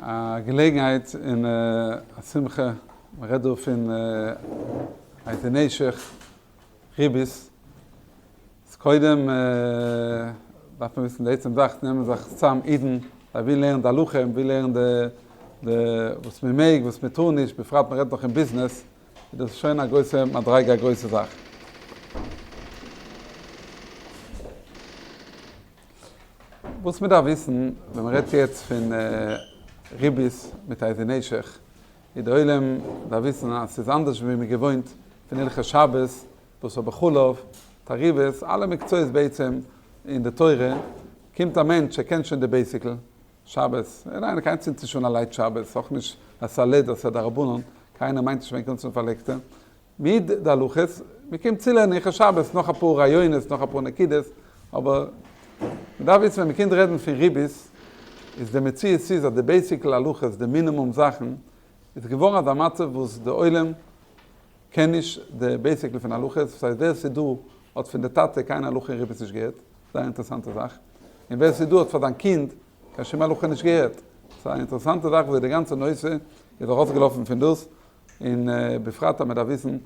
א געלעגנהייט און א שמחה, מען רעדט דא פון איזה נשך, ריבית, איז קודם דארף מען וויסן די עצם זאך, נעמען זיך צאם אידן, זיי ווילן לערנען די הלכה, מען וויל לערנען די די וואס מען מעג וואס מען טאר נישט, בפרט מען רעדט נאך אין ביזנעס, איז דאס שוין א גרויסע מדריגה א גרויסע זאך. וואס מען דארף וויסן ווען מען רעדט יעצט פון ריבית מיט איזה נשך, איז די עולם דארף וויסן אז ס'איז אנדערש ווי מען געוואוינט פון הלכות שבת, בשר בחלב, תערובות, אלע מקצועות בעצם אין די תורה, קומט א מענטש ער קען שוין די בעיסיקל, שבת, ניין קיינער צינדט נישט אן א לייט שבת, אויך נישט א סלעד אסער דרבנן, קיינער מיינט נישט ווען קומט צום פארלעגטע, מיט די הלכות, מען קומט צו לערנען הלכות שבת נאך אפאר רעיונות נאך אפאר נקודות, אבער מען דארף וויסן ווען מען קומט רעדן פון ריבית, איז די מציאות איז אז די בעיסיקל הלכות די מינימום זאכן, איז געווארן אזא מצב וואס די עולם קען נישט די בעיסיקל פון הלכות, דאס הייסט ווער ס'איז דא האט פון די טאטע קיין הלכה אין ריבית נישט געהערט, זייער אינטערעסאנטע זאך, און ווער ס'איז דא האט פאר זיין קינד קיין שום הלכה נישט געהערט, ס'איז א אינטערעסאנטע זאך וויאזוי די גאנצע נושא איז ארויסגעלאפן פון דאס, און בפרט אז מען דארף וויסן,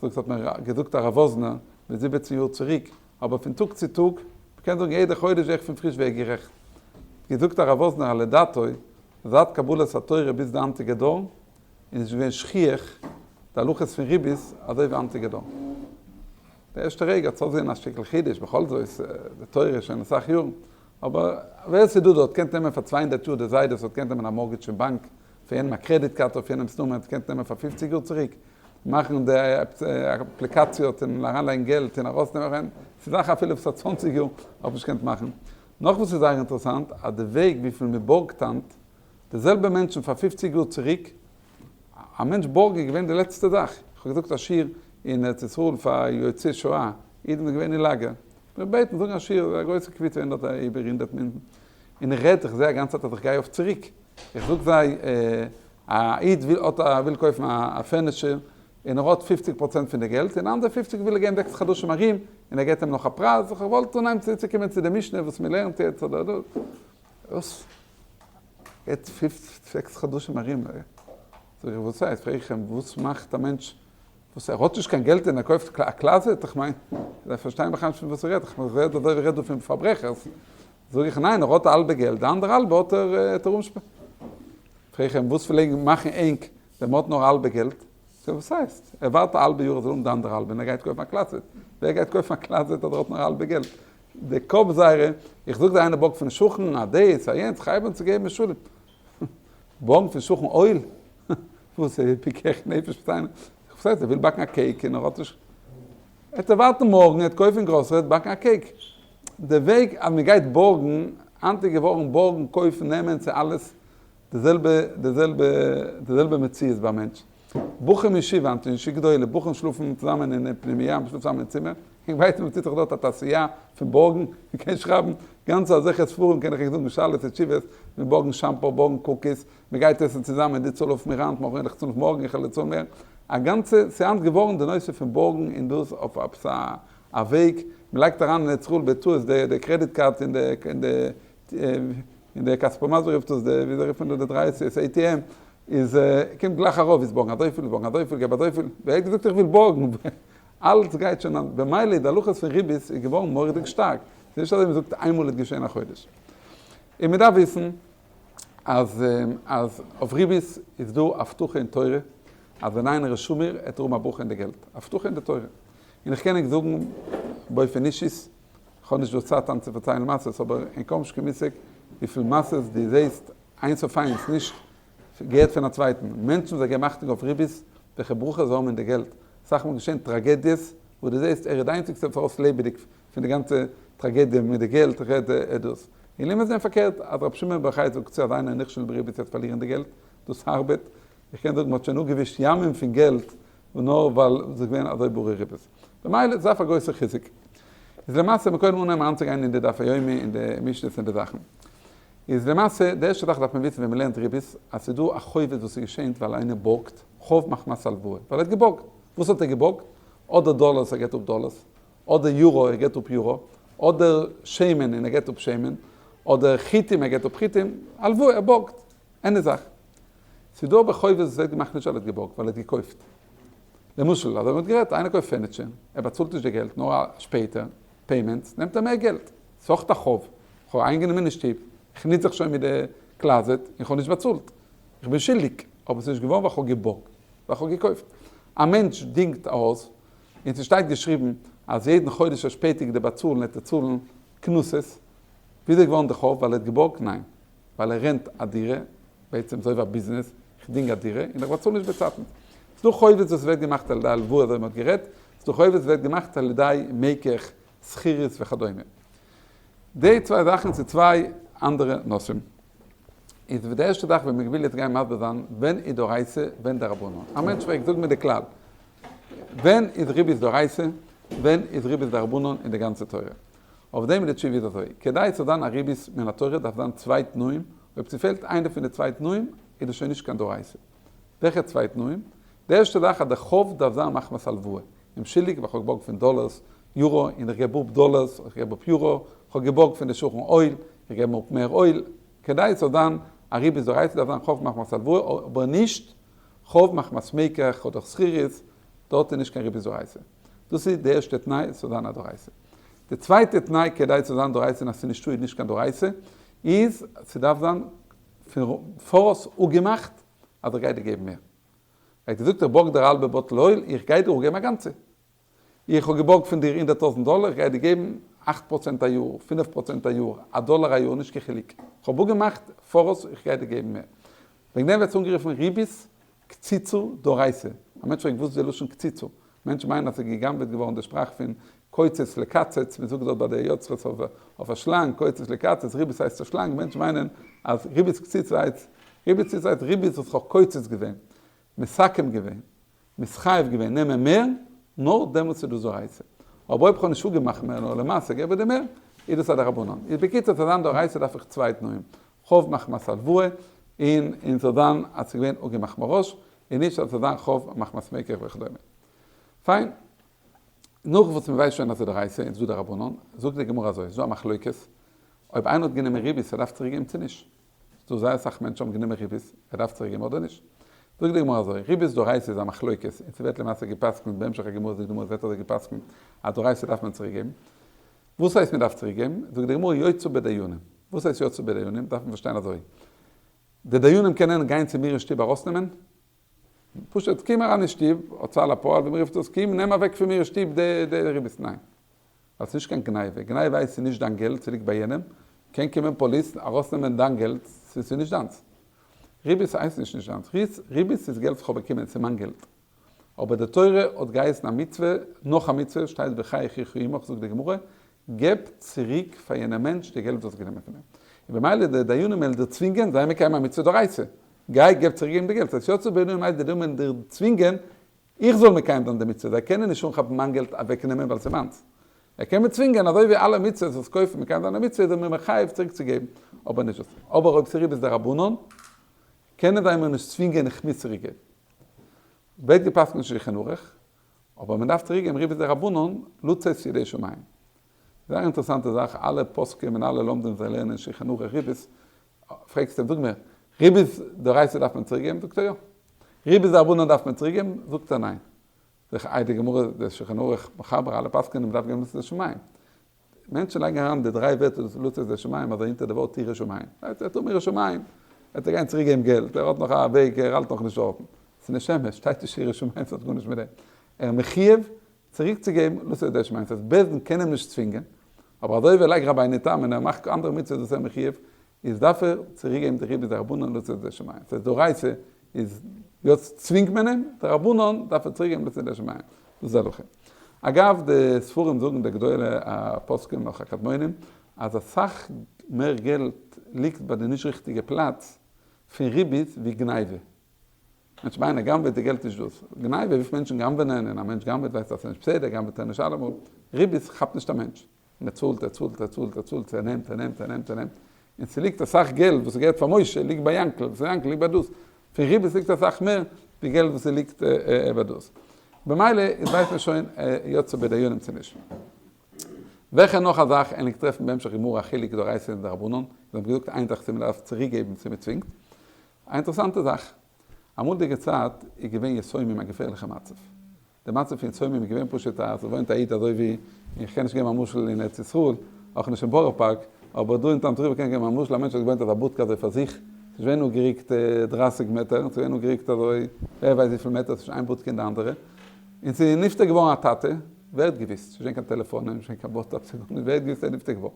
כ'זאג ס'האט מיר געזאגט הרב וואזנער מיט זיבעצן יאר צוריק, אבער פון טאג צו טאג, מ'קען זאגן יעדע חודש ווער איך פון פריש ווער גערעכט, געזאגט הרב וואזנער אז לדעתו זייט קבלת התורה ביז די היינטיגע דור איז נישט געווען שכיח די הלכות פון ריבית אזוי ווי היינטיגע דור. די ערשטע רגע האט עס אויסגעזען א שטיקל חידוש, בכל זאת די תורה איז שוין אסאך יארן, אבער ווער ס'איז דא דארט קען נעמען פאר 200 יאר די זיידעס האט געקענט נעמען א mortgage פון באנק פאר יענעם א credit card אויף יענעמס נאמען האט געקענט נעמען פאר פופציג יאר צוריק מאכן די אפליקאציע און אריינלייגן געלט און ארויסנעמען ס'איז זאכן אפילו וואס פאר צוואנציג יאר האט נישט געקענט מאכן. נאך וואס איז זייער אינטערעסאנט אז די וועג וויפיל מ'בארגט היינט די זעלבע מענטשן פאר פופציג יאר צוריק, א מענטש בארגן איז געווען די לעצטע זאך, איך האב געזאגט א שיעור אין ארץ ישראל פאר יוצאי שואה, אידן זענען געווען אין לאגער, מיר בעטן זאגן א שיעור, א גרויסע קבוצה געווען דארט איבער הונדערט מענטשן, און איך רעד, איך זע א גאנצע צייט אז איך גיי אויף צוריק, איך זאג זיי, א איד וויל האט א וויל קויפן א furniture, און ער האט פופציג פראצענט פון די געלט, און אנדערע פופציג וויל ער געבן זעקס חדשים ארום, און ער געבט אים נאך א פרייז, איך וואלט אנהייבן צוצוקומען צו די משנה וואס מען לערנט יעצט אדער דאס, וואס? געבט פופ זעקס חדשים ארום, זאג איך וואס הייסט, פרעג איך אים וואס מאכט א מענטש וואס ער האט נישט קיין געלט און ער קויפט א closet, איך מיין זיי פארשטייען בכלל נישט פון וואס ער רעדט, איך מיין איך רעד אזוי ווי ער רעדט דא פון פארברעכערס, זאג איך ניין ער האט א האלבע געלט די אנדערע האלבע האט ער האט ער אומשפ. פרעג איך אים וואס פלעגן מאכן ענק ווען מען האט נאר א האלבע געלט, זאגט ער וואס הייסט, ער ווארט א האלבע יאר ער זאל האבן די אנדערע האלבע און ער גייט קויפן א closet, ווער גייט קויפן א closet אז ער האט נאר א האלבע געלט, די קאפ זייערע, איך זאג דיר איינער בארגט פון שכן א דאס א יענץ, כ'הייב אן צו געבן משלים, בארגן פון שכן oil? וואס איז פיקח נפש מיט איינעם? וואס הייסט ער וויל באקן א cake און ער האט נישט, ער וועט ווארטן מארגן ער וועט קויפן אין גראסערי ער וועט באקן א cake, די וועג אז מען גייט בארגן, היינט איז געווארן בארגן קויפן נעמען צו אלעס די זעלבע די זעלבע די זעלבע מציאות ביים מענטש. בחורים ישיבה היינט אין ישיבה גדולה, בחורים שלאפן צוזאמען אין פנימייה, מען שלאפט צוזאמען אין צימער, איך ווייס נישט מען טוט זיך דארט א תעשייה פון בארגן, מען קען שרייבן גאנצע אזעלכע ספרים קען איך אייך זאגן שאלות ותשובות, מען בארגן shampoo, בארגן cookies, מען גייט עסן צוזאמען, דו צאל אויף מיר היינט, מארגן וועל איך צאלן אויף מארגן, איך וועל דיר צאלן מער, א גאנצע, ס'איז היינט געווארן די נושא פון בארגן און דאס אויף עפעס א א וועג, מען לייגט אריין אין ארץ ישראל בטעות די די credit card אין די אין די אין די כספומט ווי רופט עס די וויאזוי רופט מען דאס די דריי סי'ס ATM איז קומט גלייך ארויף ווילסט בארגן אזויפיל בארגן אזויפיל געב אזויפיל ווער האט געזאגט איך וויל בארגן אלץ גייט שוין אן במילא די הלכות פון ריבית איז געווארן מורא'דיג שטארק ס'איז נישט אזוי ווי מ'זאגט איינמאל איז געשען א חודש און מ'דארף וויסן אז אז אויף ריבית איז דא הבטחה אין תורה אז ווען איינער איז שומר עט ער האבן א ברכה אין די געלט הבטחה אין די תורה און איך קען ענק זאגן באופן אישית כ'האב נישט דא צייט היינט צו פארציילן מעשות, אבער אין קוים נישט קיין מושג וויפיל מעשות דו זעהסט איינס אויף איינס, נישט געהערט פון א צווייטן, מענטשן וואס געבן אכטונג אויף ריבית, וועלכע ברכות זיי האבן אין די געלט, אסאך מאל געשען טראגעדיעס וואס דו זעהסט ער איז די איינציגסטע וואס ארויס לעבעדיג פון די גאנצע טראגעדיע מיט די געלט, רעד עדות. און לעומת זה פארקערט, אז רבי שמעון בר יוחאי זאגט צו אז איינער נכשל בריבית וועט פארלירן די געלט, דאס ארבעט, איך קען זאגן מען האט שוין אפגעווישט ימים פון געלט נאר ווייל ס'איז געווען אזוי ברי ריבית. במילא איז דארף א גרויסע חיזוק. איז למעשה מען קודם אנהייבן אריינצוגיין אין די דף היומי און די משניות און די זאכן. איז למעשה די ערשטע זאך דארף מען וויסן ווען מען לערנט ריבית אז ס'איז דא א חובות וואס איז געשענט ווייל איינער בארגט, חוב מחמת הלוואה, ווייל ער האט געבארגט. וואס האט ער געבארגט? אדער דאלארס ער געבט אפ דאלארס, אדער יורא ער געבט אפ יורא, אדער שמן און ער געבט אפ שמן, אדער חיטים ער געבט אפ חיטים, הלוואה ער בארגט. ענדע זאך. ס'איז דא אבער חובות וואס ווערט געמאכט נישט ווייל ער האט געבארגט, ווייל ער האט געקויפט. למשל, אזוי ווי מ'האט גערעדט, איינער קויפט furniture, ער באצאלט נישט די געלט, נאר שפעטער, payments, נעמט ער מער געלט. ס'איז אויך א חוב. כ'האב איינגענומען אין שטוב, כ'נוץ זיך שוין מיט די closet, און כ'האב נישט באצאלט. איך בין שולדיג, אבער ס'איז נישט געווארן ווייל כ'האב געבארגט, ווייל כ'האב געקויפט. א מענטש דינגט א הויז, און ס'שטייט געשריבן אז יעדן חודש ער שפעטיגט די באצאלן וועט ער צאלן קנסות. וויאזוי איז געווארן די חוב? ווייל ער האט געבארגט? ניין. ווייל ער rent א דירה, בעצם אזוי ווי א ביזנעס, איך דינג א דירה און איך באצאל נישט באצייטנס. ס'דא חובות וואס ווערט געמאכט על ידי הלוואה אזוי ווי מ'האט גערעדט, ס'דא חובות וואס ווערט געמאכט על ידי מקח, שכירות וכדומה. די צוויי זאכן ס'איז צוויי אנדערע נושאים. איז די ערשטע זאך ווען מ'וויל יעצט גיין מסביר זיין ווען איז דאורייתא ווען דרבנן. א מענטש פרעגט זאג מיר די כלל, ווען איז ריבית דאורייתא ווען איז ריבית דרבנן אין די גאנצע תורה? אויף דעם איז די תשובה איז אזוי, כדי צו זיין א ריבית מן התורה דארף זיין צוויי תנאים, אויב ס'פעלט איינע פון די צוויי תנאים איז דאס שוין נישט קיין דאורייתא. וועלכע צוויי תנאים? די ערשטע זאך אז די חוב דארף זיין מחמת הלוואה, אים שולדיג ווייל כ'האב געבארגט פון דאלערס, יורא, און איך געב אפ דאלערס, איך געב אפ יורא, כ'האב געבארגט פון די שכן אויל, איך געב אים אפ מער אויל, כדי עס זאל זיין א ריבית דאורייתא דארף זיין חוב מחמת הלוואה אבער נישט חוב מחמת מקח אדער שכירות, דארט איז נישט קיין ריבית דאורייתא. דאס איז די ערשטע תנאי עס זאל זיין א דאורייתא. די צווייטע תנאי כדי צו זיין דאורייתא און אז ס'איז נישטא איז נישט קיין דאורייתא, איז ס'דארף זיין פון פאראויס אפגעמאכט אז איך גיי דיר געבן מער. ער האט געזאגט איך בארג דיר א האלבע bottle אויל, איך גיי דיר אפגעבן א גאנצע. איך האב געבארגט פון דיר 100,000 דאלער, איך גיי דיר געבן 8% א יאר, 5% א יאר, א דאלער א יאר, נישט קיין חילוק. איך האב אפגעמאכט פאראויס איך גיי דיר געבן מער. וועגן דעם ווערט עס אנגערופן ריבית קציצה דאורייתא. א מענטש פרעגט וואס איז די לשון קציצה? מענטשן מיינען אז ס'איז גע'גנב'עט געווארן די שפראך פון קוצץ לקצץ, מען זאגט דארט ביי די יוצרות אויף א שלאנג, קוצץ לקצץ, ריבית הייסט א שלאנג, מענטשן מיינען אז ריבית קציצה הייסט, ריבית קציצה הייסט ריבית וואס כ'האב קוצץ געווען, מסכם געווען, מתחייב געווען נעמען מער, נאר דעמאלטס איז דאס דאורייתא. אבער אויב כ'האב נישט אפגעמאכט מער נאר למעשה געב איך דיר מער, איז דאס א דרבנן. איז בקיצור צו זיין דאורייתא דארף איך צוויי תנאים, חוב מחמת הלוואה, און און ס'זאל זיין אז ס'איז געווען אפגעמאכט מראש, און נישט אז ס'זאל זיין חוב מחמת מקח וכדומה. פיין. נאך וואס מ'ווייסט שוין אז ס'איז דאורייתא און ס'איז דא דרבנן, זאגט די גמרא אזוי, ס'איז דא א מחלוקת אויב איינער האט גענומען ריבית ער דארף צוריק געבן צו נישט. ס'דא זייער אסאך מענטשן האבן גענומען ריבית, ער דארף צוריק געבן אדער נישט. זאגט די גמרא אזוי, ריבית דאורייתא איז א מחלוקת, און ס'ווערט למעשה גע'פסק'נט בהמשך הגמרא זאגט די גמרא ס'ווערט אזוי גע'פסק'נט אז דאורייתא דארף מען צוריק געבן. וואס הייסט מ'דארף צוריק געבן? זאגט די גמרא יצא בדיינים. וואס הייסט יצא בדיינים? דארף מען פארשטיין אזוי, די דיינים קענען גיין צו מיר אין שטוב ארויסנעמען? פשוט קום אריין אין שטוב, הוצאה לפועל ווי מ'רופט עס, קום נעם אוועק פון מיר אין שטוב די ריבית. ניין. ווייל ס'נישט קיין גניבה, גניבה הייסט ס'איז נישט דיין געלט, ס'ליגט ביי יענעם, קען קומען פאליס ארויסנעמען דיין געלט, ס'איז נישט דיינס. ריבית הייסט נישט נישט דיינס, ריבית איז געלט וואס כ'האב באקומען, ס'איז מיין געלט. אבער די תורה האט געהייסן א מצוה, נאך א מצוה, שטייט וחי אחיך עמך, זאגט די גמרא, געב צוריק פאר יענעם מענטש די געלט וואס האסט גענומען פון אים. און במילא די דיינים וועלן דיר צווינגען, זיי מקיים א מצוה דאורייתא, גיי געב צוריק געבן די געלט. ס'הייסט יצא בדיינים הייסט די דיינים וועלן דיר צווינגען איך זאל מקיים זיין די מצוה, זיי קענען נישט אנכאפן מיין געלט אוועקנעמען ווייל ס'איז מיינס. ער קען מיר צווינגען אזוי ווי אלע מצוות וואס קויפן מקיים זיין א מצוה איז ער מיר מחייב צוריק צו געבן, אבער נישט דאס. אבער אויב ס'איז ריבית דרבנן, קענען זיי מיר נישט צווינגען איך מוז צוריק געבן. ווערט גע'פסק'נט אין שולחן ערוך, אבער מען דארף צוריק געבן ריבית דרבנן לצאת ידי שמים. זייער אינטערעסאנטע זאך, אלע פוסקים און אלע לומדים זיי לערנען שולחן ערוך ריבית, פרעגסט אים, זאג מיר, ריבית דאורייתא דארף מען צוריק געבן? זאגט ער יא. ריבית דרבנן דארף מען צוריק געבן? זאגט ער ניין. זיך איי די גמרא, די שולחן ערוך, מחבר, אלע פסק'ענען מ'דארף געבן לצאת שמים. מענטשן לייגן אריין די דריי ווערטער לצאת שמים אזוי אונטער די ווארט ירא שמים. ער האט ירא שמים, וועט ער גיין צוריק געבן געלט, ער האט נאך א וועג, ער האלט נאך נישט דארטן. ס'איז נישט אמת, שטייט נישט ירא שמים, ס'האט גארנישט מיט דעם. ער איז מחויב צוריקצוגעבן לצאת ידי שמים, ס'הייסט בית דין קען אים נישט צווינגען, אבער אזוי ווי ער לייגט רבינו תם און ער מאכט אנדערע מצוות וואס ער איז מחויב, איז דארף ער צוריקגעבן די ריבית דרבנן לצאת ידי שמים, ס'הייסט דאורייתא איז יעצט צווינגט מען אים, דרבנן דארף ער צוריקגעבן לצאת ידי שמים, דאס איז הלכה. אגב די ספרים זאגן די גדולי הפוסקים נאך הקדמונים אז אסאך מער געלט ליגט ביי די נישט ריכטיגע פלאץ פון ריבית ווי גניבה. מענטש מיינען גנב'עט די געלט נישט דאס. גניבה וויפיל מענטשן גנב'ענען און א מענטש גנב'עט ווייסט אז ס'איז נישט בסדר גנב'עט ער נישט אלעמאל. ריבית כאפט נישט א מענטש. און ער צאלט ער צאלט ער צאלט ער צאלט ער נעמט ער נעמט ער נעמט ער נעמט. און ס'ליגט אסאך געלט וואס ס'געהערט פאר משה ליגט ביי יענקל וואס איז יענקל ליגט ביי דאס. פון ריבית ליגט אסאך מער ווי געלט וואס ס'ליגט ביי דאס. במילא איז ווייסט מען שוין יצא בדיינים צו נישט. וועלכע נאך א זאך ענק טרעפן בהמשך גמרא א חילוק דאורייתא און דרבנן? זיי האבן געזאגט איין זאך צו מ'דארף צוריקגעבן צו מ'צווינגט. א אינטערעסאנטע זאך. אמאלדיגע צייט איז געווען יתומים א געפערליכע מצב. די מצב פון יתומים איז געווען פשוט אז ס'וואוינט א איד אזוי ווי, איך קען נישט געבן א משל אין ארץ ישראל, אויך נישט אין בארא פארק, אבער דא אין טאמס ריווער קען איך געבן א משל, א מענטש האט געוואוינט אזא בודקע אזוי פאר זיך, ס'איז געווען אפגעריקט דרייסיג מעטער, ס'איז געווען אפגעריקט אזוי ווער ווייסט וויפיל מעטער צווישן איין בודקע און די אנדערע, און ס'איז נפטר געווארן א טאטע, ווער האט געוויסט? ס'איז נישט געווען קיין טעלעפאנען, נישט געווען קיין וואטסעפפ, ס'איז גארנישט, ווער האט געוויסט ער איז נפטר געווארן?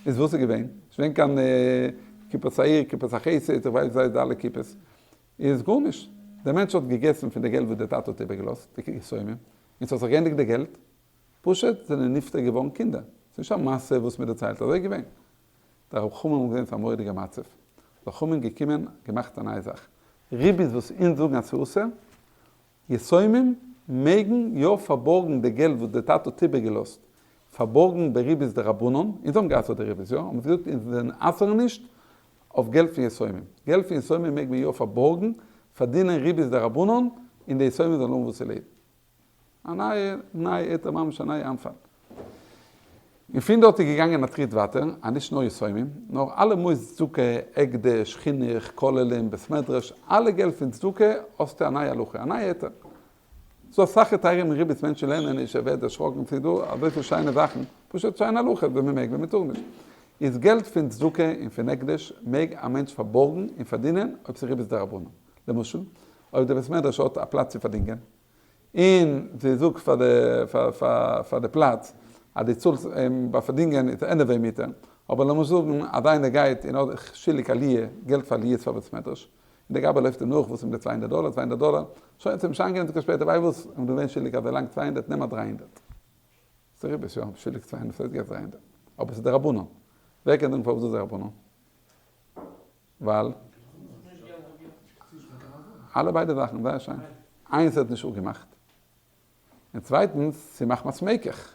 איז וואס איז געווען? נישט געווען קיין קופת העיר, קופת החסד, איך ווייס וויאזוי די אלע קופות. איז גארנישט. דער מענטש האט געגעסן פון די געלט וואס דער טאטע האט איבערגעלאזט, די יתומים, און ס'האט זיך געענדיגט די געלט. פשוט זענען נפטר געווארן קינדער. ס'איז נישט א מעשה וואס מען דערציילט, אזוי איז געווען. די חכמים האבן געזען ס'איז א מורא'דיגע מצב. די חכמים געקומען, געמאכט א נייע זאך. ריבית וואס אונז זאגן אז ס'איז אסור, יתומים מעגן יא פארבארגן די געלט וואס די טאטע האט איבערגעלאזט, פארבארגן בריבית דרבנן, אונז האבן גע'אסר'ט די ריבית, יא? האבן זיי געזאגט אונז זענען אסר'ן נישט אויף געלט פון יתומים, געלט פון יתומים מעג מען יא פארבארגן, פארדינען ריבית דרבנן, און די יתומים זאלן האבן וואס צו לעבן. א נייע נייע היתר ממש א נייע איינפאל. און פון דארט איז געגאנגען א טריט ווייטער, אז נישט נאר יתומים, נאר אלע מוסד צדקה, הקדש, חינוך, כוללים, בית מדרש, אלע געלט פון צדקה האסטו א נייע הלכה, א נייע היתר. ס'דא אסאך היתרים אין ריבית מענטשן לערנען נישט, ער ווערט דערשראקן, ס'איז דא אזויפיל שיינע זאכן, פשוט שיינע הלכות ווען מ'מעג ווען מ'טאר נישט. איז געלט פון צדקה און פון הקדש מעג א מענטש פארבארגן און פארדינען אויב ס'איז ריבית דרבנן. למשל, אויב די בית מדרש האט א פלאץ צו פארדינגען, און זי זאגט פאר די פאר די פלאץ אז דו צאלסט אים ביי פארדינגען איז anyway מותר, אבער לאמיר זאגן אז איינער גייט און האט שולדיג עליה געלט פאר עליות פאר בית מדרש, און די גבאי לויפט אים נאך וואס איז מיט די 200 דאלער 200 דאלער, שוין ס'איז אים נישט איינגענומען צו שפעטער וויי וואס איך בין געווען שולדיג אזוי לאנג 200 נעם א 300. ס'איז ריבית יא, שולדיג 200 ס'הייסט געבט 300, אבער ס'איז דרבנן, ווער קען זאגן פארוואס דאס איז דרבנן? ווייל? אלע ביידע זאכן, זייער שיין. איינס האט נישט אפגעמאכט. און צווייטנס, ס'איז מחמת מקח.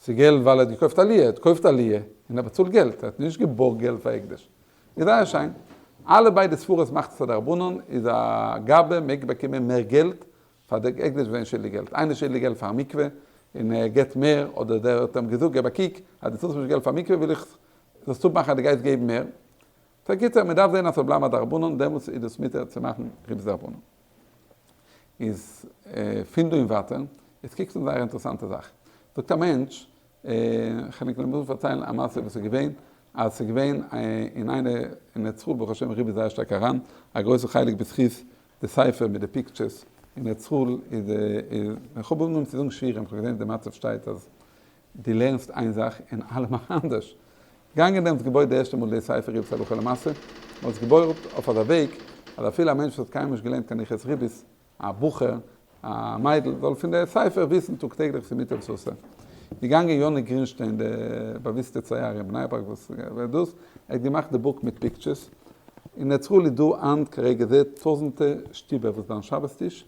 ס'איז געלט ווייל ער האט געקויפט עליה, ער האט געקויפט עליה און ער באצאלט געלט, ער האט נישט געבארגט געלט פאר הקדש. איז זייער שיין. אלע ביידע סברות מאכט עס א דרבנן, איז א גבאי מעג באקומען מער געלט פאר די הקדש ווען שולדיג געלט. איינער שולדיג געלט פאר א מקווה און ער געבט מער, אדער דער האט אים געזאגט געב א קוק, אז דו צאלסט נישט געלט פאר מקווה וויל איך זאלסט אפמאכן אז דו גייסט געבן מער. סא קיצור, מען דארף זען אז ס'זאל בלייבן א דרבנן, דעמאלטס איז דאס מותר צו מאכן ריבית דרבנן. איז פון דא און ווייטער, יעצט קוקט אן זייער אינטערעסאנטע זאך. זאגט א מענטש, כ'על ענק למשל פארציילן א מעשה וואס איז געווען, אז ס'איז געווען אין איינע אין ארץ ישראל, ברוך השם ריבית זייער שטארק אריין, א גרויסע חלק בזכות די ספר מיט די pictures, אין ארץ ישראל איז די, איך האב אנגעהויבן צו זאגן שיעורים, כ'האב געזען ווי די מצב שטייט אז דו לערנסט איין זאך און אלע מאכן אנדערש. געגאנגען דעמאלטס געבויט די ערשטע מאל די ספר ריבית הלכה למעשה, מען האט עס געבוירט אויף אזא וועג אז אפילו א מענטש וואס האט קיינמאל נישט געלערנט קיין הלכות ריבית, א בחור, א מיידל, זאל פון די ספר וויסן טאג טעגליך וואס איז מותר וואס אסור. געגאנגען יוני גרינשטיין די באוויסטע צייר אין בני ברק וואס ווער דאס, ער האט געמאכט די book מיט pictures, אין ארץ ישראל איז דא היינט כרגע זה טויזענטע שטיבער וואס ביים שבת טיש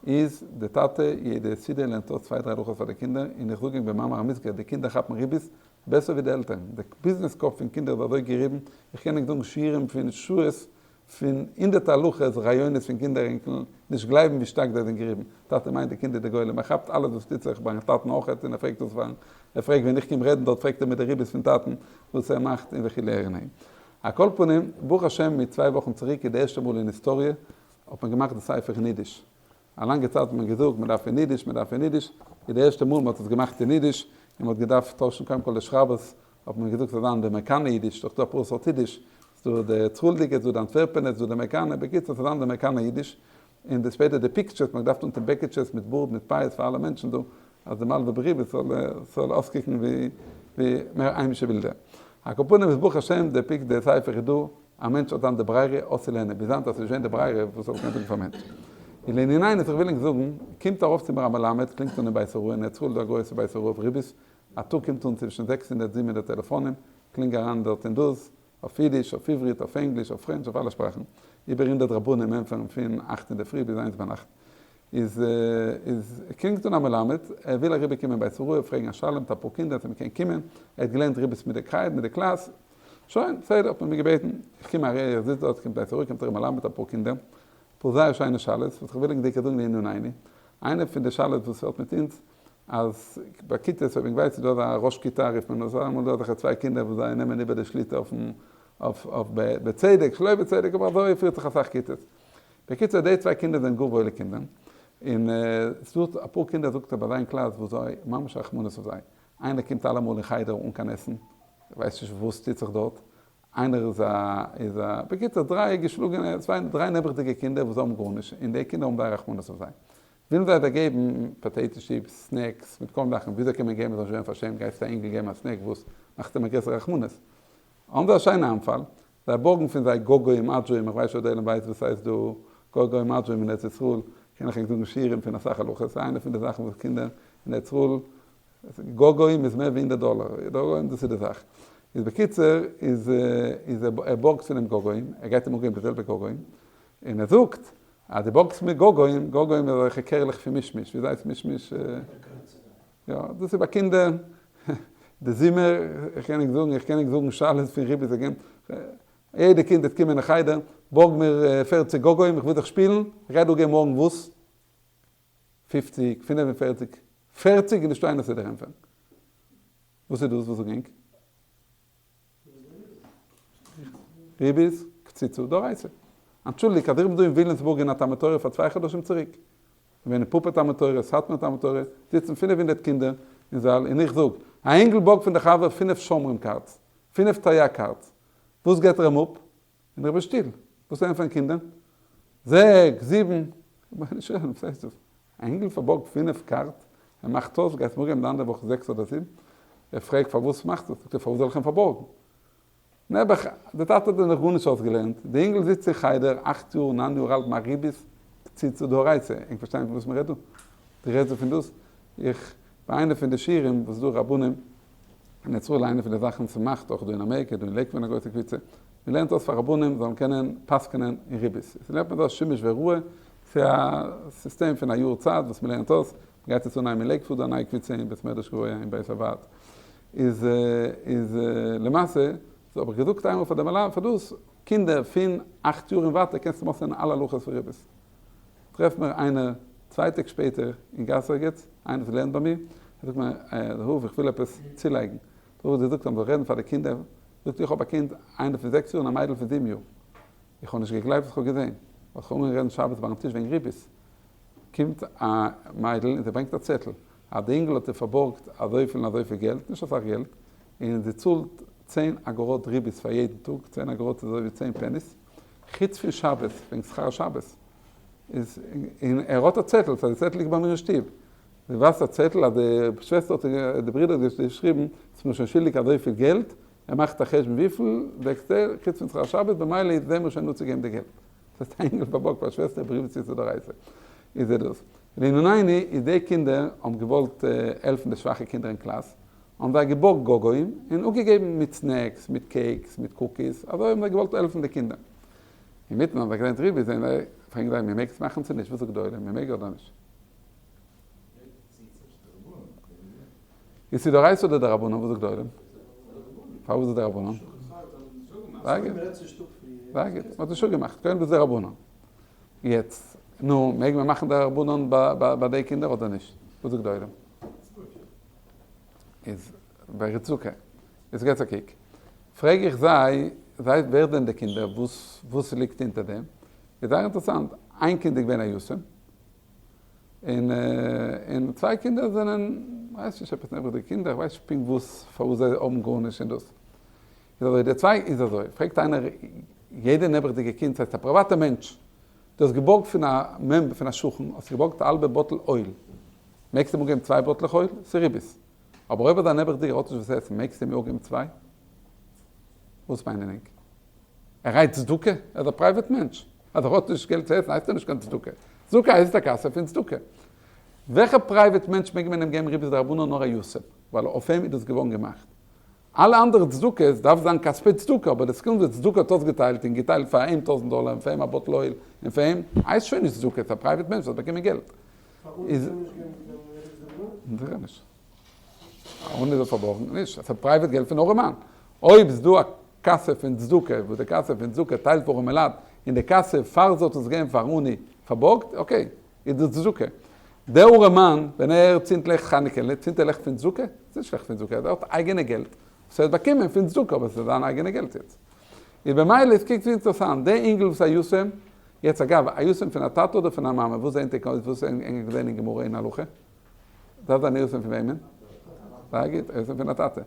איז די טאטע יעדע סעודה לערנט אויס צוויי דריי הלכות פאר די קינדער, און איך זאג ענק במאמר המוסגר די קינדער כאפן ריבית בעסער ווי די עלטערן, די ביזנעס קאפ פון קינדער איז אזוי געריבן, איך קען ענק זאגן שיעורים פון שעות פון הונדערטע הלכות רעיונות פון קינדער ענק וועלן נישט גלייבן ווי שטארק זיי זענען געריבן, טאטע מיינט די קינדער די גולם ער כאפט אלעס וואס טוט זיך ביים טאטן אויכעט און ער פרעגט דאס פארן ער פרעגט ווען איך קום רעדן דארט פרעגט ער מיר די ריבית פון טאטן וואס ער מאכט און וכו' על כל פנים ברוך השם מיט צוויי וואכן צוריק איז די ערשטע מאל אין היסטאריע האט מען געמאכט די ספר אין אידיש. א לאנגע צייט האט מען געזאגט מען דארף אין אידיש, מען דארף אין אידיש, איז די ערשטע מאל מען האט עס געמאכט אין אידיש, און מען האט געדארפט טוישן קודם כל די שרייבערס, האט מען געזאגט ס'זאל זיין די אמעריקאנע אידיש, ס'דאך דא אפאר סארט אידיש, ס'דא די צרה'דיגע, ס'דא די אנטווערפענע, ס'דא די אמעריקאנע, בקיצור ס'זאל זיין די אמעריקאנע אידיש, און די שפעטער די pictures, מען האט געדארפט אנטון בעקיטשעס מיט בארד מיט פאות פאר אלע מענטשן דא, אז די מלווה בריבית זאל זאל אויסקוקן ווי ווי מער היימישע בילדער. על כל פנים איז ברוך השם די pic די ספר איז דא, א מענטש האט דאן די ברירה אויסצולערנען, ביז היינט אז ס'איז נישט געווען די ברירה וואס זאל איך מען זאגן פאר מענטש. און לענינינו וואס איך וויל ענק זאגן, קומט ארויף צו מיר א מלמד, קלינגט אן אין בית הוראה אין ארץ ישראל איז דא א גרויסע בית הוראה אויף ריבית, א טאג קומט אן צווישן 600 700 טעלעפאנען, קלינג אריין דארט און דאס, אויף אידיש, אויף עברית, אויף ענגליש, אויף פרענטש, אויף אלע שפראכן. איבער הונדערט רבנים ענטפערן פון אכט אינדערפרי ביז איינס ביינאכט. איז איז קלינגט אן א מלמד, ער וויל אריבער קומען בית הוראה פרעגן א שאלה מיט אפאר קינדער צו מ'קען קומען, ער האט געלערנט ריבית מיט די קרייד מיט די קלאס, שוין, בסדר, האט מען מיר געבעטן, איך קום אהער, איך זיץ דארט, קומט בית הוראה, קומט ארום א מלמד מיט אפאר קינדער, אפאר זייער שיינע שאלות, וואס איך וויל ענק דיקא זאגן לענינינו. איינע פון די שאלות וואס האט מיט אונז, אז ביי כיתות, אויב ענק ווייסט איז דא אזא ראש כיתה רופט מען עס, אמאל דא אזעלכע צוויי קינדער וואס זיי נעמען איבער די שליטה אויפן, אויף, אויף בצדק, שלא בצדק, אבער אזוי פירט זיך אסאך כיתות. בקיצור די צוויי קינדער זענען גאר וואוילע קינדער, און ס'דא אפאר קינדער זאגט ער ביי זיין קלאס וואס זיי ממש רחמנות אויף זיי, איינער קומט אלעמאל אין חדר אן קיין עסן, ווייסט נישט וואס טוט זיך דארט, איינער איז א איז א, בקיצור דריי געשלאגענע, צוויי דריי נעבעכדיגע קינדער וואס האבן גארנישט, און די קינדער האבן זייער רחמנות אויף זיי, ווילן זיי זיי געבן potato chips, snacks, מיט כל מיני זאכן, וויאזוי קען מען געבן זאל נישט ווערן פארשעמט, גייסטו א אינגל געבן א snack וואס מאכט אים א גרעסערע רחמנות, האבן זיי א שיינע איינפאל, זיי בארגן פון זיי גוגוים אדזשוים, איך ווייס נישט אויב דער עולם ווייסט וואס הייסט דא גוגוים אדזשוים אין ארץ ישראל, קען איך ענק זאגן שיעורים פון אסאך הלכות, ס'איז איינע פון די זאכן וואס קינדער אין ארץ ישראל, גוגוים איז מער ווי הונדערט דאלער, גוגוים דאס איז די זאך. איז בקיצור איז איז ער בארגט פון אים גוגוים, ער גייט אים אפגעבן די זעלבע גוגוים, און ער זאגט אז דו בארגסט מיר גוגוים, גוגוים איז אזעלכע קערלעך פון מישמיש, וויאזוי הייסט מישמיש? יא, דאס איז ביי קינדער, די זומער, איך קען נישט זאגן, איך קען נישט זאגן שאלות פון ריבית again, יעדע קינד וועט קומען אין חדר, בארג מיר פערציג גוגוים, איך וויל זיך שפילן, איך גיי דא געבן מארגן וואס? פופציג, פינף און פערציג, פערציג איז נישטא איינער צו דיר ענטפערן. וואס איז דאס? וואס זאג ענק? ריבית קציצה דאורייתא. אנטשולדיגט אז איך בין דא אין וויליאמסבורג אין א תלמוד תורה פאר צוויי חדשים צוריק, געווען אין פאפא תלמוד תורה, סאטמאר תלמוד תורה, זיצן 500 קינדער אין זאל, און איך זאג, א אינגל בארגט פון די חבר פינף שומרים cards, פינף תרי"ג cards, וואס געט ער אים אפ? און איך בין שטיל, וואס ענטפערן קינדער? זעקס, זיבן, רבונו של עולם, וואס הייסט דאס? א אינגל פארבארגט פינף card, ער מאכט אויס, גייסט מיר געבן די אנדערע וואך זעקס אדער זיבן? ער פרעגט פארוואס מאכסטו עס? זאגט ער פארוואס זאל איך אים פארבארגן? נעבעך, די טאטע האט דיר נאך גארנישט אויסגעלערנט, די אינגל זיצט אין חדר, אכט יאר, ניין יאר אלט, מאכט ריבית, קציצה דאורייתא, ענק פארשטייען פון וואס מען רעדט דא? דו רעדסט דא פון דאס? איך, ביי איינע פון די שיעורים וואס דא רבנים אין ארץ ישראל איינע פון די זאכן וואס מ'מאכט אויך דא אין אמעריקע, דא אין לעיקוואד א גרויסע קבוצה, מ'לערנט אויס פאר רבנים זאלן קענען פסק'נען אין ריבית, עס לערנט מען דאס שימוש והוראה, ס'איז א סיסטעם פון א יאר צייט וואס מ'לערנט אויס, מ'גייט עס אנהייבן אין לעיקוואד א נייע קבוצה אין בית מדרש גבוה אין בית הוועד, איז איז למעשה האב איך געזאגט איינמאל פאר די מלמד פאר דאס קינדער פון אכט יאר און ווייטער קענסטו אויסלערנען אלע הלכות פון ריבית, טרעפט מיר איינער צוויי טעג שפעטער אין גאס ערגעץ, איינער וואס לערנט ביי מיר, ער זאגט מיר, רב איך וויל עפעס צולייגן, דער רב האט געזאגט אז מ'זאל רעדן פאר די קינדער, זאגט איך האב א קינד איינער פון זעקס יאר און א מיידל פון זיבן יאר, איך האב נישט געגלייבט וואס איך האב געזען, ווייל איך האב אנגעהויבן רעדן שבת ביים טיש וועגן ריבית, קומט א מיידל און זי ברענגט א צעטל אז די אינגל האט איר פארבארגט אזויפיל און אזויפיל געלט, נישט אסאך געלט, און זי צאלט צען אגורות ריבית פאר יעדן טאג, צען אגורות איז אזוי ווי צען pennies, חוץ פון שבת, וועגן שכר שבת, איז, און ער האט א צעטל, סא די צעטל ליגט ביי מיר אין שטוב, זי ווייזט א צעטל אז די שוועסטער האט, די ברודער האט געשריבן, ס'איז מיר שוין שולדיג אזויפיל געלט, ער מאכט א חשבון וויפיל, זעקס טעג, חוץ פון שכר שבת, במילא איז זעמיר שוין דא צו געבן די געלט. דאס הייסט א אינגל פארבארגט פאר א שוועסטער בריוו צו צו דאורייתא. איז ער דאס. לענינינו איז די קינדער האבן געוואלט העלפן די שוואכע קינדער אין קלאס, האבן זיי געבארגט גוגוים און אפגעגעבן מיט snacks, מיט cakes, מיט cookies, אזוי האבן זיי געוואלט העלפן די קינדער. אינמיטן האבן זיי געלערנט ריבית, זענען זיי, פרעגן זיי, מען מעג עס מאכן צו נישט? וואס זאגט די עולם, מען מעג אדער נישט? איז ס'איז דאורייתא אדער דרבנן? וואס זאגט די עולם? פארוואס איז דרבנן? זייער גוט. זייער גוט. מ'האט עס שוין געמאכט. קודם דאס דרבנן. יעצט, נו, מעג מען מאכן דרבנן ביי די קינדער אדער נישט? וואס זאגט די עולם? איז ביי צדקה. יעצט געטס א קוק. פרעג איך זיי, זיי ווער זענען די קינדער? וואס וואס ליגט אונטער דעם? איז זייער אינטערעסאנט. איין קינד איז געווען א יתום. און און צוויי קינדער זענען, כ'ווייס נישט עפעס נעבעכדיגע קינדער, כ'ווייס נישט פונקט וואס פארוואס זיי האבן גארנישט און דאס. איז אזוי, די צוויי איז אזוי, פרעגט איינער, יעדע נעבעכדיגע קינד, ס'הייסט א פריוואטע מענטש, דו האסט געבארגט פון א member, פון א שכן, האסטו געבארגט א האלבע bottle oil, מעגסט אים אפגעבן צוויי באטלעך oil? ס'איז ריבית. אבער אויב אזא נעבעכדיגער האט נישט וואס עסן, מעגסטו אים יא געבן צוויי? וואס מיינען ענק? ער הייסט צדקה? ער איז א private מענטש. אז ער האט נישט געלט צו עסן הייסט ער נישט קיין צדקה. צדקה הייסט א קאסע פון צדקה. וועלכע private מענטש מעג מען אים געבן ריבית דרבנן נאר א יתום, ווייל אויף אים איז דאס געווארן געמאכט. אלע אנדערע צדקות דארף זיין כספי צדקה, אבער די סעקונדע וואס צדקה האט אויסגעטיילט און געטיילט פאר אים טויזנט דאלער און פאר אים א bottle oil און פאר אים, הייסט שוין נישט צדקה, ס'איז א private מענטש וואס האט באקומען געלט. פאר אונז קען מען נישט געבן קיין ריבית דרבנן? זיכער נישט. און איז ער פארבארגן? נישט, עס איז private געלט פון ארעמאן. אויב איז דא א קאסע פון צדקה, וואס די קאסע פון צדקה טיילט פאר ארעמעלייט, און די קאסע פאר זי האט עס געגעבן פאר עני פארבארגט, okay, איז דאס צדקה. דער ארעמאן, ווען ער צינדט לעכט חנוכה, צינדט ער לעכט פון צדקה? עס איז נישט לעכט פון צדקה, ער האט אייגענע געלט, וואס ער האט באקומען פון צדקה, אבער עס איז זיין אייגענע געלט יעצט. איז במילא, עס קוקט ווי אינטערעסאנט, דער אינגל וואס איז א יתום, יעצט אגב, א יתום פון א טאטע אדער פון א מאמע, וואס זענט איר וואס האט ענק געזען אין גמרא אין הלכה? דארף זיין א יתום פון וועמען? זייער גוט, א יתום פון א טאטע.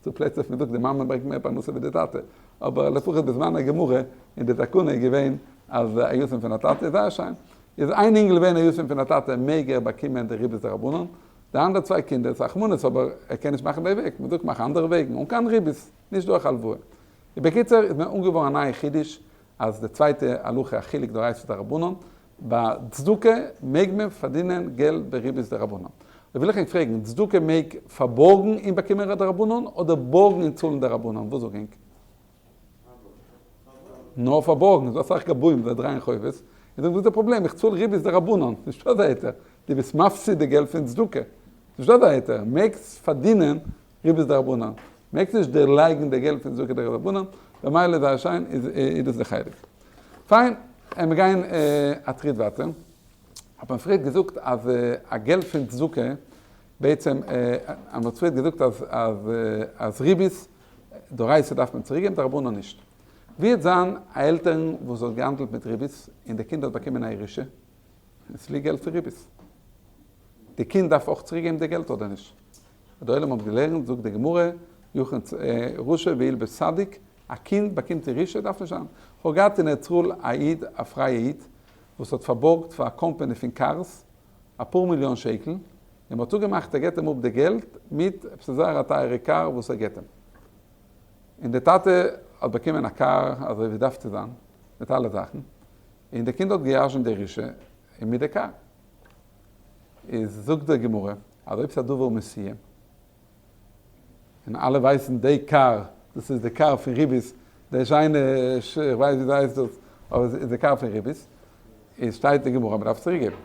ס'דא פלעצער וואס מ'זאגט די מאמע ברענגט מער פרנסה ווי די טאטע, אבער לפחות בזמן הגמרא אין די תקנה איז געווען אז א יתום פון א טאטע איז זייער שיין. איז איין אינגל געווען א יתום פון א טאטע מעג ער באקומען די ריבית דרבנן, די אנדערע צוויי קינדער איז רחמנות אבער ער קען נישט מאכן די וועג, מ'זאגט מאך אנדערע וועגן אן קיין ריבית, נישט דורך הלוואה. בקיצור איז מיר אנגעווארן א נייע חידוש אז די צווייטע הלכה א חילוק דאורייתא דרבנן, ביי צדקה מעג מען פארדינען געלט בריבית דרבנן. אויב וויל איך ענק פרעגן, צדקה מעג פארבארגן און באקומען דרבנן אדער בארגן און צאלן דרבנן? וואס זאג ענק? נאר פארבארגן, ס'דא אסאך גבאים זיי דרייען חובות, און זאגן וואס איז די פראבלעם איך צאל ריבית דרבנן, נישטא אזא היתר, דו ביסט מפסיד די געלט פון צדקה, נישטא אזא היתר, מעגסט פארדינען ריבית דרבנן, מעגסט נישט דערלייגן די געלט פון צדקה דרבנן, במילא זייער שיין איז דאס די חלק. פיין, מיר גייען א טריט ווייטער. האט מען פריערט געזאגט אז א געלט פון צדקה, בעצם אז מען האט פריערט געזאגט אז אז ריבית דאורייתא דארף מען צוריק געבן, דרבנן נישט. ווי וועט זיין א עלטערן וואס האט געהאנדלט מיט ריבית און די קינד האט באקומען א ירושה, עס ליגט געלט פון ריבית. די קינד דארף אויך צוריק געבן די געלט אדער נישט? די עולם האט געלערנט, זאגט די גמרא, יחין רשע וילבש צדיק, א קינד באקומט ירושה דארף נישט זיין. כ'האב געהאט אין ארץ ישראל א איד, א פרייע איד, וואס האט פארבארגט פאר א קאמפעני פון קארס אפאר מיליאן שקל, און מ'האט אפגעמאכט ער געט אים אפ די געלט מיט עפעס א זייער א טייערע קאר וואס ער געט אים. און די טאטע האט באקומען א קאר אזוי ווי דארף צו זיין, מיט אלע זאכן, און די קינד האט געירשנט די ירושה און מיט די קאר. איז זאגט די גמרא אז אויב ס'איז א דבר מסוים, און אלע ווייסן די קאר, דאס איז די קאר פון ריבית, די שיינע, איך ווייס ווי הייסט דאס, אבער עס איז די קאר פון ריבית, איז שטייט די גמרא מ'דארף צוריק געבן.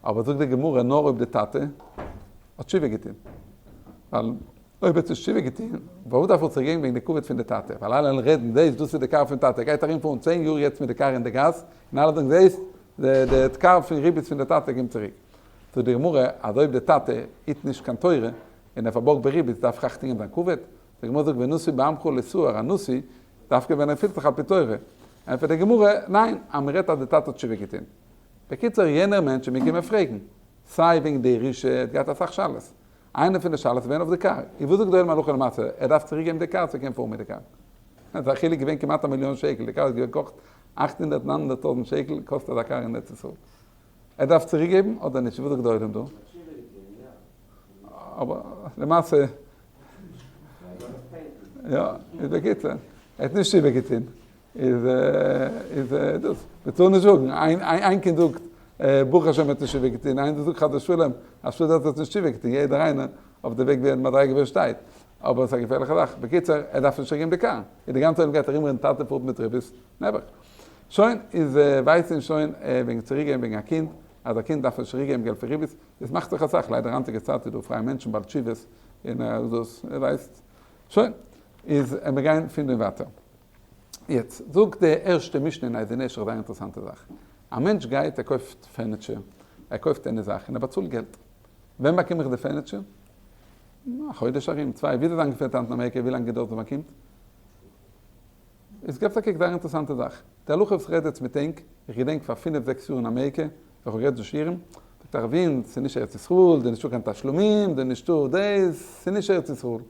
אבער זאגט די גמרא נאר אויב די טאטע האט תשובה געטון. ווייל אויב האט נישט תשובה געטון, פארוואס דארף ער צוריק געבן וועגן די כבוד פון די טאטע? ווייל אלע וועלן רעדן, זעסט דאס איז די קאר פון טאטע, ער גייט ארום פארן צען יאר יעצט מיט די קאר אין די גאס, און אלע זאגן זעסט, די קאר פון ריבית פון די טאטע קומט צוריק. זאגט די גמרא אז אויב די טאטע היט נישט קיין תורה און ער פארבארגט בריבית דארף איך אכטונג געבן זיין כבוד? די גמרא זאגט ונשיא בעמך לא תאור, א נשיא דווקא ווען ער פירט זיך על פי תורה. ענטפערט די גמרא, ניין, אז מען רעדט אז די טאטע האט תשובה געטון. בקיצור יענער מענטש איז מיר געקומען פרעגן, סיי וועגן די ירושה, ער האט געהאט אסאך שאלות. איינע פון די שאלות איז געווען אויף די קאר. און וואס זאגט די עולם הלכה למעשה, ער דארף צוריק געבן די קאר צו ער קען פארן מיט די קאר? ס'איז א חילוק געווען כמעט א מיליאן שקל, די קאר האט געקאסט אכט הונדערט ניין הונדערט טויזנט שקל קאסט אזא קאר אין ארץ ישראל. ער דארף צוריק געבן אדער נישט? וואס זאגט די עולם דא? אבער למעשה יא, איז בקיצור, ער האט נישט תשובה געטון, איז איז דאס, מען טאר נישט זאגן, איין קינד זאגט ברוך השם ער האט נישט תשובה געטון, איינער זאגט חס ושלום א שאד אז ער האט נישט תשובה געטון, יעדער איינער אויף די וועג ווי מדריגה ווי ער שטייט, אבער עס איז א געפערליכע זאך, בקיצור ער דארף נישט צוריק געבן די קאר, און די גאנצע עולם גייט ארום רעדן טאטע פארט מיט ריבית, נעבעך. שוין, איז ווייסט אונז שוין וועגן צוריקגעבן וועגן א קינד, אז א קינד דארף נישט צוריקגעבן געלט פון ריבית, עס מאכט זיך אסאך, ליידער היינטיגע צייט איז דא פרייע מענטשן בעל תשובות און דאס, ווייסט. שוין, איז מיר גייען פון דעם ווייטער. יעצט, זאגט די ערשטע משנה אין איזה נשר זייער אינטערעסאנטע זאך. א מענטש גייט ער קויפט furniture, ער קויפט עני זאך און ער באצאלט געלט. ווען באקום איך די furniture? א חודש ארום, צוויי, ווי איז עס איינגעפירט היינט אין אמעריקע, ווי לאנג געדויערט ביז מען באקומט? איז געבט א קוק זייער אינטערעסאנטע זאך, די הלכה וואס כ'רעד יעצט מיט ענק, איך געדענק פאר פינף זעקס יאר אין אמעריקע, ווען כ'האב גערעדט די שיעורים, זאגט הרב ווין, ס'איז נישט ארץ ישראל, דא נישטא קיין תשלומים, דא נישטא דאס, ס'איז נישט ארץ ישראל.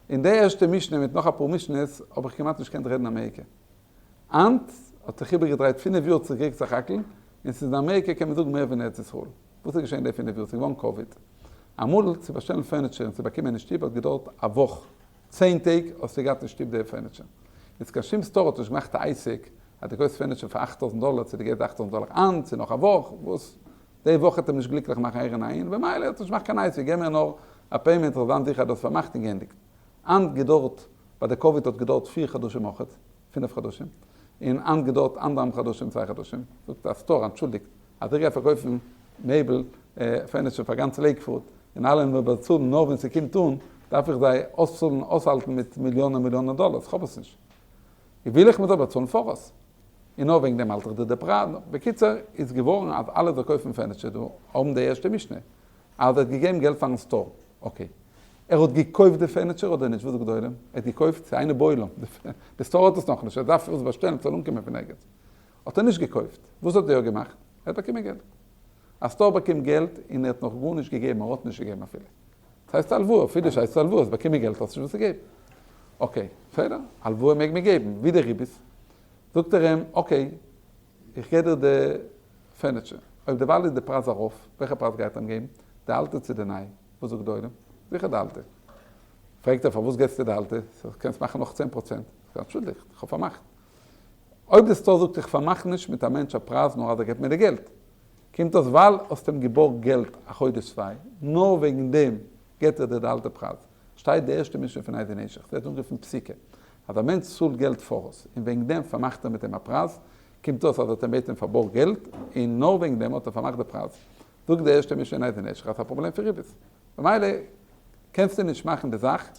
אין די ערשטע משנה מיט נאך אפאר משנה'ס האב איך כמעט נישט געקענט רעדן אמעריקע. היינט האט זיך איבערגעדרייט פינף יאר צוריק סך הכל, און ס'איז אין אמעריקע קען מען זאגן מער ווי אין ארץ ישראל. וואס איז געשען די פינף יאר? ס'איז געווארן קאוויד. אמאל צו באשטעלן furniture און צו באקומען אין שטוב האט געדויערט א וואך. צען טעג האסטו געהאט אין שטוב די furniture. יעצט קיין שום store האט נישט געמאכט א עסק אז דו קויפסט furniture פאר 8000 דאלער צו דו געבסט 8000 דאלער היינט צו נאך א וואך וואס די וואך וועט אים נישט גליקליך מאכן ער און אהין במילא האט ער נישט געמאכט קיין עסק געב מיר נאר א payment איך זאל זיין זיכער אז דו האסט פארמאכט און געענדיגט. היינט געדויערט ביי די קאוויד האט געדויערט פיר חדשים אויכעט פינף חדשים און היינט געדויערט אנדערהאלבן חדשים צוויי חדשים זאגט א store אנטשולדיגט אז איך גיי פארקויפן מעבל furniture פאר גאנץ לעיקוואוד און אלע וועלן מיר באצאלן נאר ווען ס'קומט אן, דארף איך זיי אויסצאלן אויסהאלטן מיט מיליאנען מיליאנען דאלערס, כ'האב עס נישט. וויל איך מ'זאל באצאלן פאראויס. און נאר וועגן דעם האלט איך דיר די פרייז. בקיצור, איז געווארן אז אלע וואס קויפן furniture דא האבן די ערשטע משנה. אז ער האט געגעבן געלט פארן store. Okay. ער האט געקויפט די furniture אדער נישט? וואס זאגט די עולם? ער האט געקויפט? ס'איז אינו בעולם. די store האט עס נאכנישט. ער דארף עס באשטעלן ס'זאל אנקומען פון ערגעץ. האט ער נישט געקויפט. וואס האט ער יא געמאכט? ער האט באקומען געלט. א store באקומט געלט און ער האט נאך גארנישט געגעבן, ער האט נישט געגעבן אפילו. ס'הייסט הלוואה, אויף אידיש הייסט עס הלוואה, האסט באקומען געלט האסט נישט וואס צו געבן. okay, בסדר, הלוואה מעג מען געבן, ווי די ריבית. זאגט ער אים, okay, איך געב דיר די furniture, אויב דערווייל איז די פרייז ארויף, וועלכע פרייז גייט ער אים געבן? די אלטע צו די נייע? וואס זאגט די עולם? זיכער די אלטע. פרעגט ער פארוואס געבסטו די אלטע? קענסט מאכן נאך 10%. זאגט ער אנטשולדיגט, איך האב פארמאכט. אויב די store זאגט איך פארמאך נישט מיט א מענטש א פרייז נאר אז ער געבט מיר די געלט, קומט אויס ווייל האסט אים געבארגט געלט א חודש צוויי, נאר וועגן דעם געבט ער דיר די אלטע פרייז. שטייט די ערשטע משנה פון איזהו נשך, ס'ווערט אנגערופן פסיקה, אז א מענטש צאלט געלט פאראויס און וועגן דעם פארמאכט ער מיט אים א פרייז, קומט אויס אז ער האט אים בעצם פארבארגט געלט און נאר וועגן דעם האט ער פארמאכט די פרייז. זאגט די ערשטע משנה אין איזהו נשך אז ס'איז א פראבלעם פון ריבית. במילא קענסטו נישט מאכן די זאך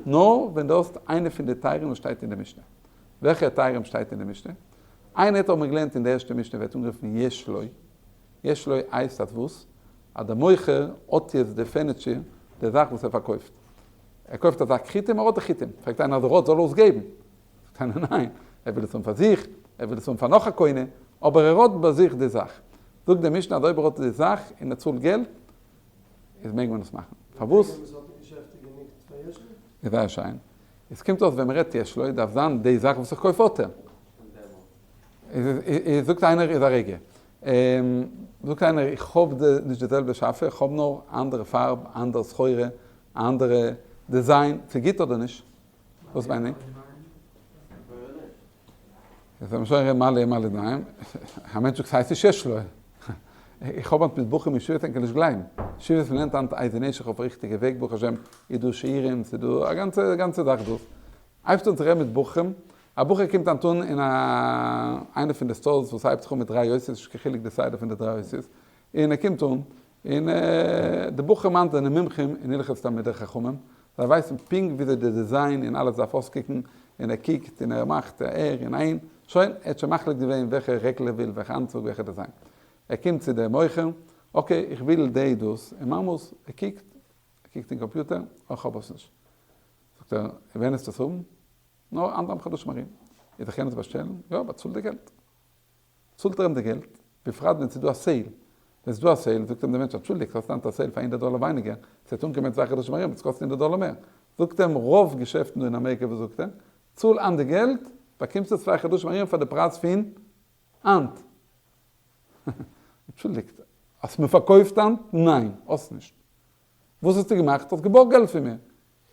נאר ווען דו האסט איינע פון די היתרים וואס שטייט אין די משנה. וועלכע היתרים שטייט אין די משנה? איין היתר האט מען געלערנט אין די ערשטע משנה ווערט אנגערופן יש לו. יש לו הייסט אז וואס? אז דער מוכר האט יעצט די furniture, די זאך וואס ער פארקויפט. ער קויפט א זאק חיטים, ער האט די חיטים. פרעגט איינער אז ער האט זאל ער עס געבן. זאגט איינער ניין, ער וויל עס האבן פאר זיך, ער וויל עס האבן פאר נאך א קונה, אבער ער האט ביי זיך די זאך. זאגט די משנה אז אויב ער האט די זאך און ער צאלט געלט, איז מעג מען עס מאכן. פארוואס? איז זייער שיין. עס קומט אויס ווען מען רעדט יש לו, דארף זיין די זאך וואס איך קויף האט ער. איז זאגט איינער איז א רגע. זאגט איינער איך האב נישט די זעלבע שאפע, איך האב נאר אנדערע פארב, אנדערע סחורה, אנדערע design, ס'גוט אדער נישט? וואס מיין איך? יעצט ווען מ'שוין רעדן מלא מלא דיין, א מענטש זאגט ס'הייסט נישט יש לו. איך האב היינט מיט בחורים אין ישיבה, קען נישט גלייבן. ישיבות מ'לערנט היינט איזהו נשך אויף ריכטיגע וועג ברוך השם, איז דא שיעורים, ס'איז דא א גאנצע גאנצע זאך דאס. הייבסט אן צו רעדן מיט בחורים, א בחור קומט היינט אן אין א איינע פון די stores וואס הייבט זיך אן מיט דריי אותיות, נישט קיין חילוק די סדר פון די דריי אותיות, און ער קומט אן, און די בחורים היינט זענען מומחים אין הלכות תלמידי חכמים, זיי ווייסן פונקט וויאזוי די design און אלעס דארף אויסקוקן, און ער קוקט און ער מאכט אהער און אהין, שוין, ער האט שוין מחליט געווען וועלכע רעקל ער וויל, וועלכע אנצוג, וועלכע design. ער קומט צו די מוכר, okay, איך וויל די דאס, און ממש, ער קוקט, ער קוקט אין קאמפיוטער, איך האב עס נישט. זאגט ער, ווען וועסטו עס האבן? נאר אנדערהאלב חדשים ארום. איז איך קען עס באשטעלן? יא, באצאל די געלט. צאלט ער אים די געלט, בפרט ווען ס'איז דא א sale. ווען ס'איז דא א sale, זאגט אים דער מענטש, אנטשולדיגט, האסט היינט א sale פאר הונדערט דאלער ווייניגער, ס'וועט אנקומען צוויי חדשים ארום, וועט עס קאסטן הונדערט דאלער מער. זאגט אים רוב געשעפטן דא אין אמעריקע וואס זאגט ער? צאל איין די געלט, באקומסטו צוויי חדשים ארום פאר די פרייז פון היינט. אנטשולדיגט, האסט מיר פארקויפט היינט? ניין, האסט נישט. וואס האסטו געמאכט? האסט געבארגט געלט פון מיר,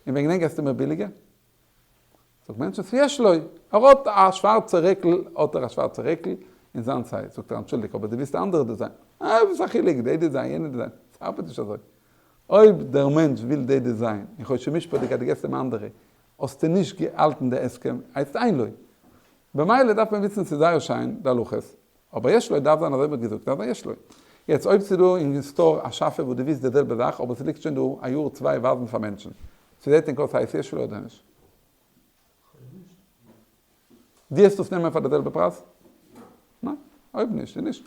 און וועגן דעם געבסטו מיר ביליגער? זאגט מענטש עס יש לו, ער האט א שווארצע רעקל, האט ער א שווארצע רעקל אין זיין size, זאגט ער אנטשולדיג אבער דו ווילסט א אנדערע design, אה וואס א חילוק די design יענע design, עס ארבעט נישט אזוי, אויב דער מענטש וויל די design און חושן משפט'דיג אז דו געבסט אים אנדערע, האסטו נישט געהאלטן די הסכם, הייסט אין לו. במילא דארף מען וויסן ס'איז זייער שיין די הלכות, אבער יש לו דארף זיין אזוי ווי מ'האט געזאגט דארף זיין יש לו. יעצט אויב ס'איז דא אין store א שאפע וואס דו ווילסט די זעלבע זאך אבער ס'ליגט שוין דא א יאר צוויי ווייזן פאר מענטשן, ס'זעט ענק אויס הייסט יש לו אדער נישט? דו העסט עס נעמען פאר די זעלבע פרייז? ניין, אויב נישט איז נישט.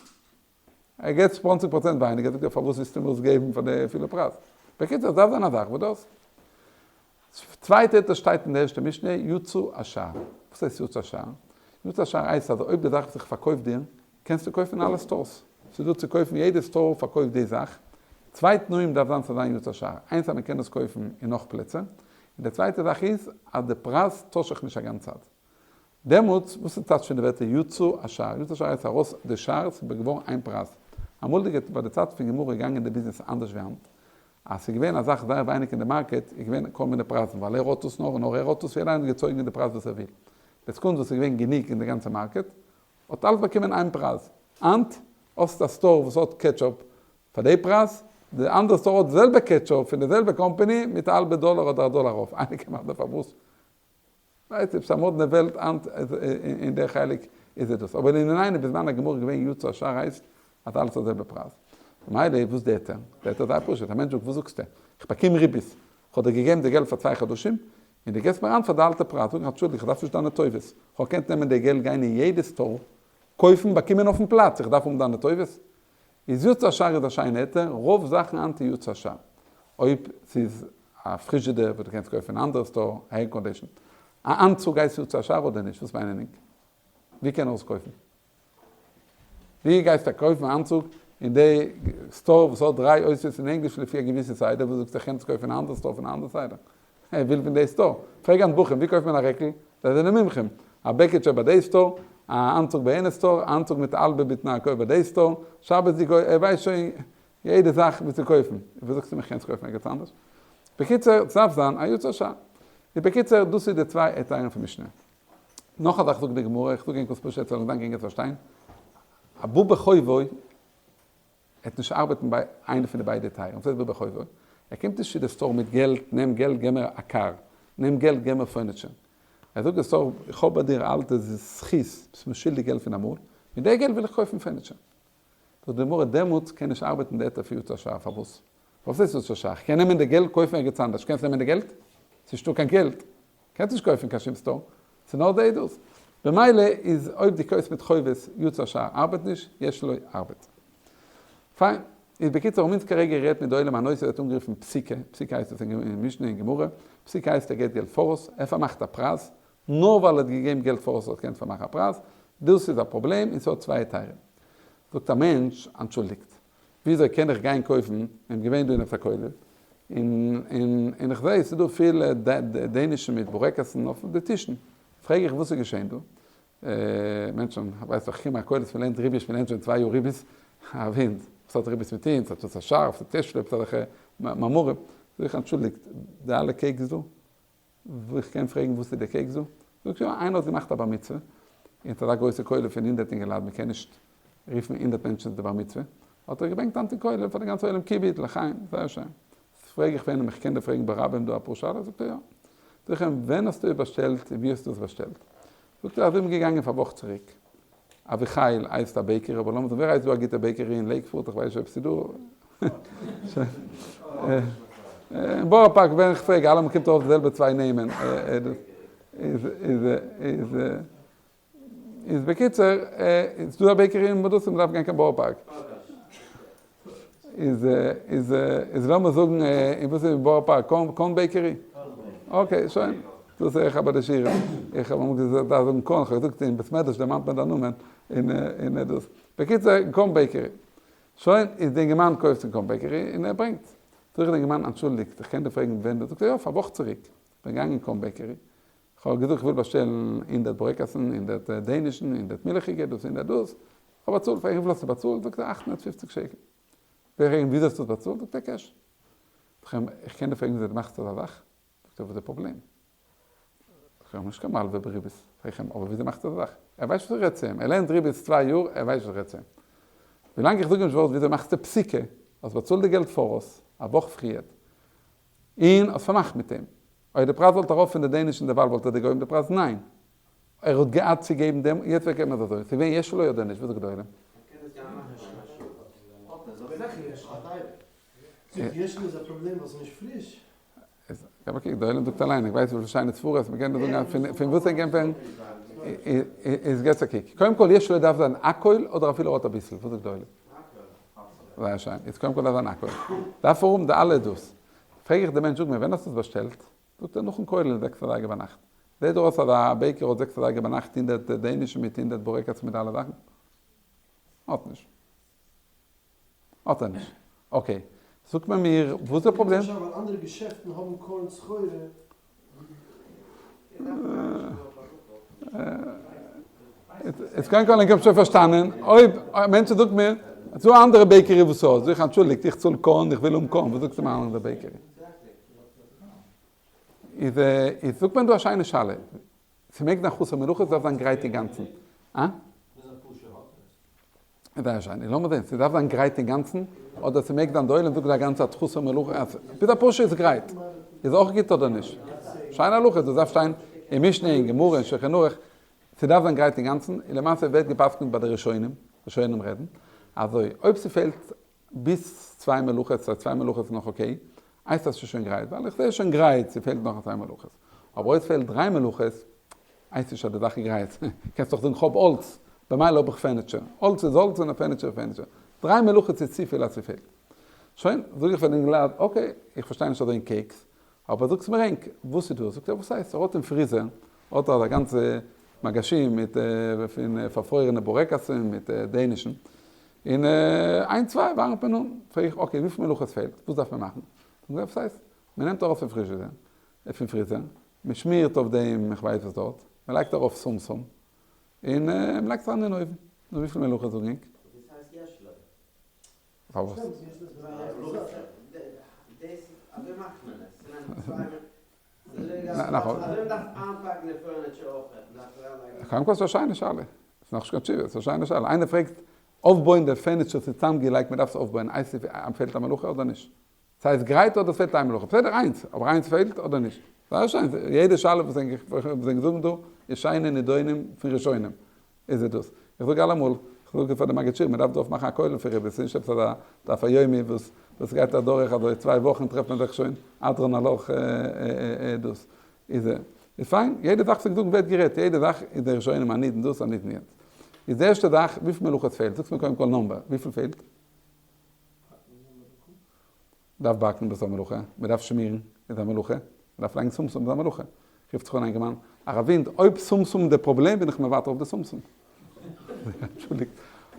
ער געט 20% ווייניגער, זאגט ער פארוואס ווילסטו מיר עס געבן פאר די פולע פרייז? בקיצור עס דארף זיין א זאך וואס דו האסט. צווייטע היתר שטייט אין די ערשטע משנה, יצא השער. וואס הייסט יצא השער? יצא השער הייסט אז אויב די זאך וואס איך פארקויף דיר, קענסטו קויפן אין אלע stores. ס'איז דא צו קויפן, יעדע store פארקויפט די זאך. צוויי תנאים דארף זיין צו זיין יצא השער. איינס אז מען קען עס קויפן אין נאך פלעצער. און די צווייטע זאך איז אז די פרייז טוישט זיך נישט א גאנצע צייט. דעמאלטס, וואס איז טייטש פון די ווערטער יצא השער? יצא השער הייסט ארויס די שער, ס'איז געווארן איין פרייז. אמאליגע ביי די צייט פון גמרא איז געגאנגען די ביזנעס אנדערש ווי היינט. אז ס'איז געווען א זאך זייער ווייניג אין די market, איז געווען כל מיני פרייזן, ווייל ער האט עס נאר און נאר ער האט עס, יעדער איינער האט געצויגן די פרייז וואס ער וויל. די סעקונדע וואס ס'איז געווען גענוג אין די גאנצע market, האט אלעס באקומען איין פרייז. היינט האסטו א store וואס האט ketchup פאר די פרייז, די אנדערע store האט די זעלבע ketchup פון די זעלבע קאמפאני מיט א האלבע דאלער אדער א דאלער ארויף. איינער קען מסביר פארוואס? ווייסט עפעס א מאדנע וועלט היינט אין דער חלק איז עס דאס. אבער לענינינו בזמן הגמרא געווען יצא השער הייסט אז אלעס האט זעלבע פרייז. ממילא וואס די היתר? די היתר איז זייער פשוט, א מענטש זאגט וואס זאגסטו? איך באקום ריבית, איך האב דיר געגעבן די געלט פאר צוויי חדשים, און דו געבסט מיר היינט פאר די אלטע פרייז, זאג איך אנטשולדיגט איך דארף נישט דיינע טובות, איך האב געקענט נעמען די געלט גיין אין יעדע store קויפן באקומען אויפן פלאץ, איך דארף האבן דיינע טובות? איז יצא השער איז א שיינע היתר, רוב זאכן היינט איז יצא השער. אויב ס'איז א פריזשידער וואס דו קענסט קויפן אין אנדערע store, א air condition. א אנצוג הייסט יצא השער אדער נישט? וואס מיינען ענק? ווי קען ער עס קויפן? ווי גייסטו קויפן א אנצוג אין די store וואס האט דריי אותיות אין ענגליש לפי א געוויסע סדר, וואס זאגסטו איך קען עס קויפן אין א אנדערע store פון א אנדערע סדר? ער וויל פון די store. פרעג אן בחורים ווי קויפט מען א רעקל? זיי זענען מומחים. א בעקיטשע ביי די store, א אנצוג ביי יענע store, א אנצוג מיט האלבע ביטן א קויף ביי די store, שבת'דיג אויך, ער ווייסט שוין יעדע זאך ווי צו קויפן. וואס זאגסטו מיר כ'קען עס קויפן ערגעץ אנדערש? בקיצור, ס'דארף זיין א יצא שער. איז בקיצור, דאס איז די צוויי היתרים פון משנה. נאך א זאך זאגט די גמרא, איך זאג ענק וואס פשוט זאלן זיין גרינגער צו פארשטיין, א בא בחובו וועט נישט ארבעטן ביי איינע פון די ביידע היתרים, וואס הייסט בא בחובו? ער קומט נישט צו די store מיט געלט, נעם געלט געב מיר א קאר, נעם געלט געב מיר furniture, ער זאגט די store איך האב ביי דיר אלטע זכות, ביסט מיר שולדיג געלט פון אמאל, מיט די געלט וויל איך קויפן furniture. זאגט די גמרא דעמאלטס קען נישט ארבעטן די היתר פון יצא שער, פארוואס? פארוואס הייסט יצא שער? כ'קען נעמען די געלט קויפן ערגעץ אנדערש, קענסט נעמען די געלט? ס'נישטא קיין געלט, קענסט נישט קויפן קיין שום store, ס'איז נאר די עדות. במילא איז אויב דו קויפסט מיט חובות יצא שער ארבעט נישט, יש לו ארבעט. פיין. איז בקיצור האבן אונז כרגע גערעדט מיט די עולם א נושא ווערט אנגערופן פסיקה, פסיקה הייסט עס אין משנה אין גמרא, פסיקה הייסט ער געט געלט פאראויס, ער פארמאכט א פרייז, נאר ווייל ער האט געגעבן געלט פאראויס האט ער געקענט פארמאכן א פרייז, דאס איז א פראבלעם און ס'האט צוויי היתרים. זאגט א מענטש, אנטשולדיגט, וויאזוי קען איך גיין קויפן, איך בין געווען דא אין עפעס א כולל, און און און איך זעה ס'איז דא פיל דענישן מיט בורעקעסן אויף די טישן, פרעג איך וואס איז געשען דא, מענטשן, ווייסט דאך כמעט כולל מ'לערנט ריבית, מ'לערנט שוין צוויי יאר ריבית, א ווינט, וואס האט ריבית מיט אונז, האט עס א שארף, ס'האט תשלום, אזעלכע מאמרים, זאג איך אנטשולדיגט, די אלע cakes דא, וואו איך קען פרעגן וואס איז די cakes דא? זאגט יא, איינער האט געמאכט א בר מצוה, און ס'איז אזא גרויסע כולל פון הונדערט אינגעלייט, מ'קען נישט רופן הונדערט מענטשן צו די בר מצוה, האט ער געברענגט היינט אין כולל פאר די גאנצע עולם כיבוד, לחיים, זייער שיין. פרעג איך ווען איך קען דיר פרעגן ברבים דא אפאר שאלות, זאגט ער יא. זאג איך אים ווען האסטו באשטעלט און ווי האסטו עס באשטעלט? זאגט ער אז איך בין געגאנגען פאר וואך צוריק, אביחיל הייסט א bakery, אבער לאמיר זאגן ווער הייסט דא א גוטע bakery אין לעיקוואוד, איך ווייס נישט אויב ס'איז דא. אין בארא פארק ווען איך פרעג אלעמאל קומט ארויף די זעלבע צוויי נעמען. איז איז איז איז בקיצור איז דא א bakery אין מדות מ'דארף גיין קיין בארא פארק. איז איז איז לאמיר זאגן אין וואס איז בארא פארק? קאהן bakery? okay שוין. דאס איך האב ביי די שיעורים. איך האב אמאל געזאגט דארף זאגן קאהן, כ'האב געזאגט אין בית מדרש דערמאנט מען דיין נאמען און און דאס. בקיצור קאהן bakery. שוין איז די אינגערמאן קויפט אין קאהן bakery און ער ברענגט. זאג איך די אינגערמאן אנטשולדיגט איך קען דיר פרעגן ווען דו זאגט ער יא פאר וואך צוריק כ'בין געגאנגען אין קאהן bakery כ'האב געזאגט כ'וויל באשטעלן הונדערט בורעקעסן הונדערט דענישן הונדערט מילכיגע דאס הונדערט דאס. כ'האב באצאלט פרעג איך וויפיל האסטו באצאלט זאגט ער 850 שקל. פרעג איך אים וויאזוי האסטו עס באצאלט זאגט ער cash. זאג איך אים איך קען דיר פרעגן וויאזוי דו מאכסט אזא זאך? זאגט ער וואס איז די פראבלעם? איך האב נישט קיין מלווה בריבית, פרעג איך אים אבער וויאזוי מאכסטו אזא זאך? ער ווייסט וואס איך רעד צו אים, ער לערנט ריבית צוויי יאר, ער ווייסט וואס איך רעד צו אים. ווילאנג איך זאג אים נישט ווארט וויאזוי מאכסטו פסיקה, האסט באצאלט די געלט פאראויס, א וואך פריערט, און האסט פארמאכט מיט אים. אויב די פרייז וואלט ארויף פון די דענישן דערווייל וואלט ער דיר געהויבן די פרייז? ניין. ער האט געהאט צו געבן דעם, יעצט ווער קען מען אזוי? ס'איז געווען יש לו אדער נישט? וואס זאגט די עולם? געב א קוק, די עולם זאגט אליין, איך ווייס וויפיל שיינע סברות מ'קען דא זאגן, פון וואס ענק ענטפערן, איז געטס א קוק. קודם כל יש לו דארף זיין הכל אדער אפילו האט אביסל, וואס זאגט די עולם? זייער שיין, איז קודם כל דארף זיין הכל. דארף ער האבן די אלע דאס. פרעג איך די מענטש, זאג מיר, ווען האסטו עס באשטעלט? זאגט ער, נאכן כולל זעקס אזייגער ביינאכט. זעט דיר אויס אז א baker האט זעקס אזייגער ביינאכט הונדערט דענישן מיט הונדערט בורעקעס מיט אלע זאכן? האט נישט. האט ער נישט. okay. זאגט מען מיר, וואס איז די פראבלעם? אפשר ווייל אנדערע געשעפטן האבן קארן סחורה. איז קודם כל איך האב שוין פארשטאנען, אויב א מענטש זאגט מיר, ס'דא אנדערע bakery וואס האט, זאג איך אנטשולדיגט איך צאל קארן איך וויל האבן קארן, וואס זאגסטו מיר אנדערע bakery? איז איז זאגט מען דא א שיינע שאלה, ס'מעג זיין חסר מלאכה ס'דארף זיין גרייט אינגאנצן, אה? זייער שיין, און לאמיר זען, ס'דארף זיין גרייט אינגאנצן, אדער ס'מעג זיין די עולם זאגט א גאנצע צייט חסר מלאכה, אז ביז א פרשה איז גרייט, איז אויך גוט אדער נישט? שיינע הלכה, דאס דארף שטיין אין משנה, אין גמרא, אין שולחן ערוך, ס'דארף זיין גרייט אינגאנצן, און למעשה ווערט גע'פסק'נט ביי די ראשונים, ראשונים רעדן, אזוי, אויב ס'פעלט ביז צוויי מלאכות, ס'הייסט צוויי מלאכות איז נאך okay, הייסט אז ס'איז שוין גרייט, ווייל איך זע שוין גרייט, ס'פעלט נאך צוויי מלאכות. אבער אויב ס'פעלט דריי מלאכות, הייסט נישט אז די זאך איז גרייט. קענסט דאך זאגן כ'האב האלץ, במילא האב איך furniture. האלץ איז האלץ און א furniture איז furniture. דריי מלאכות איז צופיל אז ס'פעלט. שוין, זאג איך פאר דעם אינגעלייט, okay, איך פארשטיי נישט אזוי אין cakes, אבער זאגטס מיר ענק, וואס איז דאס? זאגט ער, וואס הייסט? ער האט אין freezer, האט ער אזא גאנצע מגשים מיט פון פארפרוירענע בורעקעסן מיט דענישן. און איינס צוויי ווארעמט מען אן. פרעג איך okay וויפיל מלאכות פעלט? וואס דארף מען מאכן? זאגט ער וואס הייסט? מען נעמט ארויס פון פריזשידער, פון פריזער, מען שמירט אויף דעם איך ווייס וואס דארט, מען לייגט ארויף שומשום, און מען לייגט עס אריין אין אויוון. נו וויפיל מלאכות זאגן ענק? דאס הייסט יש לו. פארוואס? קודם כל ס'איז א שיינע שאלה. ס'איז נאכנישט קיין תשובה, ס'איז א שיינע שאלה. איינער פרעגט, אויפבויען די furniture ס'איז צוזאמגעלייגט מ'דארף עס אויפבויען, הייסט ס'פעלט א מלאכה אדער נישט? ס'הייסט גרייט אדער ס'פעלט איין מלאכה? בסדר איינס, אבער איינס פעלט אדער נישט? זייער שיין, יעדע שאלה וואס ענק זאגן דא איז שיינע נידונים פון ראשונים. איז עס דאס. איך זאג אלעמאל, איך זאג פאר די מגיד שיעור, מען דארף דא אויפמאכן א כולל פון ריבית, ס'איז נישט עפעס אזא דף היומי וואס דאס גייט אדורך אזוי צוויי וואכן טרעפט מען זיך שוין הדרן עלך דאס איז איז פיין, יעדע זאך וואס איך זאג ווערט גערעדט, יעדע זאך איז די ראשונים א נידון דאס א נידון יענץ. איז די ערשטע זאך, וויפיל מלאכות פעלט? זאגסט מיר קודם כל number, וויפיל פעלט? דארף באקן דאס איז א מלאכה, מען דארף שמירן איז א מלאכה, מען דארף לייגן שומשום איז א מלאכה, רופט זיך אן א אינגערמאן, הרב ווינד, אויב שומשום איז די פראבלעם בין איך מוותר אויף די שומשום. אנטשולדיגט,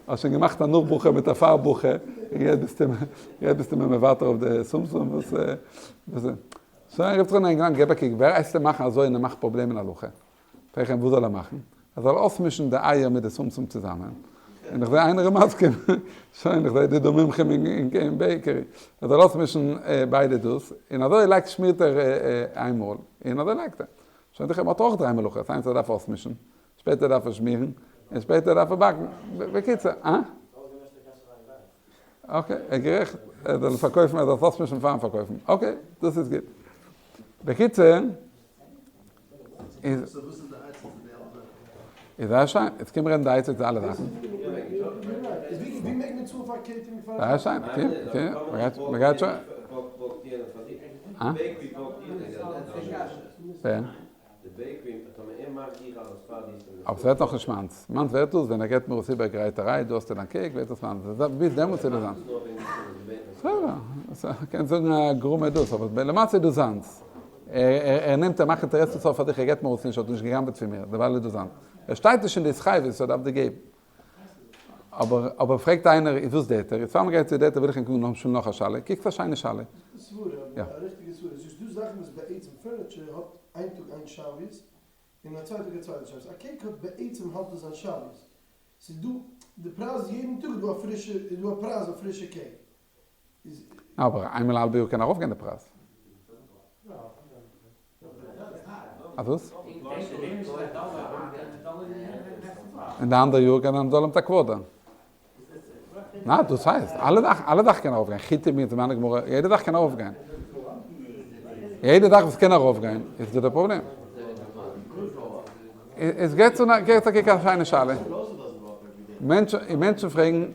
האסט שוין געמאכט א נאך ברכה מיט א פאר ברכה, און יעצט ביסטו מיר מוותר אויף די שומשום, וואס וואס שוין רופט זיך אן א אינגערמאן, געב א קוק, ווער הייסט אים מאכן אזוי און ער מאכט פראבלעם אין הלכה? פרעג איך אים וואס זאל ער מאכן? ער זאל אויסמישן די אייער מיט די שומשום צוזאמען, און איך זע איינער איז מסכים, שוין איך זע די דא מומחים אין bakery, ער זאל אויסמישן ביידע דאס, און אזוי לייגט שמירט ער איינמאל, און אזוי לייגט ער. שוין זיכער מען האט אויך דריי מלאכות, איינס ער דארף אויסמישן, שפעטער דארף ער שמירן, און שפעטער דארף ער באקן, בקיצור, אה? okay, ער איז גערעכט, ער זאל פארקויפן, ער זאל עס אויסמישן פארן פארקויפן, okay, דאס איז גוט. בקיצור, איז איז זייער שיין, יעצט קום רעדן די עצה צו אלע זאכן. זייער שיין, okay, okay, מ'גייט שוין. אה? ווער? אבער ס'ווערט נאכנישט מיינס. מיינס ווערט דאס ווען ער געבט מיר עס איבער גרייטערהייט, דא האסטו דיין cake, ווערט עס מיינס. ביז דעמאלטס איז דאס זיינס. בסדר, קענסט זאגן א גרמא דאס, אבער למעשה איז דאס זיינס. ער נעמט ער מאכט אינטערעסע סוף פאר דיך, ער געבט מיר עס נישט, האט נישט גע'גנב'עט פון מיר, דערווייל איז דאס זיינס. ער שטייט נישט אין די התחייבות, ער דארף דיר געבן. אבער אבער פרעגט איינער איז וואס די היתר? איז פאר מ'גייט צו די היתר וויל איך ענק נאך שטעלן נאך א שאלה, קוקטס א שיינע שאלה. סברה, יא. א ריכטיגע סברה, ס'איז דא זאכן וואס בעצם furniture האט איין טאג איין שוויות און א צווייטע טאג א צווייטע שוויות, א cake האט בעצם האלט עס זיין שוויות, ס'איז דא די פרייז יעדן טאג איז דא א פרישע איז דא א פרייז אויף פרישע cake, איז. אבער איינמאל א האלבע יאר קען ארויפגיין די פרייז. א וואס? און די אנדערע יאר קען זיין דאלער מיט א quarter. ניין, דאס הייסט, אלע זאכן, אלע זאכן קען ארויפגיין, חיטים מיט זמני גמרא, יעדע זאך קען ארויפגיין. יעדע זאך וואס קען ארויפגיין, איז דא די פראבלעם. עס געבט צו, געבט א קוק א שיינע שאלה. מענטשן, מענטשן פרעגן,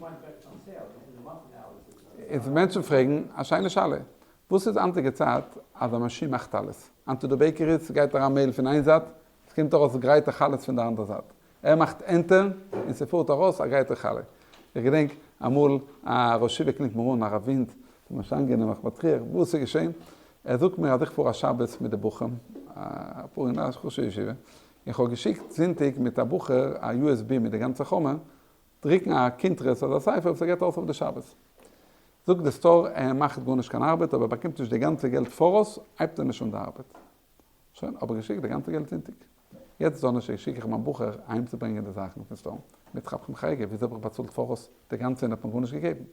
מענטשן פרעגן א שיינע שאלה. וואס איז היינטיגע צייט אז א מאשין מאכט אלעס? היינט איז דא bakeries, ס'גייט אריין מעהל פון איין זייט, ס'קומט ארויס גרייטע חלות פון די אנדערע זייט. ער מאכט enter און ס'פארט ארויס א גרייטע חלה. איך געדענק אמאל א ראש ישיבה קלינגט מיר אן, הרב ווינד, ס'איז ממש איינגענעם, איך מטריח, וואס איז געשען? ער זאגט מיר אז איך פאר א שבת מיט די בחורים, אפאר אין א חשוב'ע ישיבה, און כ'האב געשיקט זונטאג מיט א בחור א USB מיט די גאנצע חומר, דרוקן א קונטרס אדער ספר וואס ער געבט ארויס אויף די שבת. זאגט די store ער מאכט גארנישט קיין ארבעט אויב ער באקומט נישט די גאנצע געלט פאראויס הייבט ער נישט אן די ארבעט. שוין האב איך געשיקט די גאנצע געלט זונטאג. יעצט דאנערשטאג שיק איך מיין בחור אהיימצוברענגען די זאכן פון store מיט כאפן חייגע וויאזוי האב איך באצאלט פאראויס די גאנצע און האט מיר גארנישט געגעבן.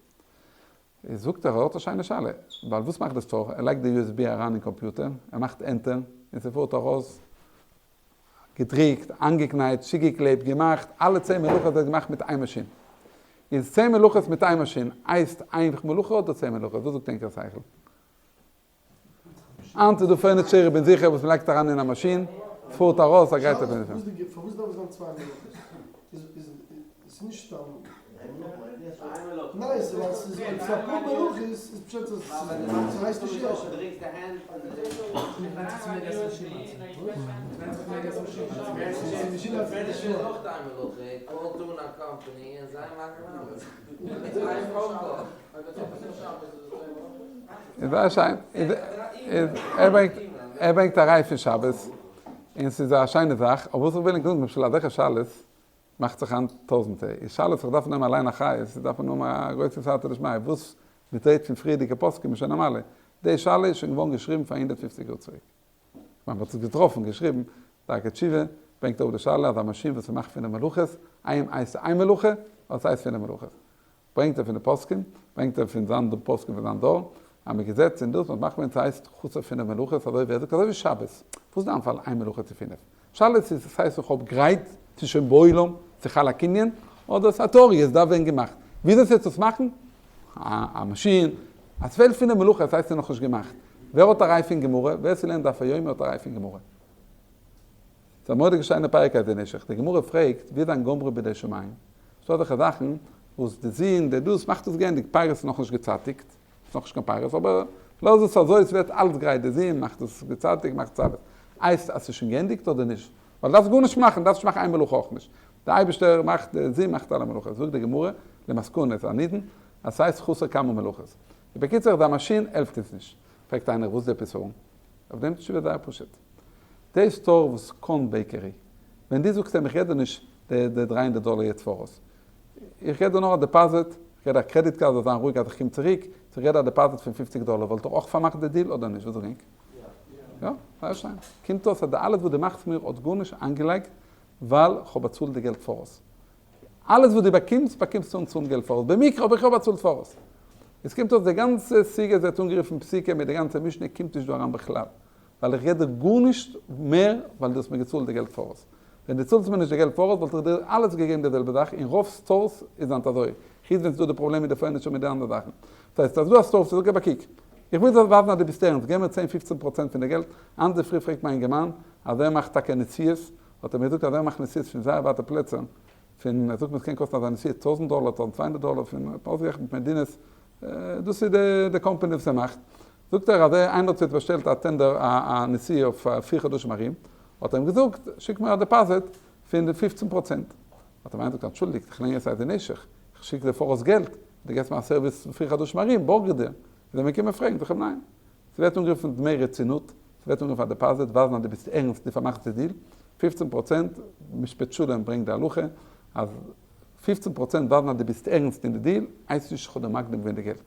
איז זאגט ער ער האט א שיינע שאלה ווייל וואס מאכט די store ער לייגט די USB אריין אין קאמפיוטער ער מאכט enter און ס'פארט ארויס געדריקט, איינגעקנייטשט, צוגעקלעבט, געמאכט, אלע צען מלאכות ווערט געמאכט מיט איין מאשין. איז צען מלאכות מיט איין מאשין, הייסט איין מלאכה אדער צען מלאכות? וואס זאגט ענקער שכל? היינט איז דא furniture, איך בין זיכער, וואס מ'לייגט אריין אין א מאשין, פארט ארויס א גרייטע furniture. פארוואס דארף עס זיין צוויי מלאכות? איז נישט סתם נייס ווייל ס'איז אויב ס'איז אפאר מלאכות איז פשט אז ס'הייסט נישט יש. איז זייער שיין, ער ברענגט ער ברענגט א ראי' פון שבת, און ס'איז א שיינע זאך, אבער וואס איך וויל ענק זאגן למשל אזעלכע שאלות. מאכט זיך היינט טויזענטע, איז שאלות איך דארף נעמען אליין אחריות, דארף מען האבן א גרויסע סייעתא דשמיא, וואס מ'טרעט פון פריערדיגע פוסקים איז שוין א מעלה, די שאלה איז שוין געווארן געשריבן פאר 150 יאר צוריק. כ'מיין מ'האט עס געטראפן געשריבן, דרכי תשובה ברענגט אראפ די שאלה אז א מאשין וואס ס'מאכט פינף מלאכות, איין הייסט איין מלאכה, אדער ס'הייסט פינף מלאכות. ברענגט ער פון די פוסקים, ברענגט ער פון זיין די פוסקים פון זיין דור, אז מ'איז געזעצט און דאס מ'האט מחמיר געווען ס'הייסט חסר פינף מלאכות אזוי ווי ער זאגט אזוי ווי שבת, וואס איז די איינפאל איין מלאכה צו פינף? שאלה איז צו ס'הייסט איך האב גרייט, ס'איז שוין בעולם, ס'איז חל א קנין, אדער ס'איז א טעאריע, עס דארף ווערן געמאכט. וויאזוי ס'וועט עס מאכן? א מאשין, אז ס'פעלט פינף מלאכות הייסט ס'איז נאכנישט געמאכט. ווער האט א ראי' פון גמרא? ווער ס'לערנט דף היומי האט א ראי' פון גמרא. ס'איז א מורא'דיגע שיינע פרק איז די נשך. די גמרא פרעגט, ווי איז דיין גומרה בידי שמים? ס'דא אזעלכע זאכן וואס די זון, די דאס, מאכט עס געענדיגט, פירות איז נאכנישט געצייטיגט, ס'איז נאכנישט קיין פירות, אבער לאז עס אזוי, ס'ווערט אלץ גרייט, די זון מאכט עס געצייטיגט, מאכט עס אלעס. הייסט אז ס'איז שוין געענדיגט אדער נישט? ווייל דארפסט גארנישט מאכן, דארפסט נישט מאכן איין מלאכה אויך נישט. די אייבערשטער מאכט, די זון מאכט אלע מלאכות. זאגט די גמרא, למסקנא איז א נידון, אז ס'הייסט חסר כמה מלאכות. בקיצור, די מאשין העלפט אונז נישט. פרעגט איינער וואס איז די פתרון? אויף דעם תשובה זייער פשוט. די store וואס קאן bakery, ווען דו זאגסט אים איך געב דיר נישט די 300 דאלער יעצט פאראויס, איך געב דיר נאר א deposit, איך געב דיר א credit card זאלסט זיין רואיג אז איך קום צוריק, צו איך געב דיר א deposit פון 50 דאלער, וואלט ער אויך פארמאכט די deal אדער נישט? וואס זאג ענק? יא, זייער שיין. קומט אויס אז די אלעס וואס דו מאכסט מיר האט גארנישט איינגעלייגט ווייל כ'האב באצאלט די געלט פאראויס. אלעס וואס דו באקומסט, באקומסטו אן צאלן געלט פאראויס. במקרה האב איך יא באצאלט פאראויס. עס קומט אויס די גאנצע סוגיא וואס ווערט אנגערופן פסיקה מיט די גאנצע משנה קומט נישט דא אריין בכלל. ווייל איך געב דיר גארנישט מער ווייל דו האסט מיר געצאלט די געלט פאראויס. ווען דו צאלסט מיר נישט די געלט פאראויס וואלט איך דיר אלעס געגעבן די זעלבע זאך, אין רוב stores איז היינט אזוי, חוץ ווען ס'איז דא די פראבלעם מיט די furniture מיט די אנדערע זאכן. דאס הייסט אז דו האסט store זאג אבער קוק, איך וויל זיך ווייזן אז דו ביסט ערנסט, געב מיר צען פופצען פראצענט פון די געלט, היינט אינדערפרי פרעגט מיין אינגערמאן אז ער מאכט טאקע נסיעות, האט ער מיר געזאגט אז ער מאכט נסיעות פון זייער ווייטע פלעצער, פון ער זאגט מיר ס'קען קאסטן אזא נסיעה טויזנט דאלער, 1200 דאלער, פון אויסגערעכנט מדינות, דאס איז די קאמפאני וואס ער מאכט, זאגט ער אז איינער האט יעצט באשטעלט א tender א נסיעה אויף פיר חדשים ארום, האט ער אים געזאגט שיק מיר א deposit פון 15 פראצענט, האט אים איינער געזאגט אנטשולדיגט איך לערן יעצט אייזער נשך, איך שיק דיר פאראויס געלט, דו געבסט מיר א service פון פיר חדשים ארום, בארג איך דיר, איז ער מיר געקומען פרעגן, זאג איך אים ניין, ס'ווערט אנגערופן דמי רצינות, ס'ווערט אנגערופן א deposit, ווייזן אז דו ביסט ערנסט, דו פארמאכסט די deal, 15 פראצענט, משפט שלום ברענגט די הלכה אז 15 פראצענט ווייזן אז דו ביסט ערנסט אין די deal, הייסט נישט איך האב דיר מקדים געווען די געלט.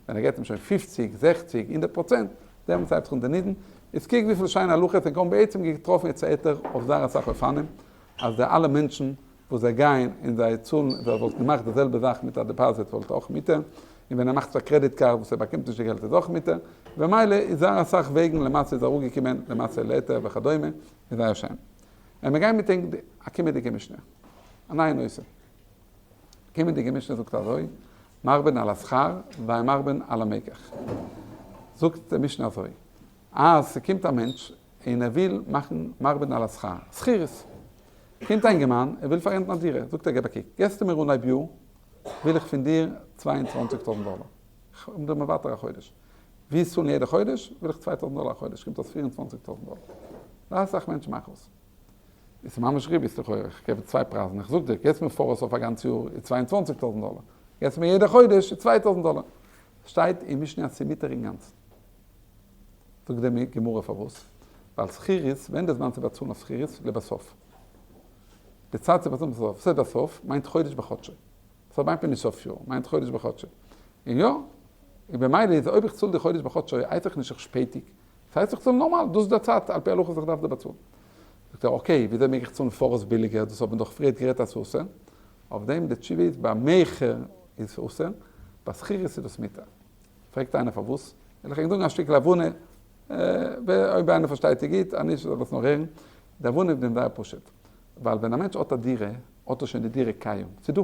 ווען ער געבט אים שוין 50, 60, 100 פראצענט, דעמאלטס הייבט זיך אן די נידון. איז קוק וויפיל שיינע הלכות ענק האבן בעצם געטראפן יעצט היתר אויף זייער אסאך אופנים, אז די אלע מענטשן וואס זיי גייען און זיי צאלן, ווער וואלט געמאכט די זעלבע זאך מיט א deposit וואלט אויך מותר, און ווען ער מאכט א credit card וואס ער באקומט נישט די געלט איז אויך מותר, במילא איז זייער אסאך וועגן למעשה איז אראפגעקומען למעשה להיתר וכדומה, איז זייער שיין. און מיר גייען מיט ענק א קומענדיגע משנה, א נייע נושא. קומענדיגע משנה זאגט אזוי, מרבין על השכר ואין מרבין על המקח. זאגט די משנה אזוי, אז ס'קומט א מענטש און ער וויל מאכן מרבין על השכר, שכירות. קומט א אינגערמאן, ער וויל פאררענטן א דירה, זאגט ער געב א קוק, געסטו מיר אנהייב יאר, וויל איך פון דיר 22,000 דאלער. איך בין דיר מוותר א חודש. ווי עס צאלן יעדע חודש, וויל איך 2,000 דאלער א חודש, קומט אויס 24,000 דאלער. זייער אסאך מענטשן מאכן עס. איז ממש ריבית לכאורה, איך געב צוויי פרייזן, איך זאג דיר, געבסט מיר פאראויס אויף א גאנץ יאר איז 22,000 דאלער, געבסט מיר יעדע חודש איז 2,000 דאלער. שטייט אין משנה אז ס'איז מותר אינגאנצן. זאגט די גמרא פארוואס? ווייל שכירות, ווען די זמן צו באצאלן אויף שכירות? לבסוף. די צייט צו באצאלן בסוף, וואס הייסט בסוף? מיינט חודש בחודשו. סוף מיינט מען נישט סוף יאר, מיינט חודש בחודשו. און יא, און במילא איז אויב איך צאל די חודש בחודשו, הייס איך נישט איך שפעטיג, דאס הייסט איך צאל נארמאל, דאס איז די צייט על פי הלכה וואס איך דארף דיר באצאלן. זאגט ער, okay, וויאזוי מעג איך צאלן פאראויס ביליגער, דאס האט מען דאך פריערט גערעדט אז ס'אסור. אויף דעם די תשובה איז ביי מכר איז אסור, ביי שכירות איז דאס מותר. פרעגט איינער פארוואס, וועל איך ענק זאגן א שטיקל הבנה, אויב איינער פארשטייט איז גוט, אז נישט זאל עס נאר הערן. די הבנה איז דעם זייער פשוט, ווייל ווען א מענטש האט א דירה, האט ער שוין די דירה קיים, ס'איז דא.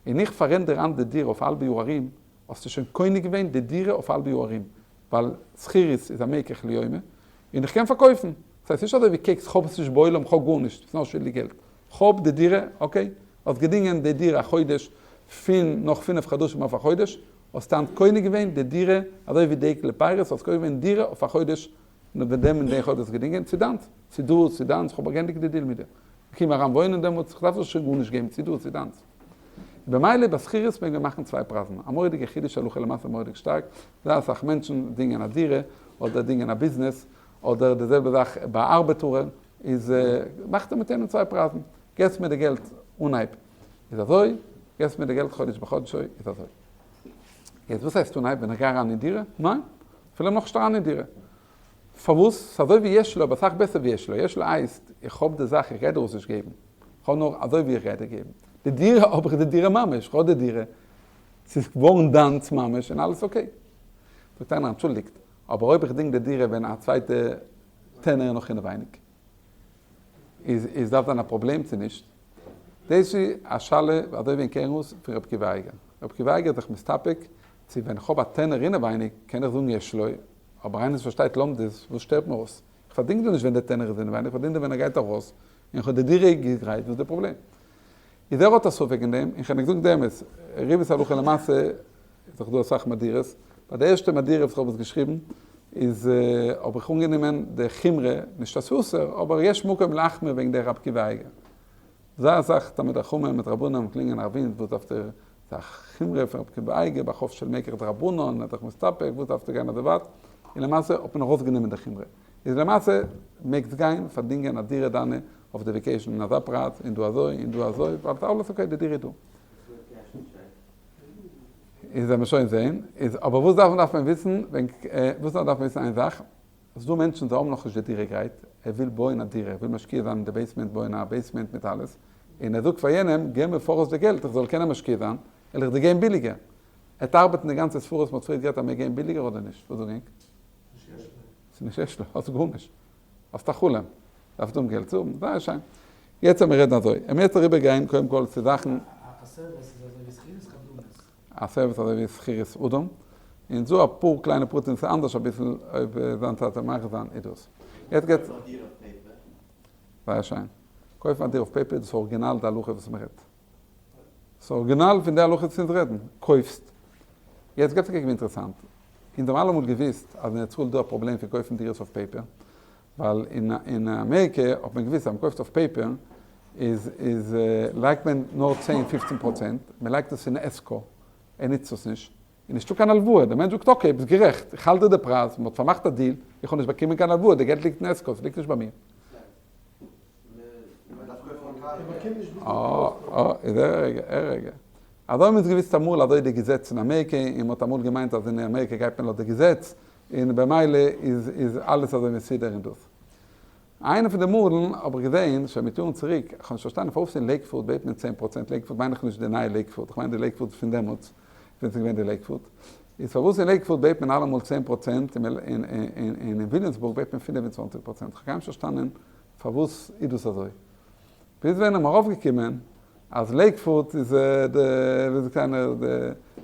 און איך פאררענט דיר היינט די דירה אויף א האלבע יאר ארום, האסטו שוין קונה געווען די דירה אויף א האלבע יאר ארום, ווייל שכירות איז א מקח ליומא, און איך קען פארקויפן. ס'הייסט נישט אזוי ווי cakes, כ'האב עס נישט בעולם, כ'האב גארנישט, ס'איז נאר שולדיג געלט. כ'האב די דירה, okay, האסט געדינגען די דירה א חודש, פון נאך פינף חדשים אויף א חודש, האסט היינט קונה געווען די דירה, אזוי ווי די לפירות, האסט קונה געווען דירה אויף א חודש, נאר ווען דעם און דעם חודש האסט געדינגען, צו דיינס, צו דא, צו דיינס, כ'האב געענדיגט די deal מיט דיר. איך קום אריין וואוינען דעמאלטס, כ'דארף דיר שוין גארנישט געבן, צו דא, צו דיינס. במילא ביי שכירות מעג מען מאכן צוויי פרייזן, א מורא'דיגע חידוש הלכה למעשה מורא'דיג שטארק, זייער אסאך מענטשן דינגען א דירה, אדער דינגען א ביזנעס, אדער די זעלבע זאך ביי ארבעטארער, איז מאכט ער מיט יענעם צוויי פרייזן, געבסט מיר די געלט. אנהייב איז אזוי, געסט מיר די געלט חודש בחודשו איז אזוי. יעצט וואס הייסט אנהייב? ווען איך גיי אריין אין דירה? ניין, אפילו נאכנישט אריין אין דירה. פארוואס? ס'איז אזוי ווי יש לו, אבער אסאך בעסער ווי יש לו. יש לו הייסט, איך האב די זאך, איך גיי דיר עס נישט געבן. איך האב נאר אזוי ווי איך גיי דיר געבן. די דירה האב איך די דירה ממש, איך האב די דירה. ס'איז געווארן דיינס ממש און אלעס okay. זאגט איינער אנטשולדיגט, אבער אויב איך דינג די דירה ווען א צווייטע tenant איז נאך אינעווייניג, איז איז דארף זיין א פראבלעם צו נישט? דאס איז א שאלה אזוי ווי אין קרן רוס פון רב עקיבא אייגער. רב עקיבא אייגער איז זיך מסתפק צו ווען איך האב א tenant אינעווייניג קען איך זאגן יש לו, אבער איינער וואס פארשטייט לומדות, וואס שטערט מיר אויס? איך פארדינג דא נישט ווען דער tenant איז אינעווייניג, איך פארדינג דא ווען ער גייט ארויס, און איך האב די דירה געגרייט, וואס איז די פראבלעם? איז ער האט א ספק אין דעם, און כ'האב נישט געזאגט די אמת, ריבית הלכה למעשה איז דאך דא אסאך מהדורות, ביי די ערשטע מהדורה וואס כ'האב עס געשריבן איז האב איך אנגענומען די חומרא, נישט אז ס'אסור, אבער יש מקום להחמיר וועגן דער רב עקיבא אייגער. זייער אסאך תלמידי חכמים מיט רבנים קלינגען ארווין וואס דארף דער ס'איז א חומרא פון רב עקיבא אייגער ביי חוב של מקח דרבנן, ער האט דאך מסתפק, וואס דארפסטו גיין אזוי ווייט, און למעשה האט מען ארויסגענומען די חומרא. איז למעשה מעגסט גיין פארדינגען א דירה דיינע אויף די vacation אין אזא פרייז און דא אזוי און דא אזוי ווייל ס'איז אלעס okay די דירה איז דא. איז ווען מיר שוין זעהן איז אבער וואס דארף דארף מען וויסן ווען וואס דארף מען וויסן איין זאך ס'איז דא מענטשן זיי האבן נאכנישט די דירה גרייט ער וויל בויען א דירה ער וויל משקיע זיין אין די basement בויען א basement מיט אלעס און ער זאגט פאר יענעם געב מיר פאראויס די געלט איך זאל קענען משקיע זיין וועל איך דיר געבן ביליגער ער וועט ארבעטן די גאנצע סברות מ'האט פריער גערעדט אז מיר געבן ביליגער אדער נישט וואס זאגן ענק? ס'איז נישט יש לו, האסט גארנישט. האסט א חלום. דארפסט האבן געלט צו האבן. זייער שיין. יעצט לאמיר רעדן אזוי. לאמיר יעצט אריבער גיין קודם כל צו זאכן. א service איז אזוי ווי שכירות קבלנות. א service אזוי ווי שכירות אדם. און דא אפאר קליינע פרטים ס'איז אנדערש אביסל אויב זיין טאטע מאריך זיין איז דאס. יעצט גייט. קויפן א דירה אויף paper. זייער שיין. קויפן א דירה אויף paper איז דאס אריגינאל די הלכה וואס מ'רעדט. ס'אריגינאל פון די הלכה צו אונז רעדן. קויפסט. יעצט געבט א קוק ווי אינטערעסאנט. אונז האבן אלעמאל געוואוסט אז אין ארץ ישראל איז דא א פראבלעם פון קויפן דירות אויף paper, ווייל אין אמעריקע האט מען געוואוסט אז מ'קויפט אויף paper איז איז לייגט מען נאר צען פופצן פראצענט, מ'לייגט עס אין escrow, ער נוצט עס נישט, איז נישטא קיין הלוואה, דער מענטש זאגט okay ביסט גערעכט, איך האלט דיר די פרייז, מ'האט פארמאכט א deal, איך האב נישט באקומען קיין הלוואה, די געלט ליגט אין escrow, ס'ליגט נישט ביי מיר. אה אה איז א רגע א רגע. אזוי האבן אונז געוויסט אמאל אזוי די געזעץ אין אמעריקע און מ'האט אמאל געמיינט אז אין אמעריקע גייט מען לויט די געזעץ און במילא איז איז אלעס אזוי מסודר און דאס. איינע פון די מאלן האב איך געזעהן שוין מיט יארן צוריק, איך האב נישט פארשטאנען פארוואס אין לעיקוואוד בעט מען 10%, לעיקוואוד מיין איך נישט די נייע לעיקוואוד, איך מיין די לעיקוואוד פון דעמאלטס ווען ס'איז געווען די לעיקוואוד, איז פארוואס אין לעיקוואוד בעט מען אלעמאל 10% און אין וויליאמסבורג בעט מען 25%, איך האב קיינמאל נישט פארשטאנען פארוואס איז דאס אזוי. ביז ווען איז מען ארויפגעקומען אז לעיקוואוד איז די, ווי זאגט איינער,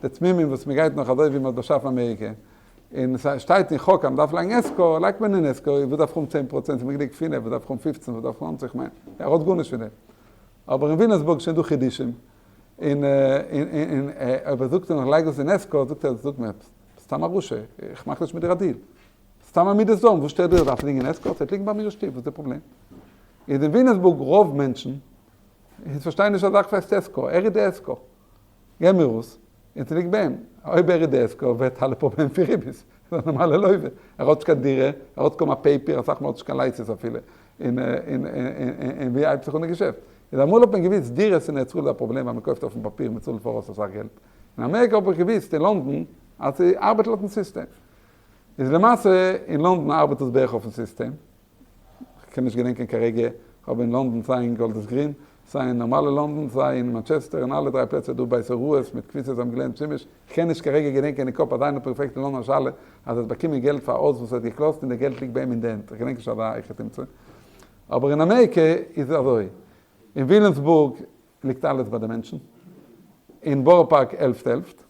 די תמימים וואס מען גייט נאך אזוי ווי מען האט באשאפן אמעריקע, און ס'שטייט אין חוק אז מען דארף לייגן escrow, לייגט מען אין escrow, וואס דארף איך האבן 10%, ס'איז מיר גענוג פינף, וואס דארף איך האבן פופצן, וואס דארף איך האבן צוואנציג, כ'מיין, ער האט גארנישט פון דעם. אבער אין וויליאמסבורג איז שוין דא חידושים, און און אויב ער זאגט אים איך לייג עס אין escrow, זאגט ער, זאג מיר, ביסט סתם א רשע, איך מאך נישט מיט דיר א deal. סתם א מידת זוים, וואס שטערט דיר עס דארף ליגן אין escrow? ס'וועט ליגן ביי מיר אין שטוב, וואס איז די פראבלעם? איז אין וויליאמסבורג רוב מענטשן איז פארשטייען נישט א זאך וואס הייסט escrow, ער איז די escrow, געב מיר עס, און ס'ליגט ביי אים, אויב ער איז די escrow ווערט אלע פראבלעם פון ריבית, איז א נארמאלע לווה, ער האט נישט קיין דירה, ער האט קוים א paper, אסאך מאל האט נישט קיין license אפילו, און און און ווי הייבט זיך אן די געשעפט? איז אמאל האט מען געוויסט דירות אין ארץ ישראל איז א פראבלעם ווייל מ'קויפט אויפן פאפיר מ'צאלט פאראויס אסאך געלט, אין אמעריקע האב איך געוויסט אין לונדון אז ס'ארבעט לויטן סיסטעם, איז למעשה אין לונדון ארבעט עס בערך אויפן סיסטעם, כ'קען נישט געדענקען כרגע, כ'האב אין לונדון סיי אין גאלדערס גרין, סיי אין נארמאלע לונדון, סיי אין מאנטשעסטער, אין אלע דריי פלעצער דא בית הוראות מיט קבוצות האבן געלערנט שימוש, כ'קען נישט כרגע געדענקען אין קאפ אז איינער האט מיר געפרעגט אין לונדון א שאלה אז ער האט באקומען געלט פאר א הויז וואס ער האט געקלאוזט און די געלט ליגט ביי אים אין די הענט, כ'געדענק נישט אזא היכי תמצא. אבער אין אמעריקע איז אזוי, אין וויליאמסבורג ליגט אלעס ביי די מענטשן, אין בארא פארק העלפט העלפט,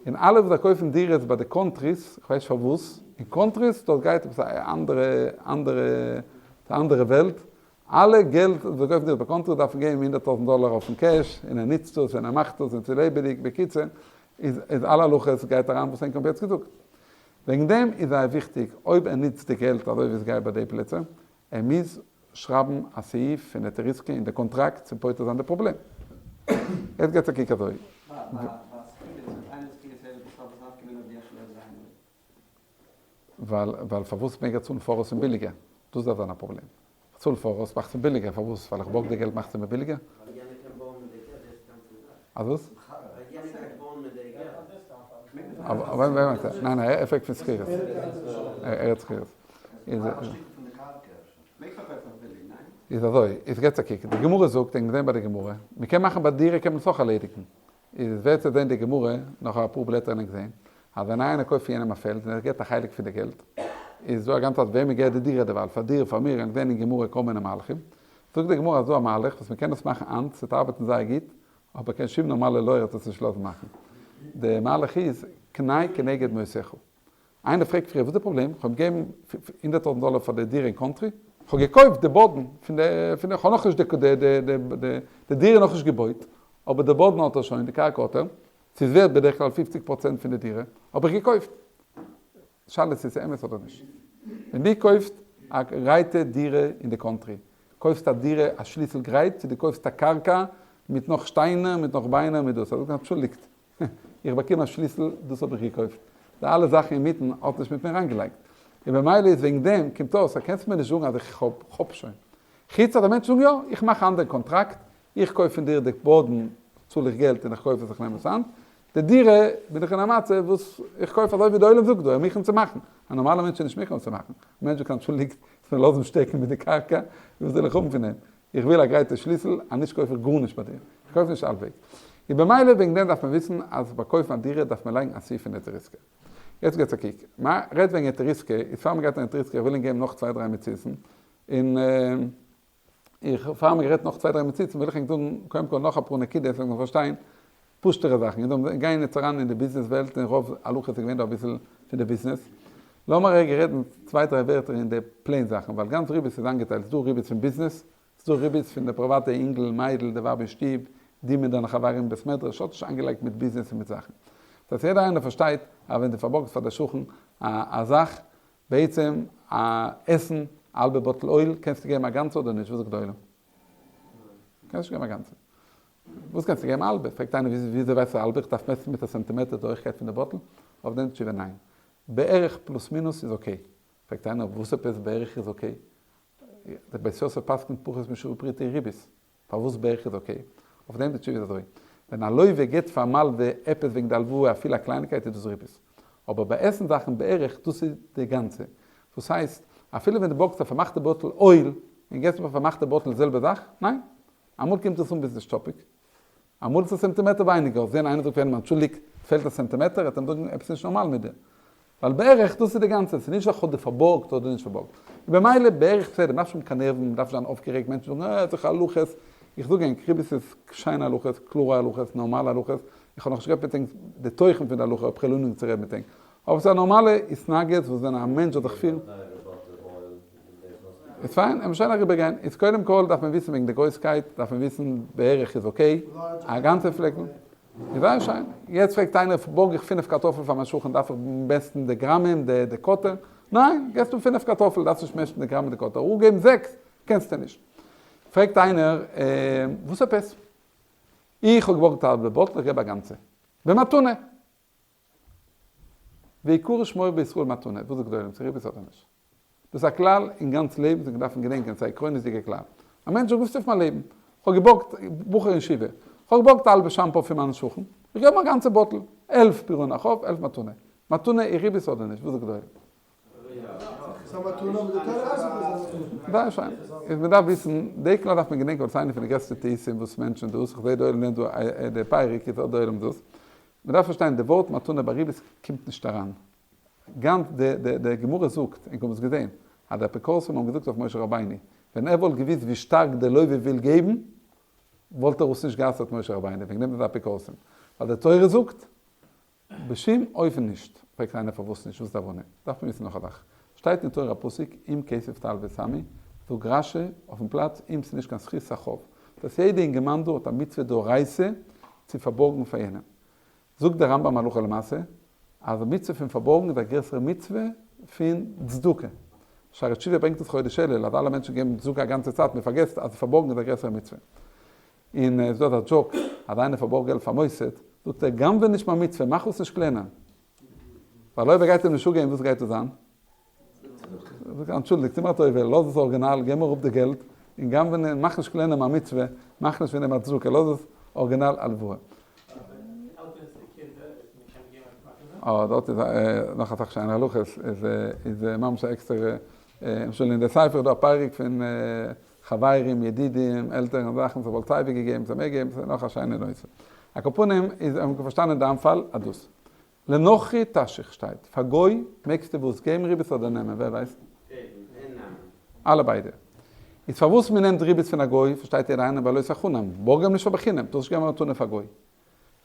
און אלע וואס זיי קויפן דירות ביי די countries, איך ווייס נישט פארוואס, אין countries דארט גייט עפעס א אנדערע אנדערע א אנדערע וועלט, אלע געלט וואס זיי קויפן דירות ביי countries דארפן געבן 100,000 דאלער אויפן cash, און ער נוצט עס און ער מאכט עס און ס'איז לעבעדיג, בקיצור איז איז אלע הלכות גייט אריין וואס ענק האבן יעצט געזאגט. וועגן דעם איז זייער וויכטיג אויב ער נוצט די געלט אזוי ווי עס גייט ביי די פלעצער, ער מוז שרייבן א סעיף פון היתר עסקה אין די קאנטראקט צו פותר זיין די פראבלעם. יעצט געטס א קוק אזוי. ווייל ווייל פארוואס מעג ער צאלן פאראויס און ביליגער? דאס דארף זיין א פראבלעם. איך צאל פאראויס מאכסט מיר ביליגער, פארוואס? ווייל איך בארג די געלט מאכסטו מיר ביליגער? אז וואס? ניין ניין ער פרעגט פון שכירות. ער רעדט שכירות. איז אזוי, איז געטס א קוק, די גמרא זאגט, ענק זעהן ביי די גמרא, מען קען מאכן ביי דירה קען מען עס אויך ערלעדיגן, איז ווערט צו זעהן די גמרא, נאך אפאר בלעטער ענק זעהן, אז ווען איינער קויפט פון יענעם א פעלד און ער געבט א חלק פון די געלט, איז דא א גאנצע צייט וועמען געהערט די דירה דערווייל, פאר דיר, פאר מיר, ענק זעהן אין גמרא כל מיני מהלכים, זאגט די גמרא אז דא א מהלך וואס מען קען עס מאכן היינט, ס'וועט ארבעטן זייער גוט, אבער קיין שום נארמאלע לויער וועט עס נישט לאזן מאכן. די מהלך איז, קנה כנגד מעותיך. איינער פרעגט פריער וואס איז די פראבלעם, כ'האב אים געגעבן הונדערט טויזנט דאלער פאר די דירה אין קאנטרי, כ'האב געקויפט די באדן פון די, פון די, כ'האב נאכנישט די, די, די, די, די דירה איז נאכנישט געבויט, אבער די באדן האט ער שוין, די קרקע האט ער, ס'איז ווערט בדרך כלל פופציג פראצענט פון די דירה, האב איך געקויפט. שאלה איז צו ס'איז אמת אדער נישט. ווען דו קויפסט א גרייטע דירה אין די קאנטרי, קויפסט א דירה א שליסל גרייט, צו דו קויפסט א קרקע מיט נאך שטיינער, מיט נאך ביינער, מיט דאס, אנטשולדיגט, איך באקום א שליסל, דאס האב איך געקויפט. די אלע זאכן אינמיטן האט נישט מיט מיר אריינגעלייגט. און במילא איז וועגן דעם קומט אויס אז קענסט מיר נישט זאגן אז איך האב האב שוין. חוץ אז א מענטש זאגט יא, איך מאך א אנדערע קאנטראקט, איך קויף פון דיר די באדן, צאל איך געלט און איך קויף עס איך נעם עס איין. די דירה בין איך אין א מצב וואס איך קויף אזוי ווי די עולם זאגט דא, ער מוכן צו מאכן. א נארמאלער מענטש איז נישט מוכן עס צו מאכן. א מענטש זאגט אנטשולדיגט, זאלסט מיר לאזן שטעקן מיט די קרקע, וואס זאל איך האבן פון דעם? איך וויל א גרייטע שליסל, אז נישט קויף איך גארנישט ביי דיר. איך קויף נישט האלבוועגס. און במילא וועגן דעם דארף מען וויסן אז ביי קויפן א דירה דארף מען לייגן א סעיף פון היתר עסקה. יעצט געטס א קוק. מע רעדט וועגן היתר עסקה, איז פאר מ'גייט אין היתר עסקה איך וויל ענק געבן נאך צוויי דריי מציאות'ן, און איך פאר מ'רעדט נאך צוויי דריי מציאות'ן וויל איך ענק זאגן קודם כל נאך אפאר נקודות ענק זאלן פארשטיין פשוט'ערע זאכן, אונז גייען יעצט אריין אין די ביזנעס וועלט און רוב הלכות איז געווען דא אביסל פון די ביזנעס, לאמיר רגע רעדן צוויי דריי ווערטער אין די plain זאכן, ווייל גאנץ ריבית איז איינגעטיילט, ס'דא ריבית פון ביזנעס, ס'דא ריבית פון די פריוואטע אינגל, מיידל, די ווייב אין שטוב, די מיט דיינע חברים אין בית מדרש, האט נישט איינגעלייגט מיט ביזנעס און מיט זאכן. דאס הייסט יעדער איינער פארשטייט אז ווען די פארבארגסט פאר די שכן א זאך, בעצם א עסן, א האלבע bottle oil, קענסטו געבן א גאנצע אדער נישט, וואס זאגט די עולם? קענסט נישט געבן א גאנצע. וואס קענסטו געבן א האלבע? פרעגט איינער וויאזוי ווייסטו א האלבע? איך דארף מעסטן מיט א סענטימעטער די הויכקייט פון די bottle? אויף דעם תשובה ניין. בערך פלוס מינוס איז okay. פרעגט איינער וואס עפעס בערך איז okay? דער בית יוסף פסק'נט פחות משוה פרוטה ריבית. פארוואס בערך איז okay? אויף דעם די תשובה איז אזוי, ווען א לוה גיבט פאר מלווה עפעס וועגן די הלוואה אפילו א קלייניקייט איז דאס ריבית. אבער ביי עסן זאכן בערך דאס איז די גאנצע. וואס הייסט אפילו ווען דו בארגסט א פארמאכטע bottle oil און געבסט אים א פארמאכטע bottle די זעלבע זאך? ניין. אמאל קומט עס אן ביז די שטאפיק. אמאל איז עס א סענטימעטער ווייניגער, אויף זען איינער זאגט פאר יענעם אנטשולדיגט פעלט א סענטימעטער, וועט אים זאגן עפעס נישט נארמאל מיט דיר. ווייל בערך דאס איז די גאנצע, ס'איז נישט ווייל כ'האב דיר פארבארגט אדער נישט פארבארגט. און במילא בערך בסדר, מ'דארף נישט האבן קיין נערוון, מ'דארף נישט זיין אויפגערעגט, מענטשן זאגן אה, אזעלכע הלכות. איך זאג ענק, ריבית איז שיינע הלכות, קלארע הלכות, נארמאלע הלכות, איך האב נאכנישט גערעדט מיט ענק די תוכן פון די הלכה, אויב כ'וועל אנהויבן צו רעדן מיט ענק. אבער ס'איז א נארמאלע התנהגות וואס ווען א מענטש זאל זיך פירן. איז פיין, עמער שוין אריבער גיין, איז קודם כל דארף מען וויסן וועגן די גרויסקייט, דארף מען וויסן בערך איז okay, א גאנצע פלעקל, איז זייער שיין, יעצט פרעגט איינער בארג איך פינף קארטאפל פאר מיין שכן דארף איך מעסטן די גראמים די די קאטער, ניין, געסט אים פינף קארטאפל דארפסט נישט מעסטן די גראמים די קאטער, אור געבן זעקס קענסטו נישט. פרעגט איינער וואס עפעס? איך האב געבארגט א האלבע bottle איך געב א גאנצע, במתנה! ויקרא שמו בישראל מתנה, וואס זאגט די עולם, ס'איז ריבית אדער נישט? דאס איז א כלל אין גאנץ לעבן וואס מיר דארפן געדענקען, ס'איז א עקרונות'דיגע כלל. א מענטש זאגט וואס איז מיין לעבן? כ'האב געבארגט, בחור אין ישיבה, כ'האב געבארגט א האלבע שאמפו פון מיין שכן, איך געב אים א גאנצע bottle, העלפט פירעון החוב, העלפט מתנה. מתנה איז ריבית אדער נישט? וואס זאגט די עולם? זייער שיין. איז מען דארף וויסן, די כלל דארף מען געדענקען ווייל ס'איז איינע פון די גרעסטע טעותים וואס מענטשן דאס, כ'זעה די עולם נעמט דא די פרק איז האט די עולם דאס, מען דארף פארשטיין די ווארט מתנה ביי ריבית קומט נישט אריין. גאנץ די די די גמרא זאגט, ענק האבן עס געזען, אז די אפיקורסים האבן געזאגט אויף משה רבינו, ווען ער וואלט געוואוסט ווי שטארק די לוה וויל געבן, וואלט ער עס נישט גע'אסר'ט משה רבינו, וועגן דעם זענען זיי אפיקורסים. ווייל די תורה זאגט, בשום אופן נישט. פרעגט איינער פארוואס נישט, וואס איז די הבנה? דארף מען וויסן נאך א זאך. שטייט אין תורה א פסוק, אם כסף תלוה את עמי, זאגט רשי אויפן פלאץ, אם ס'איז נישט קיין זכות ס'א חוב. דאס יעדע אינגערמאן דא האט א מצוה דאורייתא צו פארבארגן פאר יענעם. זאגט דער רמב"ם הלכה למעשה, אז די מצוה פון פארבארגן איז א גרעסערע מצוה פון צדקה. שערי תשובה ברענגט עס חודש אלול, אז אלע מענטשן געבן צדקה א גאנצע צייט, מען פארגעסט אז פארבארגן איז א גרעסערע מצוה. און עס איז דא אזא joke, אז איינער פארבארגט געלט פאר מוסד, זאגט ער, גנב'ע נישט מיין מצוה, מאך עס נישט קלענער. ווייל אויב ער גייט אים נישט אפגעבן וואס גייט דא זיין? זאגט ער, אנטשולדיגט, טו מיר א טובה, לאז עס ארגינאל, געב מיר אפ די געלט, און גנב'ע, מאך נישט קלענער מיין מצוה, מאך נישט פון דעם א צדקה, לאז עס ארגינאל הלוואה. אה, דארט איז נאך אסאך שיינע הלכות, איז איז ממש א עקסטערע, למשל אין די ספר איז דא א פרק פון חברים, ידידים, עלטערן, זאכן וואס ער וואלט סייווי געגעבן, צו מער געבן, ס'איז נאך א שיינע נושא. על כל פנים איז האבן מיר פארשטאנען דיין פאל אז דאס. לנכרי תשיך שטייט, פאר גוי מעגסטו וואס געבן ריבית אדער נעמען, ווער ווייסט? געבן און נעמען. אלע ביידע. איז פארוואס מען נעמט ריבית פון א גוי פארשטייט יעדער איינער ווייל לא תחנם, בארג אים נישט פאר בחינם, טארסט נישט געבן א מתנה פאר גוי.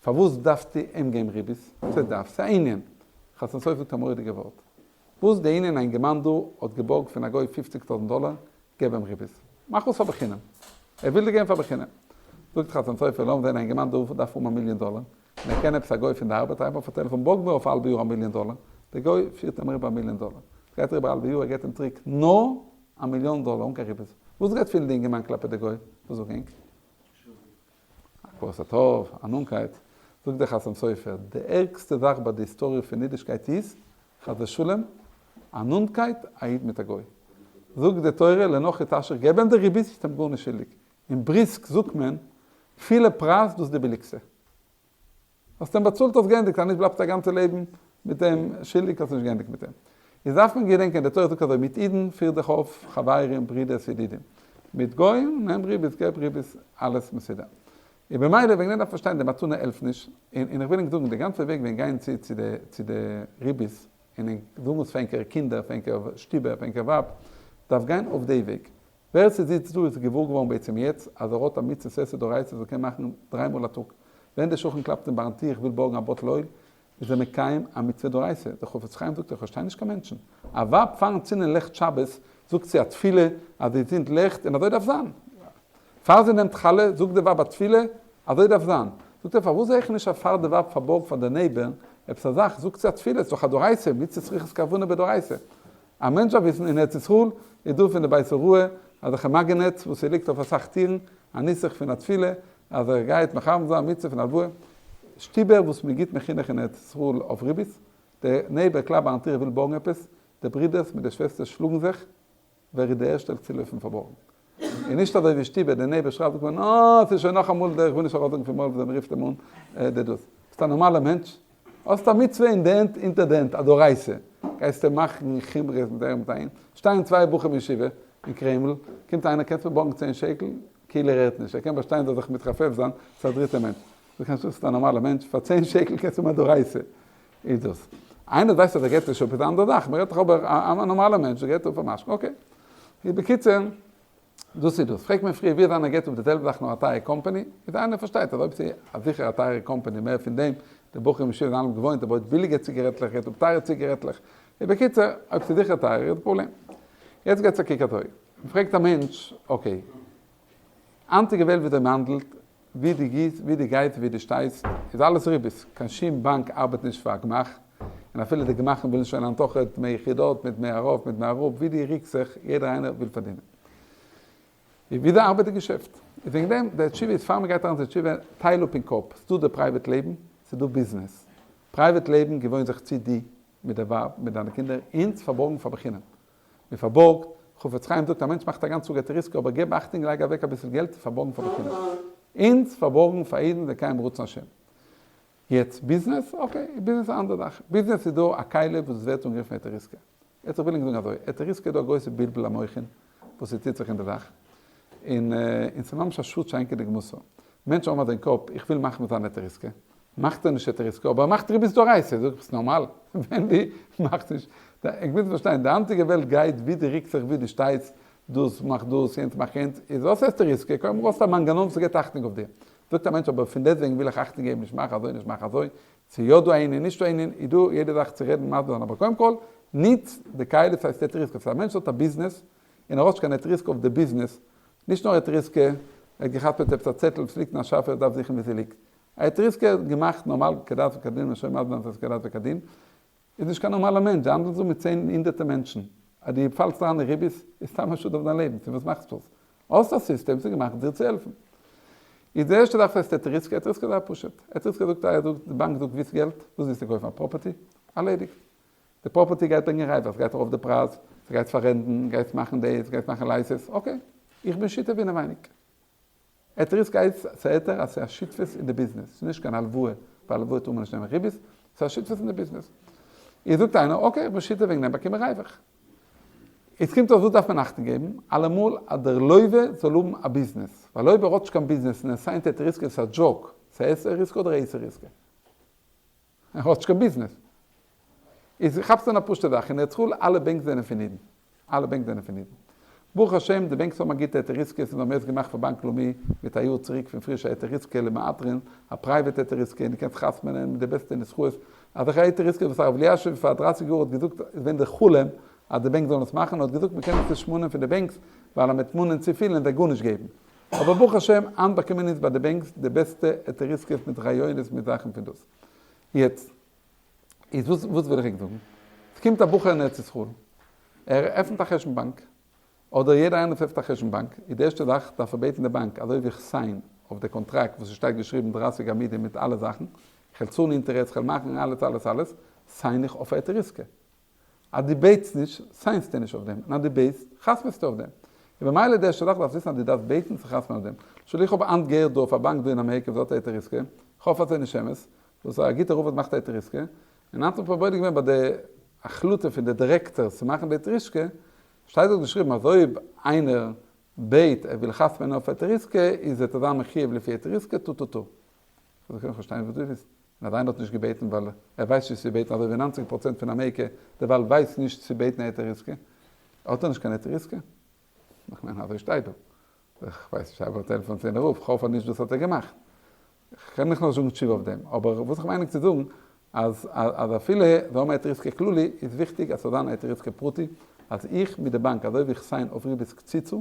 פארוואס דארפסטו אים געבן ריבית? ס'דארף, ס'איז א ענין. חתם סופר זאגט א מורא'דיגע ווארט. וואס די ענין א אינגערמאן דא האט געבארגט פון א גוי פופציג טויזנט דאלער, געב אים ריבית. מאך אויס פאר בחינם. ער וויל דיר געבן פאר בחינם. זאגט חתם סופר, לאמיר זען א אינגערמאן דא דארף האבן א מיליאן דאלער, און ער קען עפעס א גוי פון די ארבעט, הייב אויף א טעלעפאן בארג מיר אויף א האלבע יאר א מיליאן דאלער. די גוי פירט אים אריבער א מיליאן דאלער. ס'גייט אריבער א האלבע יאר ער געבט אים צוריק נאר א מיליאן דאלער אן קיין ריבית. וואס גייט פילן די אינגערמאן כלפי די גוי? וואס זאג ענק? הכרת הטוב, א נאנקייט, זאגט דער חתם סופר, די ערגסטע זאך ביי די היסטאריע פון אידישקייט איז, חס ושלום, א נאנטקייט א איד מיט א גוי. זאגט די תורה, לנכרי תשיך, געב אים די ריבית, ביסט אים גארנישט שולדיג. אין בריסק זאגט מען, פילע פרייז דאס די ביליגסטע. האסט אים באצאלט האסט געענדיגט, אז נישט בלייבסטו א גאנצע לעבן מיט אים שולדיג האסט נישט געענדיגט מיט אים. איז דארף מען געדענקען די תורה זאגט אזוי מיט אידן פיר דיך אויף חברים ברידערס ידידים, מיט גוים נעם ריבית געב ריבית אלעס מסודר. און במילא וועגן דעם דארף מען פארשטיין די מתנה העלפט נישט, און און איך וויל ענק זאגן די גאנצע וועג ווען גיין צו צו די צו די ריבית און ענק זאגן עס פאר ענקערע קינדער פאר ענקער שטובער פאר ענקער ווייב דארף גיין אויף די וועג. ווער ס'זיצט דא איז געוואר געווארן בעצם יעצט אז ער האט א מצות עשה דאורייתא וואס ער קען מאכן דריי מאל א טאג. ווען דער שכן קלאפט אים ביים טיר איך וויל בארגן א bottle oil, איז ער מקיים א מצוה דאורייתא. דער חפץ חיים זאגט איך פארשטיי נישט קיין מענטשן. א ווייב פארן צינדן לעכט שבת זאגט זי א תפילה אז זי צינדט לעכט און אזוי דארף זיין. פאר זי נעמט חלה זאגט די ווייב א תפילה אזוי דארף זיין. זאגט ער פארוואס זעה איך נישט אז פאר די ווייב פארבארגט פאר די neighbor עפעס א זאך זאגט זי א תפילה ס'איז דאך א דאורייתא מצוה צריכות כוונה בדאורייתא. א מענטש דארף וויסן, אין ארץ ישראל איז דא פון די בית הוראה אזעלכע magnets וואס ס'ליגט אויף אסאך טירן, א נוסח פון א תפילה אז ער גייט מכוון זיין מצוה פון הלוואה, שטיבער וואס מען גיט מחינוך אין ארץ ישראל אויף ריבית, די neighbor קלאפט ביים טיר וויל בארגן עפעס, די ברודערס מיט די שוועסטערס שלאגן זיך ווער איז די ערשטער צולויפן פארבארגן. און נישט אזוי ווי שטיבער, די neighbor שרייבט זאגט מען אה ס'איז שוין נאכאמאל דער, איך וויל נישט ארויסזאגן פון מויל וויאזוי מ'רופט אים אן, די דאס. ביסט א נארמאלער מענטש? האסט א מצוה אין די הענט אונטער די הענט א דאורייתא, גייסטו מאכן חומרות מיט אהער מיט אהין, שטייען צוויי בחורים אין ישיבה אין קרעמל, קומט איינער קענסט מיר בארגן צען שקל, כאילו ער הערט נישט, ער קען באשטיין זאל זיך מתחפף זיין צו א דריטע מענטש, דו קענסט ביסט א נארמאלער מענטש, פאר צען שקל קענסטו האבן א דאורייתא, איז דאס. איינער ווייסט אז ער געבט נישט אפ איז א אנדערע זאך, מען רעדט דאך אבער א נארמאלער מענטש געבט אפ א משכון, okay. בקיצור. דאס איז דאס. פרעגט מען פריער ווי איז איינער געט אפ די זעלבע זאך נאר א טייערע קאמפאני, איז איינער פארשטייט אז אויב ס'איז א זיכער א טייערע קאמפאני מער פון דעם, די בחורים אין ישיבה זענען אלע געוואוינט ער בויט ביליגע ציגערעטלעך געט אפ טייערע ציגערעטלעך, איז בקיצור אויב ס'איז זיכער טייערער איז די פראבלעם. יעצט געטס א קוק אזוי, מ'פרעגט א מענטש, okay, היינטיגע וועלט וויאזוי מ'האנדלט, ווי דו גיסט, ווי דו גייסט, ווי דו שטייסט, איז אלעס ריבית, קיין שום באנק ארבעט נישט פאר א גמח, און אפילו די גמחים ווילן שוין היינט אויך דמי יחידות מיט דמי ארויף מיט דמי אראפ, ווי דו ריקסט זיך, יעדער איינער וויל פארדינען. איז וויאזוי ארבעט די געשעפט? איז וועגן דעם די תשובה איז פאר מען גייט אריין צו תשובה, טייל אפ אין קאפ, ס'דא די private לעבן, ס'דא ביזנעס. private לעבן געוואוין זיך צו דו מיט די ווייב, מיט דיינע קינדער, אונז פארבארגן פאר בחינם. מען פארבארגט, חפץ חיים זאגט א מענטש מאכט א גאנץ טאג היתר עיסקא אבער געב אכטונג לייג אוועק אביסל געלט צו פארבארגן פאר בחינם. אונז פארבארגן פאר אידן לקיים רצון השם. יעצט ביזנעס, okay, ביזנעס איז א אנדערע זאך. ביזנעס איז דא א כלי וואס ווערט אנגערופן היתר עיסקא. יעצט איך וויל ענק זאגן אזוי, היתר עיסקא איז דא א גרויסע בלבול המוחין וואס ס'טוט זיך אין די זאך. און און ס'איז ממש א שאד שאין כדוגמתו. מענטשן האבן אזוי אין קאפ, איך וויל מאכן מיט זיין היתר עיסקא. מאכט ער נישט היתר עיסקא, אבער ער מאכט ריבית דאורייתא, זאג איך ביסט נארמאל? ווען די מאכסט נישט, איך וויל פארשטיין, די היינטיגע וועלט גייט ווי די ריקסט זיך ווי די שטייסט, דאס מאכט דאס יענץ מאכט יענץ, איז וואס היתר עיסקא, קודם האסטו א מנגנון וואס געבט אכטונג אויף דיר, זאגט א מענטש אבער פון דעסטוועגן וויל איך אכטונג געבן נישט מאך אזוי נישט מאך אזוי, צו יא דא ענין נישט דא ענין, איז דא יעדע זאך צו רעדן מסביר זיין, אבער קודם כל ניץ די כלי ס'הייסט היתר עיסקא, ס'איז א מענטש האט א ביזנעס און ער האט נישט קיין היתר עיסקא אויף די ביזנעס, נישט נאר היתר עיסקא, ער האט געכאפט עפעס א צעטל וואס ליגט אין א שאפע ער דארף זוכן ווי ס'ליגט, א היתר עיסקא האט געמאכט נארמאל כדת וכדין און שוין מסביר זיין ס'איז כדת וכדין, איז נישט קיין נארמאלער מענטש, די האנדלסט דא מיט צען הונדערטער מענטשן, אז דו פאלסט אריין אין ריבית איז סתם א שאד אויף דיין לעבן, צו וואס מאכסטו עס? האסט א סיסטעם, ס'איז געמאכט דיר צו העלפן. איז די ערשטע זאך ס'הייסט היתר עיסקא, היתר עיסקא איז זייער פשוט, היתר עיסקא זאגט א די באנק זאגט ווילסט געלט, וואס ווילסטו קויפן א property? ארלעדיגט. די property גייט ברענגען ריווח, ס'גייט ארויף די פרייז, ס'גייט פאררענטן, גייסט מאכן דאס, גייסט מאכן לייסעס, okay, איך בין שותף אינעווייניג. היתר עיסקא הייסט ס'היתר אז ס'איז א שותפות אין די ביזנעס, ס'איז נישט קיין הלוואה, ווייל הלוואה טאר מען נישט נעמען ריבית, ס'איז א שותפות אין די ביזנעס. איז זאגט איינער, okay, איך בין שותף וועגן דעם באקום איך ריווח. איצט קומט אויס וואס דארף מען אכטונג געבן? אלעמאל אז דער לווה זאל האבן א ביזנעס, ווייל אויב ער האט נישט קיין ביזנעס און ער סיינט היתר עסקה איז עס א joke, ס'איז היתר עסקה אדער איסור עסקה? ער האט נישט קיין ביזנעס. איז כאפסט אן א פשוטע זאך, אין ארץ ישראל אלע בענק זענען פון אידן. אלע בענק זענען פון אידן. ברוך השם די banks האבן א גוטע היתר עסקה'ס און זיי האבן יעצט געמאכט פאר באנק לאומי מיט א יאר צוריק פון פרישע היתר עסקה למהדרין, א private היתר עסקה און דו קענסט חתמ'נען מיט די בעסטע נוסחאות, אזעלכע היתר עסקה'ס וואס הרב אלישיב פאר דרייסיג יאר האט געזאגט איז געווען די חלום אז די בענק זאלן עס מאכן, ער האט געזאגט מ'קען עס נישט מאנען פון די banks ווייל אז מ'וועט מאנען צופיל און זיי גארנישט געבן. אבער ברוך השם היינט באקומען אונז ביי די banks די בעסטע היתר עסקה'ס מיט רעיונות מיט זאכן פון דאס. יעצט איז וואס וואס וויל איך ענק זאגן? ס'קומט א בחור אין ארץ ישראל, ער עפנט א חשבון באנק, אדער יעדער איינער וואס עפנט א חשבון באנק, איז די ערשטע זאך דארף ער בעטן די באנק, אזוי ווי איך sign אויף די קאנטראקט וואס ס'שטייט געשריבן דרייסיג עמודים מיט אלע זאכן, כ'וועל צאלן אינטערעסט, כ'וועל מאכן אלעס אלעס אלעס, sign איך אויף היתר עסקה. אז דו בעטסט נישט, סיינסטו נישט אויף דעם, און אז דו בעטסט, חתמ'סטו אויף דעם. און במילא די ערשטע זאך דארפסט וויסן אז דו דארפסט בעטן צו חתמ'ן אויף דעם. למשל איך האב היינט געהערט דא אויף א באנק דא אין אמעריקע וואס האט היתר עסקה, כ'האף אז ס'איז נישט אמת, וואס א גוטער רב האט געמאכט היתר עסקה, און היינט האט מען בודק געווען ביי די החלטה פון די דירעקטארס צו מאכן די היתר עסקה, שטייט דארט געשריבן אז אויב איינער בעט ער וויל חתמ'ענען אויף היתר עסקה איז ער אזא מחיוב לפי היתר עסקה טו טו טו. איך קען פארשטיין וואס דו ווילסט. און אז איינער האט נישט געבעטן ווייל ער ווייסט נישט צו בעטן אזוי ווי 90 פראצענט פון אמעריקע דערווייל ווייסט נישט צו בעטן היתר עסקה, האט ער נישט קיין היתר עסקה? איך מיין אזוי שטייט דא. איך ווייס נישט אבער טעלעפאן צו יענער רב, כ'האף אז נישט דאס האט ער געמאכט. כ'קען דיך נאר זאגן תשובה אויף דעם, אבער וואס איך מיין צו זאגן אז אז אפילו זיי האבן היתר עסקה כללי איז וויכטיג אז ס'זאל זיין היתר עסקה פרטי, אז איך מיט די באנק אזוי ווי איך sign אויף ריבית קציצה,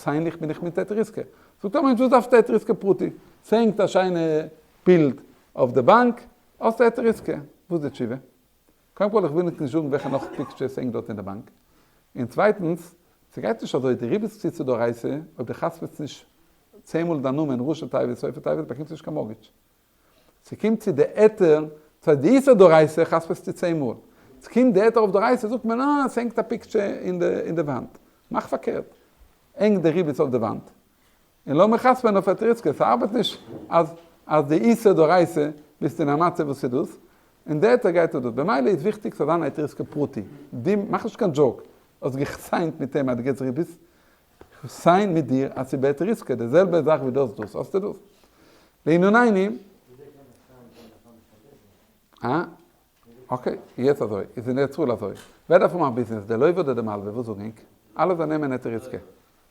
sign איך בין איך מיט היתר עסקה. זאגט א מענטש וואס דארפסטו היתר עסקה פרטי? ס'הענגט א שיינע בילד אויף די באנק, האסטו היתר עסקה. וואס איז די תשובה? קודם כל איך וויל נישט זאגן וועלכע נאך pictures ס'הענגט דארט אין די באנק, און צווייטנס, ס'גייט נישט אזוי, די ריבית קציצה דאורייתא, אויב דו חתמ'סט נישט צען מאל דיין נאמען ראשי תיבות סופי תיבות באקומסטו נישט קיין mortgage. ס'קומט צו די היתר, צו די איסור דאורייתא חתמ'סטו צען מאל. ס'קומט די היתר אויף דאורייתא זאגט מען אה ס'הענגט א picture אין די וואנט. מאך פארקערט. הענג די ריבית אויף די וואנט. און לאמיר חתמ'ען אויף היתר עסקה. ס'ארבעט נישט אז אז די איסור דאורייתא ביסטו אין א מצב וואס איז דאס. און די היתר גייט אויף דאס. במילא איז וויכטיג ס'זאל זיין היתר עסקה פרטי. די מאך נישט קיין joke. האסט געסיינט מיט אים אז דו געבסט ריבית. כ'סיין מיט דיר אז ס'איז בהיתר עסקה, די זעלבע זאך ווי דו האסט דאס, האסטו דאס. לענינינו. אה? okay, יעצט אזוי, איז אין ארץ ישראל אזוי. ווער דארף האבן א ביזנעס, די לווה אדער די מלווה? וואס זאגן ענק? אלע זיי נעמען היתר עסקה.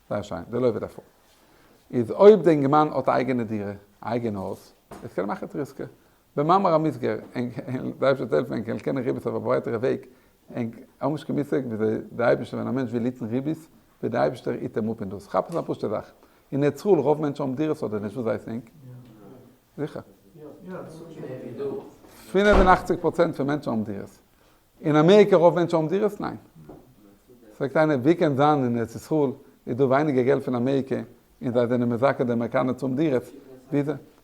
זייער שיין, די לווה דארף האבן. איז אויב די אינגערמאן האט א אייגענע דירה, א אייגענע הויז, איז קען ער מאכן היתר עסקה. במאמר המוסגר, ענק, די אייבערשטער זאל העלפן ענק, ענק קענען ריבית אויף א ברייטערע וועג, ענק האבן נישט קיין מושג וויאזוי די אייבערשטער ווען א מענטש וויל היטן ריבית, ווי די אייבערשטער היט אים אפ אין דאס. כאפ עס א פשוטע זאך. אין ארץ ישראל רוב מענטשן האבן דירות אדער נישט וואס ווייסן ענק? זיכער. 85% פון מענטשן האבן דירות. אין אמעריקע רוב מענטשן האבן דירות? ניין. פרעגט איינער ווי קען זיין אין ארץ ישראל איז דא ווייניגער געלט פון אמעריקע און זיי זענען מזכה די אמעריקאנער צו האבן דירות?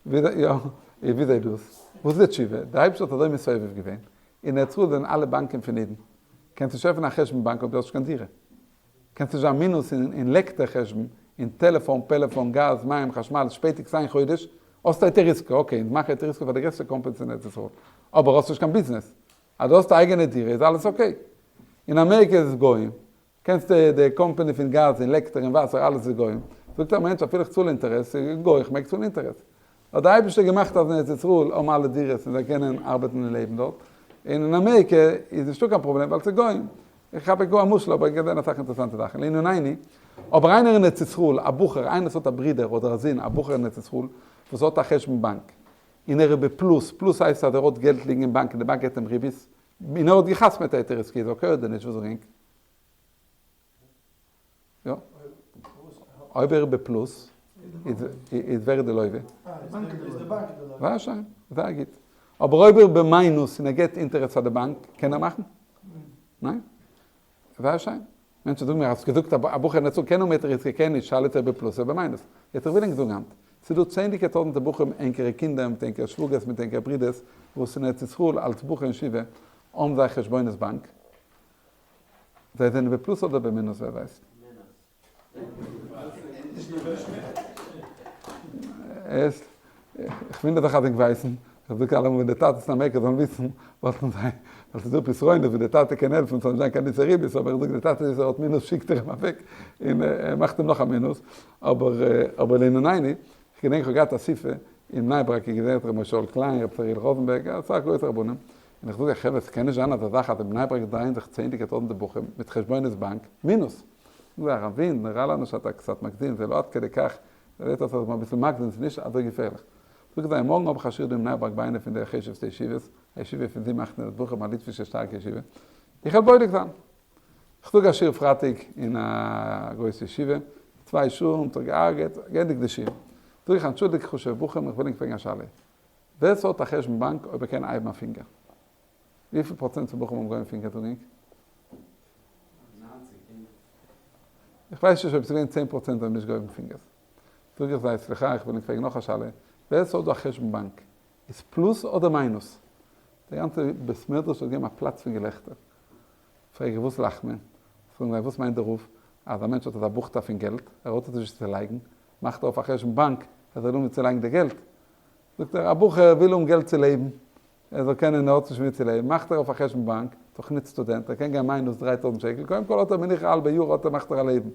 וויאזוי יא וויאזוי דאס? וואס איז די תשובה? די אייבערשטער האט אזוי מסובב געווען. אין ארץ ישראל זענען אלע באנקען פון אידן. קענסט נישט עפענען א חשבון באנק אויב דו האסט נישט קיין דירה. קענסט נישט זיין מינוס אין לעקטער חשבון, אין טעלעפאן, פעלעפאן, גאז, מים, חשמל, שפעטיגסט איין חודש, האסט היתר עסקה, okay, אונז מאכן היתר עסקה פאר די גרעסטע companies אין ארץ ישראל, אבער האסט נישט קיין ביזנעס, אז דו האסט א אייגענע דירה איז אלעס okay. אין אמעריקע איז עס גוים, קענסט די קאמפאני פון גאז און לעקטער און וואסער אלעס איז גוים, זאגט א מענטש אפילו איך צאל אינטערעסט, ס'איז גוי איך מעג צאלן אינטערעסט. האט די אייבערשטער געמאכט אז אין ארץ ישראל האבן אלע דירות און זיי קענען ארבעטן און לעבן דארט, און אין אמעריקע איז נישטא קיין פראבלעם ווייל ס'איז גוים. איך כאפ גאר א משל אבער איך געזען אסאך אינטערעסאנטע זאכן לענינינו, אבער איינער אין ארץ ישראל א בחור איינער וואס האט א ברודער אדער א זון א בחור אין ארץ ישראל וואס האט א חשבון באנק און ער איז בפלוס, פלוס הייסט אז ער האט געלט ליגן אין באנק און די באנק געבט אים ריבית, און ער האט געחתמעט היתר עסקה איז okay אדער נישט וואס זאגן ענק? יא. אויב ער איז בפלוס, איז ווער איז די לווה? זייער שיין, זייער גוט. אבער אויב ער איז במיינוס און ער געבט אינטערעסט פאר די באנק, קען ער מאכן? ניין? זייער שיין. מענטשן זאגן מיר, האסט געזאגט א בחור אין ארץ ישראל קען האבן היתר עסקה, קען נישט, שאלה איז ער בפלוס אדער במיינוס. יעצט איך וויל ענק זאגן היינט, ס'איז דא צענדליגער טויזנטער בחורים, ענקערע קינדער מיט ענקערע שוואגערס מיט ענקערע ברודערס, וואס אין ארץ ישראל אלס בחור אין ישיבה האבן זיי חשבונות באנק, זיי זענען בפלוס אדער במינוס ווער ווייסט? איך ווינדער זיך אז ענק ווייסן. איך זאג אלעמאל ווען די טאטעס אין אמעריקא זאלן וויסן וואלטן זיי, ווייל ס'איז דא פתרונות ווי די טאטע קען העלפן ס'זאל נישט זיין קיין איסור ריבית, אבער איך זאג די טאטע איז ער האט מינוס שיקט ער אים אוועק און ער מאכט אים נאך א מינוס, אבער אבער לענינינו, איך געדענק איך האב געהאט אסיפה אין בני ברק איז געווען ר' משה שאול קליין, ר' אריאל ראזענבערג, אסאך גרויסע רבנים, און איך זאג אייך חברה ס'קען נישט זיין אזא זאך אז אין בני ברק דרייען זיך צענדליגער טויזענטער בחורים מיט חשבונות באנק מינוס. זאגט זיי הרב ווינד נראה לנו שאתה קצת מגזים זה לא עד כדי כך, זעט אויס אז איך בין אביסל מגזים ס'איז נישט אזוי געפערליך. זאגט זיי מארגן האב איך א שיעור דא אין בני ברק ביי איינע פון די חשוב'סטע ישיבות, א ישיבה פון זיבן אכט הונדערט בחורים א ליטווישע שטארקע ישיבה, איך וועל בודק זיין. איך זאג א שיעור פרייטאג אין א גרויסע ישיבה, צוויי שעה האט זיך געהארגעט, געענדיגט די שיעור. זאג איך אנטשולדיגט חשוב'ע בחורים איך וויל ענק פרעגן א שאלה. ווער ס'האט א חשבון באנק אויב ער קען הייבן א פינגער? וויפיל פראצענט פון בחורים האבן געהויבן פינגער זאג ענק? איך ווייס נישט אויב ס'איז געווען צען פראצענט האבן נישט געהויבן פינגערס. זאג איך זיי סליחה איך וויל ענק פרעגן נאך א שאלה, ווער ס'האט דא א חשבון באנק איז פלוס אדער מיינוס? די גאנצע בית מדרש האט געגעבן א פלאץ פון געלעכטער. פרעג איך וואס לאכט מען? זאגן זיי וואס מיינט דער רב אז א מענטש האט אזא בוכטע פון געלט, ער האט עס נישט צו לייגן, מאכט ער אויף א חשבון באנק ער זאל האבן ווי צו לייגן די געלט. זאגט ער א בחור וויל האבן געלט צו לעבן, ער זאל קענען, ער האט נישט ווי צו לעבן, מאכט ער אויף א חשבון באנק, תוכנית סטודענט, ער קען גיין מיינוס 3000 שקל, קודם כל האט ער מנוחה א האלבע יאר האט ער מאכט ער א לעבן.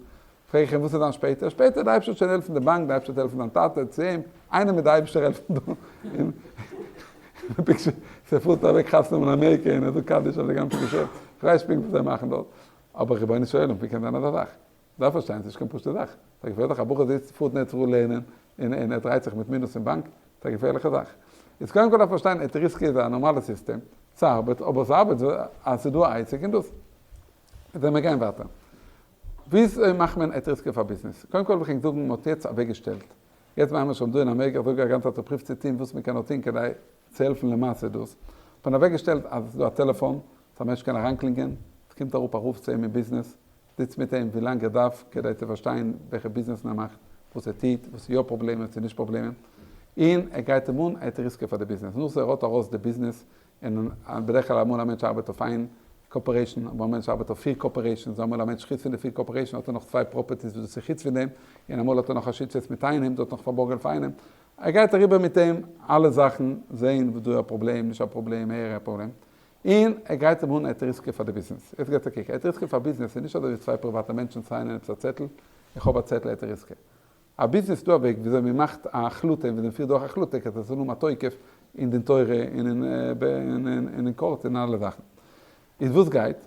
פרעג איך אים וואס איז דאן שפעטער? שפעטער די אייבערשטער וועט שוין העלפן די באנק, די אייבערשטער וועט העלפן דיין טאטע, צו אים, איינער מיט די אייבערשטער העלפן דא, און ס'פארט אוועק חתונה אין אמעריקע און ער זאגט קדיש אויף די גאנצע געשעפט, כ'ווייס פונקט וואס זיי מאכן דארט, אבער רבונו של עולם ווי קען זיין אזא זאך? דארף פארשטיין ס'נישט קיין פשוטע זאך, ס'איז א געפערליכע א בחור זיצט פארט אין ארץ ישראל לערנען און און ער דרייט זיך מיט מינוס אין באנק, ס'איז א געפערליכע זאך. איז קודם כל דארף פארשטיין היתר עיסקא איז א נארמאלע סיסטעם, ס'ארבעט, אבער ס'ארבעט אז ס'איז דא א עסק און דאס. איז לאמיר גיין ווייטער. וויאזוי מאכט מען היתר עיסקא פאר ביזנעס? קודם כל וויל איך ענק זאגן מ'האט יעצט אוועקגעשטעלט, יעצט ביי ממש דא אין אמעריקא, איך זאג א גאנצע צייט פרואוו צו טון וואס מ'קען נאר טון כדי צו העלפן למעשה דאס, האט מען אוועקגעשטעלט אז עס איז דא א טעלעפאן, אז א מענטש קען אריינקלינגען, עס קומט אראפ א רב צו אים אין ביזנעס, זיצט מיט אים ווי לאנג ער דארף כדי צו פארשטיין וועלכע ביזנעסן ער מאכט, וואס ער טוט, וואס איז יא פראבלעמען, וואס איז נישט פראבלעמען, און ער גייט אים אן היתר עיסקא פאר די ביזנעס, נאך ער האט ארויס די ביזנעס, און בדרך כלל אמאל א מענטש ארבעט אויף איין corporation, אמאל א מענטש ארבעט אויף פיר corporations, אמאל א מענטש חוץ פון די פיר corporation האט ער נאך צוויי properties וואס דאס איז חוץ פון דעם, און אמאל האט ער נאך א שותפות מיט איינעם, דארט נאך פארבארגען פאר איינעם, ער גייט אריבער מיט אים אלע זאכן, זעהן וואס דא איז א פראבלעם, נישט א פראבלעם, הער א פראבלעם, און ער גרייט אים אן היתר עיסקא פאר די ביזנעס. יעצט געבט א קוק, היתר עיסקא פאר ביזנעס איז נישט אזוי ווי צוויי פריוואטע מענטשן סיינען עפעס א צעטל, איך האב א צעטל היתר עיסקא. א ביזנעס איז דא א וועג וויאזוי מען מאכט א החלטה און וויאזוי מען פירט דורך א החלטה כדי עס זאל האבן א תוקף אין דין תורה און אין קאורט און אלע זאכן. איז וואס גייט?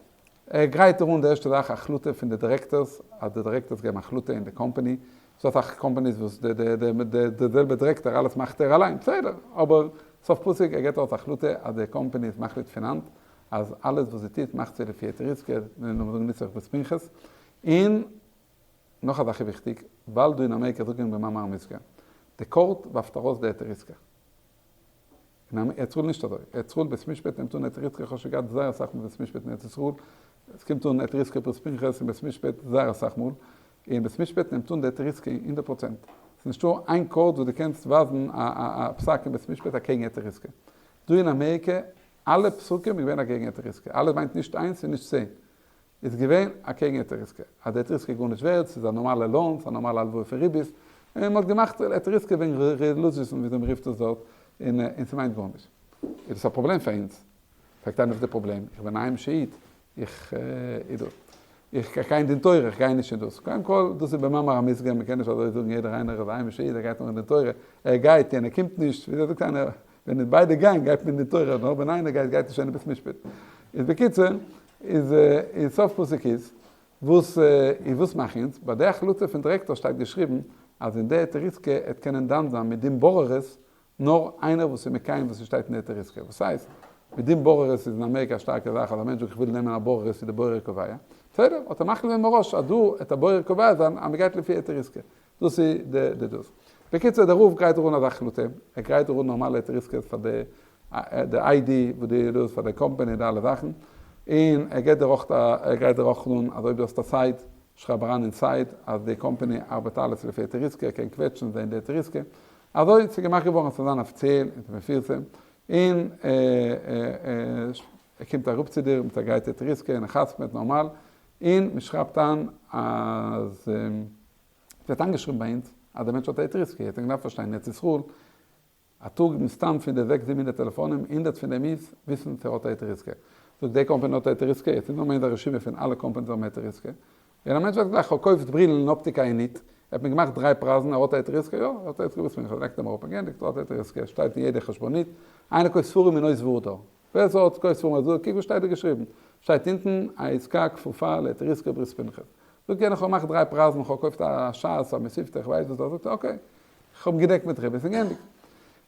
ער גרייט אן די ערשטע זאך א החלטה פון די דירעקטארס אז די דירעקטארס געבן החלטה אין די קאמפאני, ס'דא אסאך קאמפאניס וואס די די די די די זעלבע דירעקטאר אלעס מאכט ער אליין, בסדר, אבער סוף פסוק ער געבט ארויס החלטה אז די קאמפאני איז מחליט פון היינט אז אלעס וואס זי טוט מאכט זי לפי היתר עיסקא, לאמיר זאגן נוסח בית פנחס, און נאך א זאך איז וויכטיג, ווייל דא אין אמעריקא זאגט מען במאמר המוסגר, די קאורט ווארפט ארויס די היתר עיסקא. אין ארץ ישראל נישט אזוי, ארץ ישראל בית משפט נעמט אן היתר עיסקא, איך האב שוין געהאט זייער אסאך מאל בית משפט אין ארץ ישראל, עס קומט אן היתר עיסקא ברית פנחס אין בית משפט זייער אסאך מאל, און בית משפט נעמט אן די היתר עיסקא 100%, עס איז נישטא איין קאורט וואס דו קענסט ווייזן א פסק אין בית משפט אקעגן היתר עיסקא. דא אין אמעריקע אלע פסקים איז געווען אקעגן היתר עיסקא, אלע מיינט נישט איינס און נישט צען, איז געווען אקעגן היתר עיסקא, אז די היתר עיסקא איז גארנישט ווערד, ס'איז א נארמאלע loan, ס'איז א נארמאלע הלוואה פון ריבית, און מ'האט געמאכט היתר עיסקא וועגן רעלידזשעס און וויאזוי מ'רופט עס דארט, און און ס'מיינט גארנישט. איז דאס א פראבלעם פאר אונז? פרעגט איינער וואס איז די פראבלעם? איך בין א היימישע איד, איך איך גיי אין דין תורה, איך גיי נישט אין דאס. קודם כל, דאס איז במאמר המוסגר, מ'קען נישט אזוי זאגן יעדער איינער איז א היימישע איד, ער גייט נאר אין דין תורה, ער גייט, יענער קומט נישט, וויאזוי זאגט איינער, ווען ביידע גייען גייט מען אין דין תורה, נאר ווען איינער גייט גייט נישט איינער בית משפט. איז בקיצור, איז איז סוף פסוק איז, וואס איז וואס מאכן אונז? ביי די החלטה פון דירעקטאר שטייט געשריבן אז אין די היתר עיסקא עט קענען דן זיין מיט דין בוררות נאר איינער וואס איז מקיים וואס ס'שטייט אין די היתר עיסקא. וואס הייסט? מיט דין בוררות איז אין אמעריקא א שטארקע זאך אז א מענטש זאגט איך וויל נעמען א בוררות איז די בורר קובע. בסדר, האט ער מחליט געווען מראש אז דא עט א בורר קובע זיין אז מ'גייט לפי היתר עיסקא. דאס איז די די דאס. בקיצור דער רב גרייט אן אזא החלטה, ער גרייט אן נארמאלע היתר עיסקאות פאר די די ID וואס די דאס פאר די קאמפעני די אלע זאכן, און ער געט דיר אויך א ער גרייט דיר אויך אן אז אויב דו האסט א סייט, שרייב אריין אין סייט אז די קאמפעני ארבעט אלעס לפי היתר עיסקא, ער קען קוועטשן זען די היתר עיסקא. אזוי ס'איז געמאכט געווארן ס'זאל זיין אפיציעל און ס'מפורסם, און ער קומט אראפ צו דיר מיט א גרייטע היתר עיסקא און ער חתמ'עט נארמאל, און מ'שרייבט איין אז. ווערט איינגעשריבן ביי אונז אז דער מענטש האט היתר עיסקא, יעצט מען דארף פארשטיין אין ארץ ישראל. א טאג מסתם פון די זעקס 700 טעלעפאנים, 100 פון דעם איז וויסן צו ער האט א היתר עסקה. זאגט די קאמפאני האט א היתר עסקה, יעצט איז נאר מער א רשימה פון אלע קאמפאניס וואס האבן היתר עסקה. און א מענטש ווייסט גלייך, כ'האב געקויפט ברילן אין אפטיקה אין ניט, ער האט מיר געמאכט דריי פרייזן, ער האט א היתר עסקה? יא, ער האט א היתר עסקה, וואס מיין איך, לייגט אים אראפ און געענדיגט, ער האט א היתר עסקה, שטייט אין יעדע חשבונית, איינער קויפט ספרים אין אויס ווארט דא. ווער ס'האט קויפט ספרים אויס ווארט, קוק וואס שטייט דא געשריבן, שטייט אונטן א עסקה כפופה להיתר עסקה ברית פנחס. זאגט יענער כ'האב געמאכט דריי פרייזן, כ'האב געקויפט א שס, א מתיבתא, כ'ווייס וואס דא, זאגט ער okay, כ'האב געדעקט מיט ריבית און געענדיגט.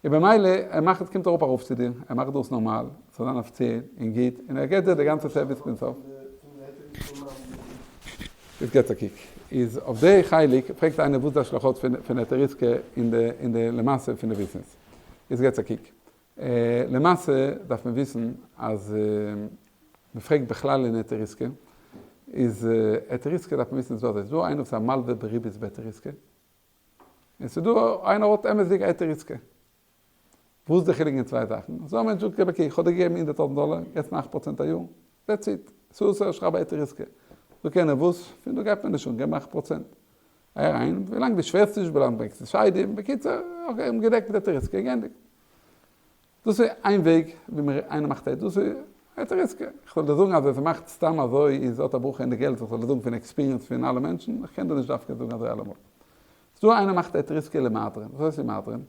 און במילא, ער מאכט עס קומט אראפ ארויף צו דיר, ער מאכט דאס נארמאל, ס'זאל זיין אפיציעל און גוט, און ער געט דיר די גאנצע סערוויס פון סוף. איז געטס א קוק. איז אויף די חלק פרעגט איינער וואס די השלכות פון היתר עסקה אין די אין די למעשה פון די ביזנעס. איז געטס א קוק. למעשה דארף מען וויסן אז מ'פרעגט בכלל אין היתר עסקה, איז היתר עסקה דארף מען וויסן איז דא אזוי, ס'איז דא איינער וואס איז א מלווה בריבית בהיתר עסקה, און ס'איז דא איינער האט אמת'דיג א היתר עסקה. וואס איז די חילוק אין צוויי זאכן? אזוי א מענטש זאגט okay, איך האב דיר געגעבן 100,000 דאלער, יעצט נאך 8% א יאר, that's it, ס'איז שרייב א היתר עסקה. זאגט יענער וואס? פון דא גייט מען נישט אן, געב מיר 8%. אריין, ווילאנג דו שווערסט נישט, ווילאנג ברענגסט נישט עדים, בקיצור, okay, האבן געדעקט מיט היתר עסקה, געענדיגט. דאס איז איין וועג ווי מען איינער מאכט א דאס איז היתר עסקה. איך זאל דיר זאגן אז ווער ס'מאכט סתם אזוי איז האט א ברכה אין די געלט, איך זאל דיר זאגן פון experience פון אלע מענטשן, איך קען דיר נישט דווקא זאגן אזוי אלעמאל. ס'דא איינער מאכט היתר עסקה למהדרין, וואס הייסט למהדרין?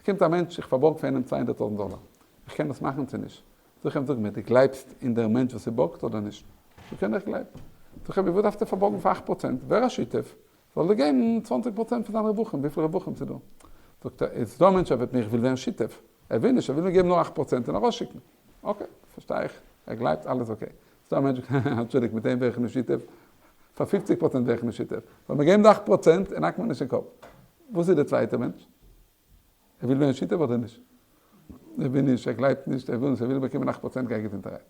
ס'קומט א מענטש איך פארבארג פאר איינעם 200,000 דאלער, איך קען דאס מאכן צו נישט? זאג איך אים זאג מיר דו גלייבסט אין דער מענטש וואס ס'בארגט אדער נישט? זאגט ער איך גלייב. זאג איך אים וואס דארפסטו פארבארגן פאר 8%, ווער א שותף, זאל ער געבן 20% פון זיינע רווחים, וויפיל רווחים ס'איז דא. זאגט ער, איז דא א מענטש ער וועט מיר איך וויל ווערן שותף, ער וויל נישט, ער וויל מיר געבן נאר 8% און ארויסשיקן. okay, פארשטיי איך, ער גלייבט אלעס okay. איז דא א מענטש, אנטשולדיגט מיט אים ווער איך נישט שותף, פאר 50% ווער איך נישט שותף, זאל מיר געבן די 8% און האק מיר נישט אין קאפ. וואס איז דער צווייטער מענטש? ער וויל ווערן שותף אדער נישט? ער וויל נישט, ער גלייבט נישט, ער וויל נישט, ער וויל באקומען 8% גיי געזונטערהייט.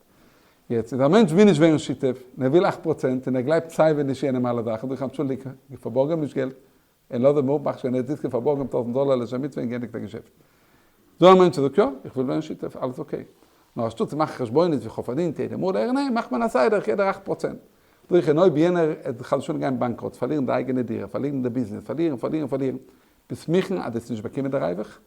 יעצט איז א מענטש וויל נישט ווערן שותף, און ער וויל 8% און ער גלייבט סיי ווי נישט יענעם אלע זאכן, זאג איך אנטשולדיג, איך פארבארג אים נישט געלט, און לאז אים אפ, מאך שוין ער האט זיך פארבארגן אים טויזנט דאלער לשם מצוה און געענדיגט א געשעפט. דא א מענטש וואס זאגט יא, איך וויל ווערן שותף, אלעס okay. נאר אנשטאט צו מאכן חשבונות ווי כ'האב פארדינט יעדע מאל, ער ניין, מאכט מען א סדר, איך געב דיר 8%. זאג איך, און אויב יענער עט חס ושלום גיין באנקראט, פארלירן די אייגענע דירה, פארלירן די ביזנעס, פארלירן, פארלירן, פארלירן, ביסט מוכן אז דו האסט נישט באקומען די ריווח?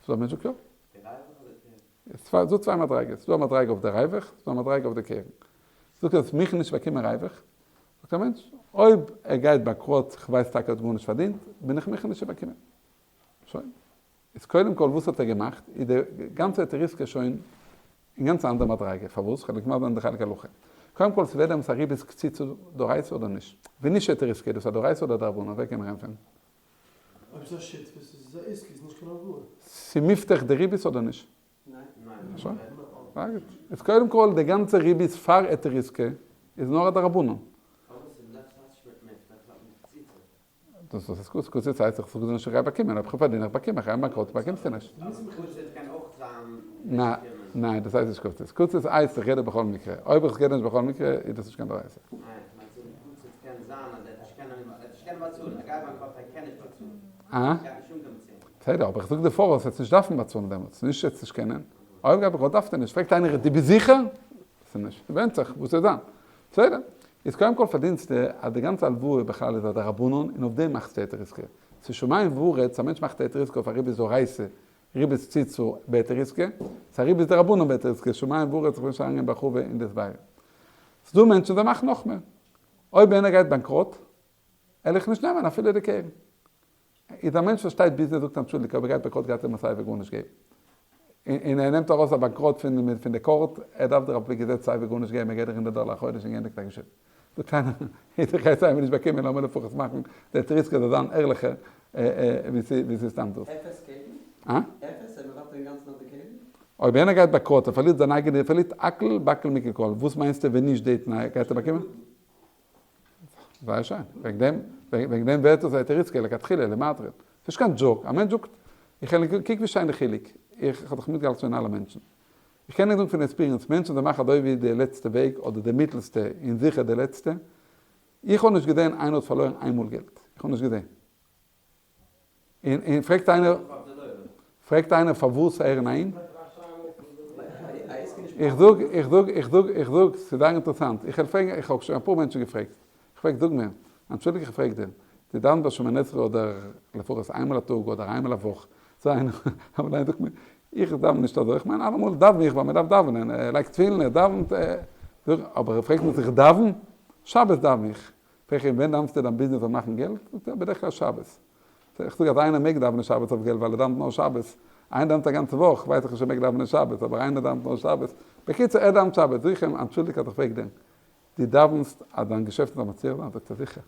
ס'דא א מענטש זאגט יא. די ריווח אדער קרן? ס'איז דא צוויי מדריגות, ס'דא א מדריגה אויף די ריווח, ס'דא א מדריגה אויף די קרן. זאגט ער, ביסט מוכן נישט באקומען ריווח? זאגט א מענטש, אויב ער גייט באנקראט, כ'ווייס טאקע ער האט גארנישט פארדינט, בין איך מוכן נישט צו באקומען. שוין. איז קודם כל וואס האט ער געמאכט? איז די גאנצע היתר עסקה שוין אין גאנץ א אנדערע מדריגה. פארוואס? כ'וועל נישט מסביר זיין די חלק הלכה. קודם כל ס'ווערט דעמאלטס א ריבית קציצה דאורייתא אדער נישט? ווען נישט היתר עסקה איז דאס א דאורייתא אדער דרבנן? ווער קען מיר ענטפערן? אויב ס'איז א שותפות איז עס א עסקה איז נישט קיין הלוואה. ס'מובטח די ריבית אדער נישט? ניין. שוין. זייער גוט. איז קודם כל די גאנצע ריבית פאר היתר עסקה איז נאר א דרבנן. פארוואס איז לעפס האט נישט מיט מפתח האט מיט קציצה? דאס איז קוץ, קוציץ הייסט איך זאג דיר נישט איך גיי באקומען, אויב איך פארדין איך באקום, איך גיי באנקראט באקומסטו נישט. קוציץ קען אויך זיין ניין, ניין דאס הייסט נישט קוציץ, קוציץ הייסט איך געב דיר בכל מקרה, אויב איך געב דיר נישט בכל מקרה איז דאס נישט קיין דאורייתא. ניין, איך מיין צו זאגן קוציץ קען זיין אז ער וועט נישט קענען, ער וועט נישט קענען באצאלן, ער גייט באנקראט ער קען נישט באצאלן, אה? ער גייט נישט אנקומען צו אים. בסדר, אבער איך זאג דיר פאראויס וועסט נישט דארפן באצאלן דעמאלטס, נישט וועסט נישט קענען, אויב גייט באנקראט דארפסטו נישט, פרעגט איינער דו ביסט זיכער? ס'נישט, ווענדט זיך וואס וועט זיין. בסדר, איז קודם כל פארדינסטו אז די גאנצע הלוואה בכלל איז א דרבנן און אויף דעם מאכסטו היתר עסקה. ס'איז שמים וארץ, א מענטש מאכט היתר עסקה אויף א ריבית דאורייתא, ריבית קציצה בהיתר עסקה, ס'איז א ריבית דרבנן בהיתר עסקה, שמים וארץ, איך וויל נישט אריינגיין בהרחבה אין די הסברים. ס'דא מענטשן זיי מאכן נאכמער. אויב איינער גייט באנקראט, על איך נישט נעמען אפילו די קרן. איז א מענטש פארשטייט ביזנעס זאגט אנטשולדיגט אויב ער גייט באנקראט גייט ער אים סייווי גארנישט געבן. און ער נעמט ארויס א באנקראט פון פון די court, ער דארף דיר על פי געזעץ סייווי גארנישט געבן ער געט דיר הונדערט דאלער א חודש און געענדיגט א געשעפט. זאגט איינער, איך גיי סייווי נישט באקומען לאמיר לפחות מאכן די היתר עסקה זאל זיין ערליכער ווי ס'איז סתם דאס. אפס קרן? אה? אפס? ער מוותר אינגאנצן אויף די קרן? אויב איינער גייט באנקראט ער פארלירט זיין אייגענע ער פארלירט הכל בכל מכל כל, וואס מיינסטו ווען נישט די תנאי גייט ער באקומען? זייער שיין. וועגן דעם, וועגן דעם ווערט עס א היתר עסקה לכתחילה, למהדרין. ס'איז נישט קיין joke. א מענטש זאגט, איך קען, קוק ווי שיין די חילוק. איך האב דאך מיטגעהאלטן שוין אלע מענטשן. איך קען נישט זאגן פון experience, מענטשן זיי מאכן אזוי ווי די לעצטע וועג, אדער די מיטלסטע, און זיכער די לעצטע. איך האב נישט געזען איינער האט פארלוירן איינמאל געלט. איך האב נישט געזען. און און פרעגט איינער, פרעגט איינער פארוואס ער ניין? איך זאג, איך זאג, איך זאג, איך זאג, ס'איז זייער אינטערעסאנט, איך וועל פרעגן, איך האב שוין אפאר מענטשן געפרעגט, איך פרעג זאג מיר, אנטשולדיג איך פרעג דיר, דו דאווענסט ביי שמונה עשרה אדער לפחות איינמאל א טאג אדער איינמאל א וואך, צו איינער, אבער איינער זאגט מיר, איך דאווען נישט אזוי, איך מיין אלעמאל דאווען איך ווייל מען דארף דאווענען, ער לייגט תפילין, ער דאווענט, אבער ער פרעגט מיר צו איך דאווען? שבת דאווען איך. פרעג איך אים ווען דאווענסטו דיין ביזנעס זאל מאכן געלט? זאגט ער בדרך כלל שבת. איך זאג אז איינער מעג דאווענען שבת אויף געלט ווייל ער דאווענט נאר שבת, איינער דאווענט א גאנצע וואך ווייס איך נישט אויב ער מעג דאווענען שבת, אבער איינער דאווענט נאר שבת, בקיצור ער דאווענט שבת, זאג איך אים אנטשולדיגט אז איך פרעג דעם, דו דאווענסט אז דיין געשעפט זאל מצליח זיין? זאגט ער זיכער.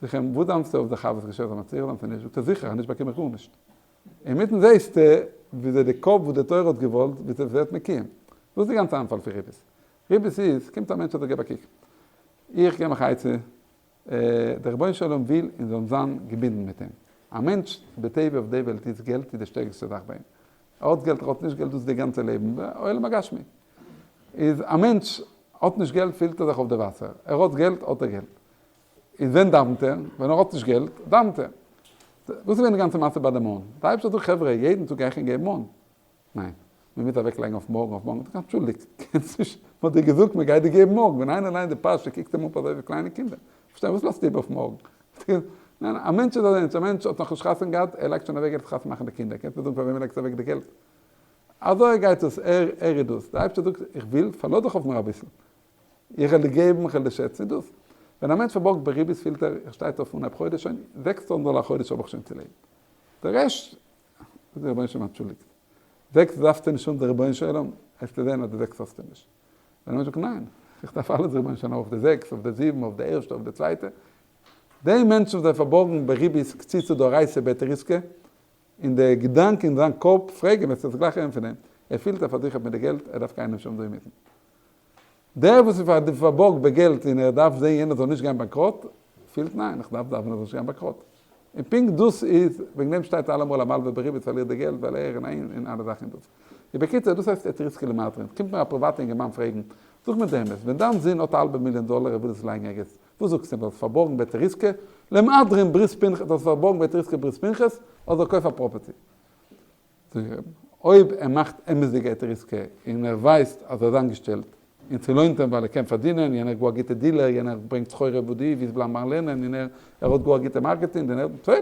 זאג איך אים וואס דאווענסטו אויף די חבר'ס געשעפט זאל מצליח זיין צו נישט? זאגט ער זיכער אז נישט באקום איך גארנישט. אינמיטן זעסטו וויאזוי די קאפ וואס די תורה האט געוואלט וויאזוי עס ווערט מקוים. דאס איז די גאנצע איינפאל פון ריבית. ריבית איז, קומט א מענטש אזוי געב א קוק, איך געב מיך א עצה, דער רבונו של עולם וויל אונז זאלן זיין געבינדן מיט אים. א מענטש בטבע אויף די וועלט איז געלט איז די שטערקסטע זאך ביי אים. ער האט געלט ער האט נישט געלט דאס איז די גאנצע לעבן, עולם הגשמי. איז א מענטש האט נישט געלט פילט ער זיך אויף די וואסער, ער האט געלט האט ער געלט. איז ווען דאווענט ער? ווען ער האט נישט געלט דאווענט ער. וואס איז געווען די גאנצע מעשה ביי די מן? די אייבערשטער זאגט חברה יעדן טאג גיי איך ענק געבן מן. ניין, מען מוז אוועק לייגן אויף מארגן אויף מארגן, אנטשולדיגט, קענסט נישט, מען האט דיר געזאגט מען גייט דיר געבן מארגן, ווען איינער ליינט די פרשה קוקט אים אפ אזוי ווי קליינע קינדער, פארשטיי וואס לאזטו איבער אויף מארגן? ניין, א מענטש איז א מענטש, א מענטש האט נאכנישט חתונה געהאט, ער לייגט שוין אוועק געלט חתונה מאכן די קינדער, קענסט מיר זאגן פאר וועמען לייגסטו אוועק די געלט? אזוי גייט עס, ער ער איז דאס, דער אייבערשטער זאגט איך וויל, פארלאז דיך אויף מיר אביסל, איך וועל דיר געבן, איך וועל דיר שעצן, איז דאס. ווען א מענטש פארבארגט בריבית פילט ער, איך שטייט אויף אנהייב חודש שוין, 6000 דאלער א חודש האב איך שוין צו לעבן, די רעשט זאגט דער רבונו של עולם אנטשולדיגט, זעקס דארפסטו נישט האבן דער רבונו של עולם, וועסטו זען אז די זעקס האסטו נישט. ווען א מענטש זאגט ניין, איך דארף אלעס רבונו של עולם, אויף די זעקס, אויף די זיבן, אויף די ערשטע, אויף די צווייטע. די מענטשן וואס זיי פארבארגן בריבית קציצה דאורייתא בהיתר עיסקא, און די געדאנק אין זיין קאפ, פרעג אים, וועסטו עס גלייך הערן פון אים, ער פילט ער פארזיכערט מיט די געלט, ער דארף קיינעם נישט האבן דא אינמיטן. דער וואס איז פארבארגט בגעלט און ער דארף זען יענער זאל נישט גיין באנקראט, פילט ניין, איך דארף דאווענען ער זאל נישט גיין באנקראט. און פונקט דאס איז, וועגן דעם שטייט אלעמאל א מלווה בריבית פארלירט די געלט ווייל ער און איין און אלע זאכן דאס. איז בקיצור, דאס הייסט היתר עיסקא למהדרין. קומט מיר א פריוואטע אינגערמאן פרעגן, זאג מיר די אמת, ווען דיין זון האט א האלבע מיליאן דאלער ער וויל עס לייגן ערגעץ, וואס זאגסטו אים, זאלסט פארבארגן בהיתר עיסקא למהדרין ברית פנחס, זאלסט פארבארגן בהיתר עיסקא ברית פנחס, אדער קויף א property? אויב ער מאכט אמת'דיגע היתר עיסקא און ער ווייסט אז ער איז איינגעשטעלט און ס'לוינט אים ווייל ער קען פארדינען, יענער איז גאר א גוטע dealer, יענער ברענגט סחורה וואו דו ווילסט בלייבן ביים לערנען און ער ער האט גאר א גוטע marketing און ער בסדר.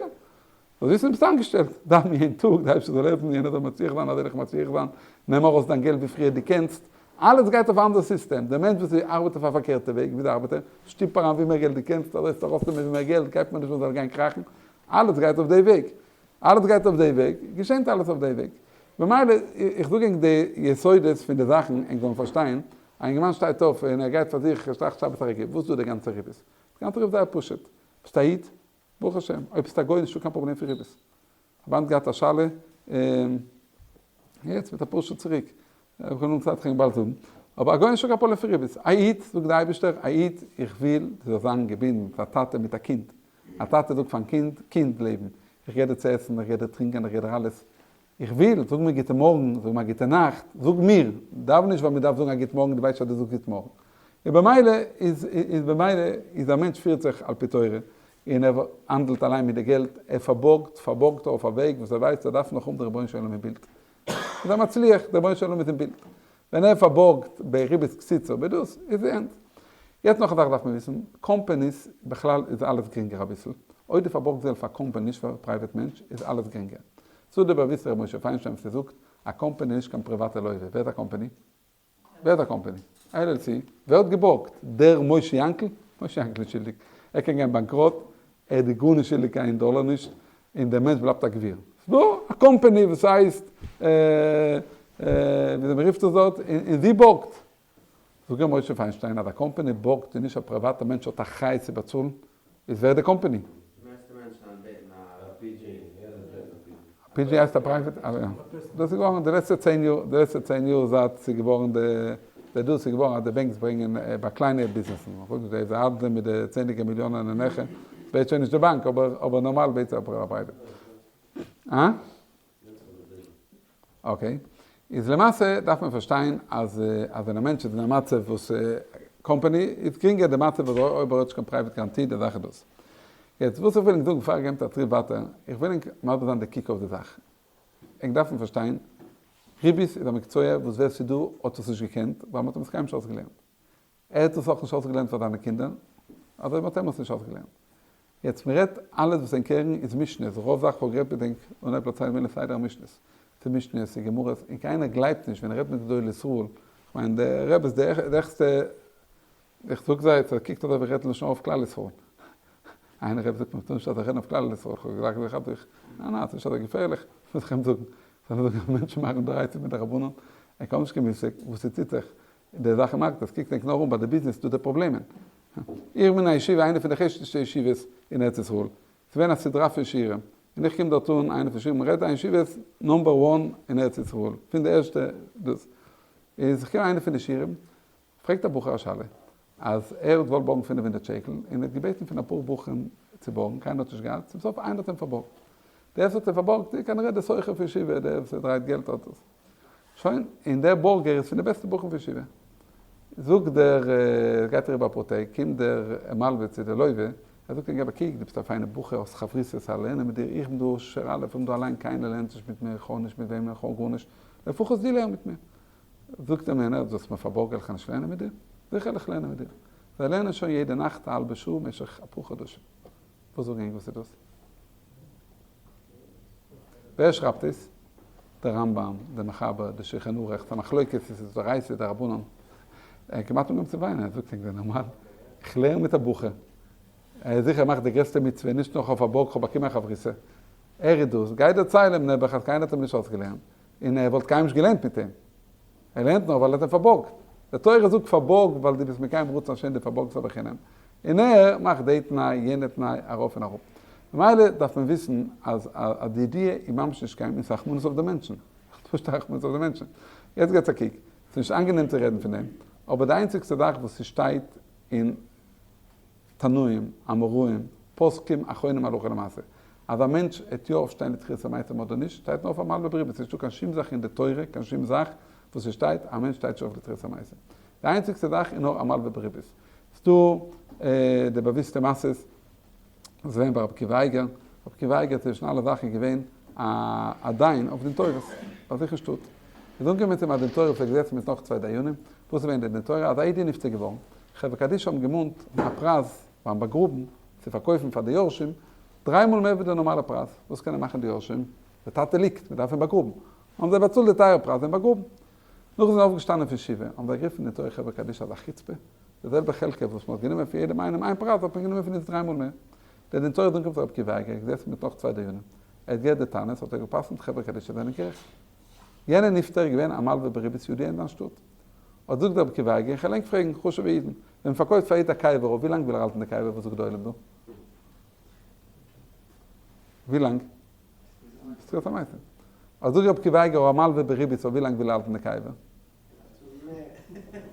זאלסט וויסן ביסט איינגעשטעלט, דאוון יעדן טאג, די אייבערשטער זאל העלפן יענער זאל מצליח זיין אזוי וועל איך מצליח זיין, נעם ארויס דיין געלט ווי פריער דו קענסט, אלעס גייט אויף א אנדערע סיסטעם, דער מענטש וואס ארבעט אויף א פארקערטע וועג, וויאזוי ארבעט ער? שטופ אריין ווי מער געלט דו קענסט, אזוי וועסטו ארויסנעמען ווי מער געלט, גייט מיר נישט אן זאל גיין קראכן, אלעס גייט אויף די וועג. אלעס גייט אויף די וועג, געשענט אלעס אויף די וועג. במילא, איך זאג ענק די יסודות פון די זאכן, ענק זאלן פארשטיין, א אינגערמאן שטייט אויף און ער גייט פאר זיך, ער שטרייכט שבת א רגע, וואס איז דא די גאנצע ריבית? די גאנצע ריבית זייער פשוט, ביסט א איד? ברוך השם, אויב ביסט א גוי נישטא קיין פראבלעם פון ריבית. האב היינט געהאט א שאלה, יעצט מיט אפאר שעה צוריק, איך האב נאך צייט כ'קען באלד זאגן, אבער א גוי נישטא קיין פראבלעם פון ריבית, א איד, זאגט די אייבערשטער, א איד, איך וויל דו זאלסט זיין געבינדן מיט א טאטע מיט א קינד, א טאטע זאגט פארן קינד, קינד לעבן, איך געב דיר צו עסן, איך געב דיר טרינקען, איך געב דיר אלעס, איך וויל, זאג מיר גוטע מארגן, זאג מיר א גוטע נאכט, זאג מיר, דאוון נישט ווייל מען דארף זאגן א גוט מארגן, דו ווייסט אז דו זאגסט גוט מארגן. און במילא איז, איז במילא איז א מענטש פירט זיך על פי תורה, און ער האנדלט אליין מיט די געלט, ער פארבארגט, פארבארגט ער אויף א וועג וואס ער ווייסט ער דארף נאך האבן די רבונו של עולם אין בילד. איז ער מצליח, די רבונו של עולם איז אין בילד. ווען ער פארבארגט בריבית קציצה בדאס איז די end. יעצט נאך א זאך דארף מען וויסן, companies בכלל איז אלעס גרינגער אביסל, אויב דו פארבארגסט געלט פאר קאמפאני נישט פאר private מענטש איז אלעס גרינגער. צו די באוויסטע ר' משה פיינשטיין וואס ער זאגט, א קאמפאני איז נישט קיין פריוואטע לוה, ווער איז א קאמפאני? ווער איז א קאמפאני? LLC, ווער האט געבארגט? דער משה יענקל? משה יענקל איז שולדיג, ער קען גיין באנקראט, ער איז דיר גארנישט שולדיג קיין דאלער נישט, און דער מענטש בלייבט א גביר. ס'איז דא א קאמפאני וואס הייסט וויאזוי מ'רופט עס דארט, און זי בארגט. זאגט ר' משה פיינשטיין אז א קאמפאני בארגט און נישט א פריוואטער מענטש האט אחריות צו באצאלן, איז ווער די קאמפאני? די מערסטע מענטשן היינט בעטן א PG, יעדער בעט א PG. PG הייסט א private? דאס איז געווארן די לעצטע צען יאר, די לעצטע צען יאר זייט ס'איז געווארן די די דאס איז געווארן אז די banks ברענגען ביי קליינע ביזנעסן, כ'זאג נישט די האנדלען מיט די צענדליגע מיליאנען און העכער, בעט שוין נישט די באנק, אבער אבער נארמאל בעט א private. אה? okay, איז למעשה דארף מען פארשטיין אז אז ווען א מענטש איז אין א מצב וואס קאמפאני איז גרינגער די מצב אז אויב ער האט נישט קיין private guarantee די זאך איז דאס. יעצט וואס איך וויל ענק זאגן פאר איך גיי א טריט ווייטער, איך וויל ענק מסביר זיין די קוק אויף די זאך. ענק דארפן פארשטיין, ריבית איז א מקצוע וואס ווער ס'איז דא האט עס נישט געקענט ווייל מ'האט אים עס קיינמאל נישט אויסגעלערנט. ער האט עס אויך נישט אויסגעלערנט פאר זיינע קינדער, אזוי ווי מ'האט אים עס נישט אויסגעלערנט. יעצט מען רעדט אלעס וואס ענק הערן איז משניות, רוב זאכן וואס גערעדט מיט ענק אנהייב לצייל מילה סדר משניות, ס'איז משניות ס'איז גמרות, און קיינער גלייבט נישט ווען ער רעדט מיט גדולי ישראל, כ'מיין די רבי איז די העכסטע, איך זאג זיי עס קוקט אזוי ווי איך רעד לשון אויף כלל ישראל, איינער רבי זאגט מיר טאר נישט אזוי רעדן אויף כלל ישראל, כ'האב געלאכט איך האב דיך, ניין ניין ס'איז נישט אזוי געפערליך, וואס איך אים זאגן, זאל ער זאגן אז מענטשן מאכן דאורייתא מיט דרבנן, ער קען נישט קיין מושג וואס ס'טוט זיך אין די זאכן מארקעט, עס קוקט ענק נאר אן ביי די ביזנעס דא די פראבלעמען. איך בין א ישיבה איינע פון די חשוב'סטע ישיבות אין ארץ ישראל, ס'איז געווען א סדרה פון שיעורים, און איך קום דארט אן איינע פון שיעורים, מ'רעדט א ישיבה איז number one אין ארץ ישראל, פון די ערשטע דאס, איז איך קום איינע פון די שיעורים, פרעגט א בחור א שאלה, אז ער האט געוואלט בארגן 500 שקל, און ער האט געבעטן פון אפאר בחורים צו בארגן, קיינער האט נישט געהאט, צום סוף איינער האט אים פארבארגט. דער וואס האט אים פארבארגט איז כנראה דער סוחר פון ישיבה, דער וואס דרייט געלט האט עס. שוין, און דער בארגער איז פון די בעסטע בחורים פון ישיבה. זאגט דער, גייט אריבער אפאר טעג, קומט דער מלווה צו דער לווה, ער זאגט אים, געב א קוק, דו ביסט א פיינער בחור, האסט חברותות, אלע לערנען מיט דיר, איך בין דא שר א', איך בין דא אליין, קיינער לערנט נישט מיט מיר, איך האב נישט מיט וועמען, איך האב גארנישט, לפחות דו לערן מיט מיר. זאגט אים יענער, דו האסט מיר פארבארגט, וועל איך נישט לערנען מיט דיר? זיכער וועל איך לערנען מיט דיר. זיי לערנען שוין יעדע נאכט א האלבע שעה במשך אפאר חדשים. וואס זאגן ענק וואס איז דאס? ווער שרייבט עס? דער רמב ם, דער מחבר, דער שולחן ערוך, ס'איז א מחלוקת צו ס'איז דאורייתא דרבנן. ער האט כמעט אנגעהויבן צו וויינען, ער זאגט ענק זענען נארמאל? איך לערן מיט א בחור, ער איז זיכער מאכט די גרעסטע מצוה, נישט נאר כ'האב פארבארגט, כ'האב באקומען א חברותא. ער איז דאס, גיי דערצייל אים נעבעך אז קיינער האט אים נישט אויסגעלערנט. און ער וואלט קיינמאל נישט געלערנט מיט אים. ער לערנט נאר ווייל ער האט אים פארבארגט. די תורה זאגט פארבארג ווייל דו ביסט מקיים רצון השם דו פארבארגסט אבער חינם. און ער מאכט די תנאי יענע תנאי ארויף און אראפ. ממילא דארף מען וויסן אז אז די ידיעה איז ממש נישט קיין מין רחמנות אויף די מענטשן. פשוט א רחמנות אויף די מענטשן. יעצט געטס א קוק. ס'איז נישט איינגענעם צו רעדן פון דעם. אבער די איינציגסטע זאך וואס ס'שטייט אין. תנאים, אמוראים, פוסקים, אחרונים הלכה למעשה. אז א מענטש העט יא אויפשטיין לתחיית המתים אדער נישט, שטייט נאר אויף א מלווה בריבית, ס'נישטא קיין שום זאך אין די תורה, קיין שום זאך וואס ס'שטייט א מענטש שטייט נישט אויף לתחיית המתים. די איינציגסטע זאך איז נאר א מלווה בריבית. ס'דא די באוויסטע מעשות וואס איז געווען ביי רבי עקיבא אייגער, רבי עקיבא אייגער צווישן אלע זאכן איז געווען א דיין אויף דין תורות ביי זיך אין שטאט. איז אנגעקומען צו אים א דין תורה וואס ער האט געזעצן מיט נאך צוויי דיינים, וואס איז געווען די דין תורה? אז א איד איז נפטר געווארן, חברה קדישא האבן געמאנט א פרייז ביים באגראבן צו פארקויפן פאר די יורשים דריי מאל מער ווי די נארמאלע פרייז, וואס קענען מאכן די יורשים? די טאטע ליגט, מען דארף אים באגראבן, האבן זיי באצאלט די טייערע פרייז און באגראבן. נאך זיי זענען אויפגעשטאנען פון שבעה האבן זיי גערופן די תורה חברה קדישא אזא חוצפה, די זעלבע חלקה וואס מען האט גענומען פון יעדעם איינעם איין פרייז האט מען גענומען פון אונז דריי מאל מער. דער דין תורה איז אנגעקומען צו רבי עקיבא אייגער, געזעסן מיט נאך צוויי דיינים, ער האט געהערט די טענות האט ער גע'פסק'נט חברה קדישא זענען גערעכט. יענער נפטר איז געווען א מלווה בריבית ידוע אין זיין שטאט. אט זאגט רבי עקיבא אייגער, איך וועל ענק פרעגן, חשוב'ע אידן, ווען מען פארקויפט פאר א איד א קבר, אויף ווי לאנג וויל ער האלטן די קבר, וואס זאגט די עולם דא? ווי לאנג? ס'איז א מעשה. אט זאגט רבי עקיבא אייגער, א מלווה בריבית, אויף ווי לאנג וויל ער האלטן די קבר?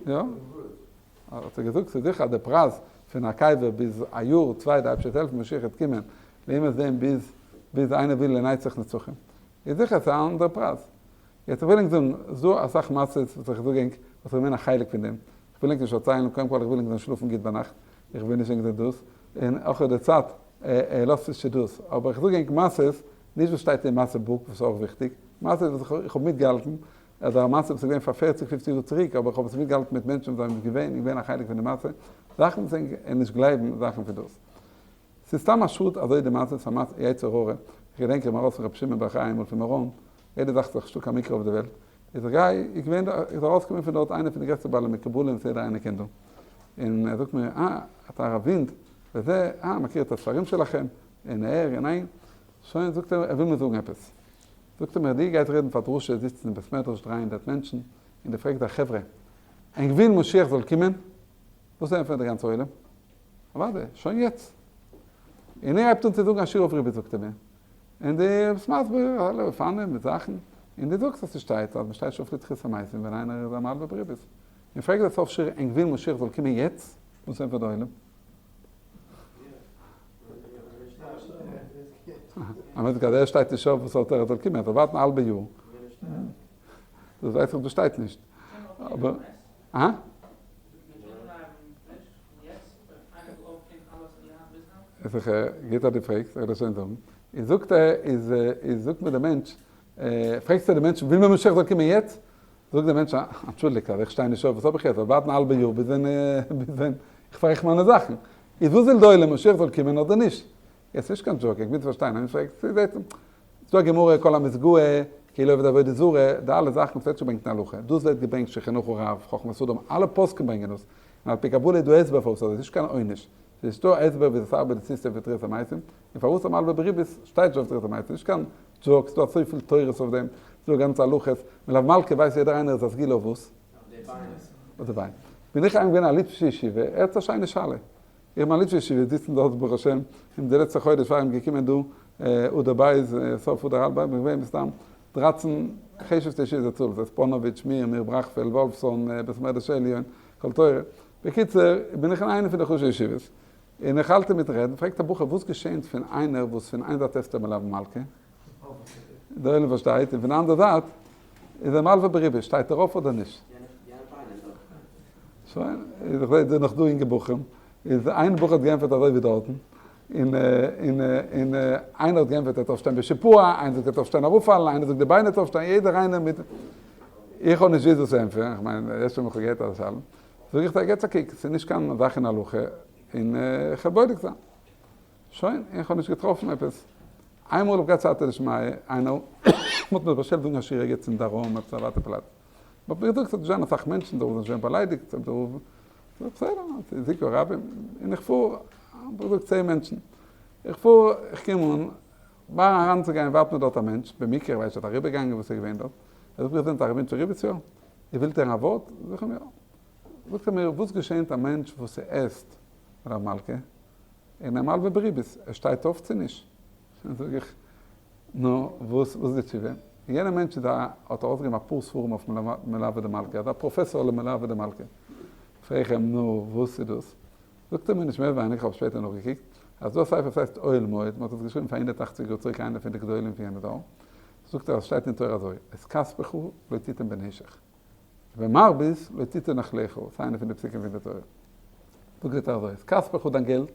יא? האט ער געזאגט, ס'איז זיכער אז די פרייז פון א קבר ביז א יאר צוויי די אייבערשטער וועט העלפן משיח וועט קומען, לעומת דעם ביז ביז איינער וויל לנצח נצחים, איז זיכער ס'איז א אנדערע פרייז. יעצט איך וויל ענק זאגן, ס'דא אסאך מצות וואס איך זאג ענק וואס איך בין א חלק פון דעם, איך וויל ענק נישט פארציילן, קודם כל איך וויל ענק זאלן שלאפן גוט ביינאכט, איך וויל נישט ענק זענען דאס, און אויך די צייט לאזט נישט צו דאס, אבער איך זאג ענק מצות, נישט וואס שטייט אין מצה book וואס איז אויך וויכטיג, מצות וואס איך האב מיטגעהאלטן, אדער א מצה וואס איז געווען פאר פערציג פופציג יאר צוריק, אבער איך האב עס מיטגעהאלטן מיט מענטשן וואס זענען געווען און געווען א חלק פון די מצה, זאכן וואס ענק נישט גלייבן, זאכן פון דאס. ס'איז סתם א שאד אזוי די מצה, ס'איז א מצה יצר הרע, איך געדענק איך בין ארויס פון רבי שמעון בר יוחאי איינמאל פון מירון, יעדער דאכט זיך נישטא קיין מקווה אויף די וועלט, איז איך גיי, איז געווען דא, איז ארויסגעקומען פון דארט איינער פון די גרעסטע בעלי מקובלים וואס יעדער איינער קען דא, און ער זאגט מיר, אה, אתה הרב ווינד, וזה, אה, מכיר את הספרים שלכם, און ער, און איין, שוין זאגט ער, ער וויל מיר זאגן עפעס. זאגט ער מיר, דו גייסט רעדן פאר דרשה, זיצן אין בית מדרש 300 מענטשן, און דו פרעגסט די חברה, ענק ווילן משיח זאל קומען? וואס ענטפערט די גאנצע עולם? אוודאי, שוין יעצט. און ער הייבט אן צו זאגן א שיעור אויף ריבית זאגט ער מיר. און דו ביסט מסביר אלע אופנים מיט זאכן, און דו זאגסט אז ס'שטייט אז מ'שטייט שוין אויף לתחית המתים ווען איינער איז א מלווה בריבית. און פרעגט זיי סוף שיעור ענק ווילן משיח זאל קומען יעצט? וואס ענטפערט די עולם? האמת אז ער שטייט נישט אויף וואס זאל ער זאל קומען? ער זאל ווארטן א האלבע יאר. דאס ווייס איך דאס שטייט נישט. אבער. הא? איז זיך גוט אז דו פרעגסט, איך וועל דיר שוין זאגן. איז זאגט ער, איז איז זאגט מיר דער מענטש, פרעגסטו די מענטש וויל מען משיח זאל קומען יעצט? זאגט דער מענטש, אנטשולדיגט אז איך שטיי נישט אויף, וואס האב איך יעצט, זאל ווארטן א האלבע יאר ביז ווען ביז ווען איך פאררעכט מיינע זאכן. איז וואס וויל די עולם, משיח זאל קומען אדער נישט? יעצט נישט קיין joke, איך מוז פארשטיין, איינער פרעגט, ס'איז בעצם, ס'דא א גמרא כל המתגאה כאילו עובד עבודה זרה, די אלע זאכן וואס ווערט שוין געברענגט אין הלכה, דאס ווערט געברענגט שולחן ערוך הרב, חכמת אדם, אלע פוסקים ברענגען דאס, און על פי קבלה איז דא הסבר פארוואס אזוי, ס'איז נישט קיין עונש, ס'איז דא הסבר ווי עס ארבעט די סיסטעם פון תחיית המתים, און פארוואס א מלווה בריבית שטייט נישט אויף תחיית המתים, נישט קיין joke, ס'דא אזויפיל תורות אויף דעם, ס'דא גאנצע הלכות, מלוה מלכה ווייסט יעדער איינער איז א סגולה אויף וואס? אויף די ביין. בין איך איינמאל געווען אין א ליטווישע ישיבה, ער האט א שיינע שאלה, איך בין א ליטווישע ישיבה, זיצן דארט ברוך השם, אין די לעצטע חודש פאר איך בין געקומען דא, אדר ב', סוף אדר א', בין איך געווען מסתם דרייצן חשוב'סטע ישיבות זצל, דאס הייסט פאנאוויטש, מיר, מאיר בראכפעלד, וואלפסאן, בית מדרש עליון, קול תורה. בקיצור, בין איך אין איינע פון די חשוב'ע ישיבות, און איך האלט אינמיטן רעדן, פרעגט א בחור וואס געשענט פון איינער וואס פון איין זייט עסט ער מלוה מלכה, דער עולם פארשטייט, און פון די אנדערע זייט איז ער מלווה בריבית, שטייט ער אויף אדער נישט? שוין, איז איך זעה דא נאך דא אינגע בחורים, איז איין בחור האט געענטפערט אזוי ווי דארטן, און און און איינער האט געענטפערט ער וועט אויפשטיין בשיפוע, איינער זאגט ער וועט אויפשטיין אראפפאלן, איינער זאגט די ביינער וועט אויפשטיין, יעדער איינער מיט, איך האב נישט געוואוסט וואס צו ענטפערן, איך מיין ערשט ווען איך האב געהערט אזא שאלה, זאג איך זיי געטס א קוק, ס'איז נישט קיין זאך אין הלכה, און איך וועל בודק זיין. שוין, איך האב נישט געטראפן עפעס. איינמאל האב איך געהאט סייעתא דשמיא, איינער האט מיר באשטעלט זאגן א שיעור ערגעץ אין דרום, עפעס א ווייטע פלאץ. מ'האט מיר געזאגט ס'וועט נישט זיין אסאך מענטשן דא, זיי זענען שוין באליידיגט, זאגט דער רב, זאג איך בסדר, זיכוי רבים, און איך פאר, האב איך געזאגט צען מענטשן, איך פאר, איך קום אן, ביי אריינצוגיין ווארט מיר דארט א מענטש, במקרה איך ווייס נישט אריבערגעגאנגען וואס איז געווען דארט, ער זאגט מיר איר זענט א רב אינטשער ריביץ יא? איר ווילט הערן א ווארט? זאג איך אים יא. זאגט ער מיר, וואס געשענט א מענטש וואס עסט מלוה מלכה, און ער מלווה בריבית, ער שטייט אויף צו נישט? זאג איך, נו, וואס איז די תשובה? יענער מענטש איז א, האט ארויסגעגעבן אפאר ספרים אויף מלוה דמלכה, אזא פראפעסאר למלוה דמלכה. פרעג איך אים, נו, וואס איז דאס? זאגט ער מיר נישט מער ווייניג, איך האב שפעטער נאכגעקוקט, אז דא א ספר וואס הייסט אוהל מועד, מען האט עס געשריבן פאר 180 יאר צוריק איינער פון די גדולים פון יענע דור, זאגט ער אז שטייט אין תורה אזוי, את כספך לא תיתן בנשך, ובמרבית לא תיתן אכלך, ס'איז איינע פון די פסוקים פון די תורה. זאגט ער אזוי, את כספך דיין געלט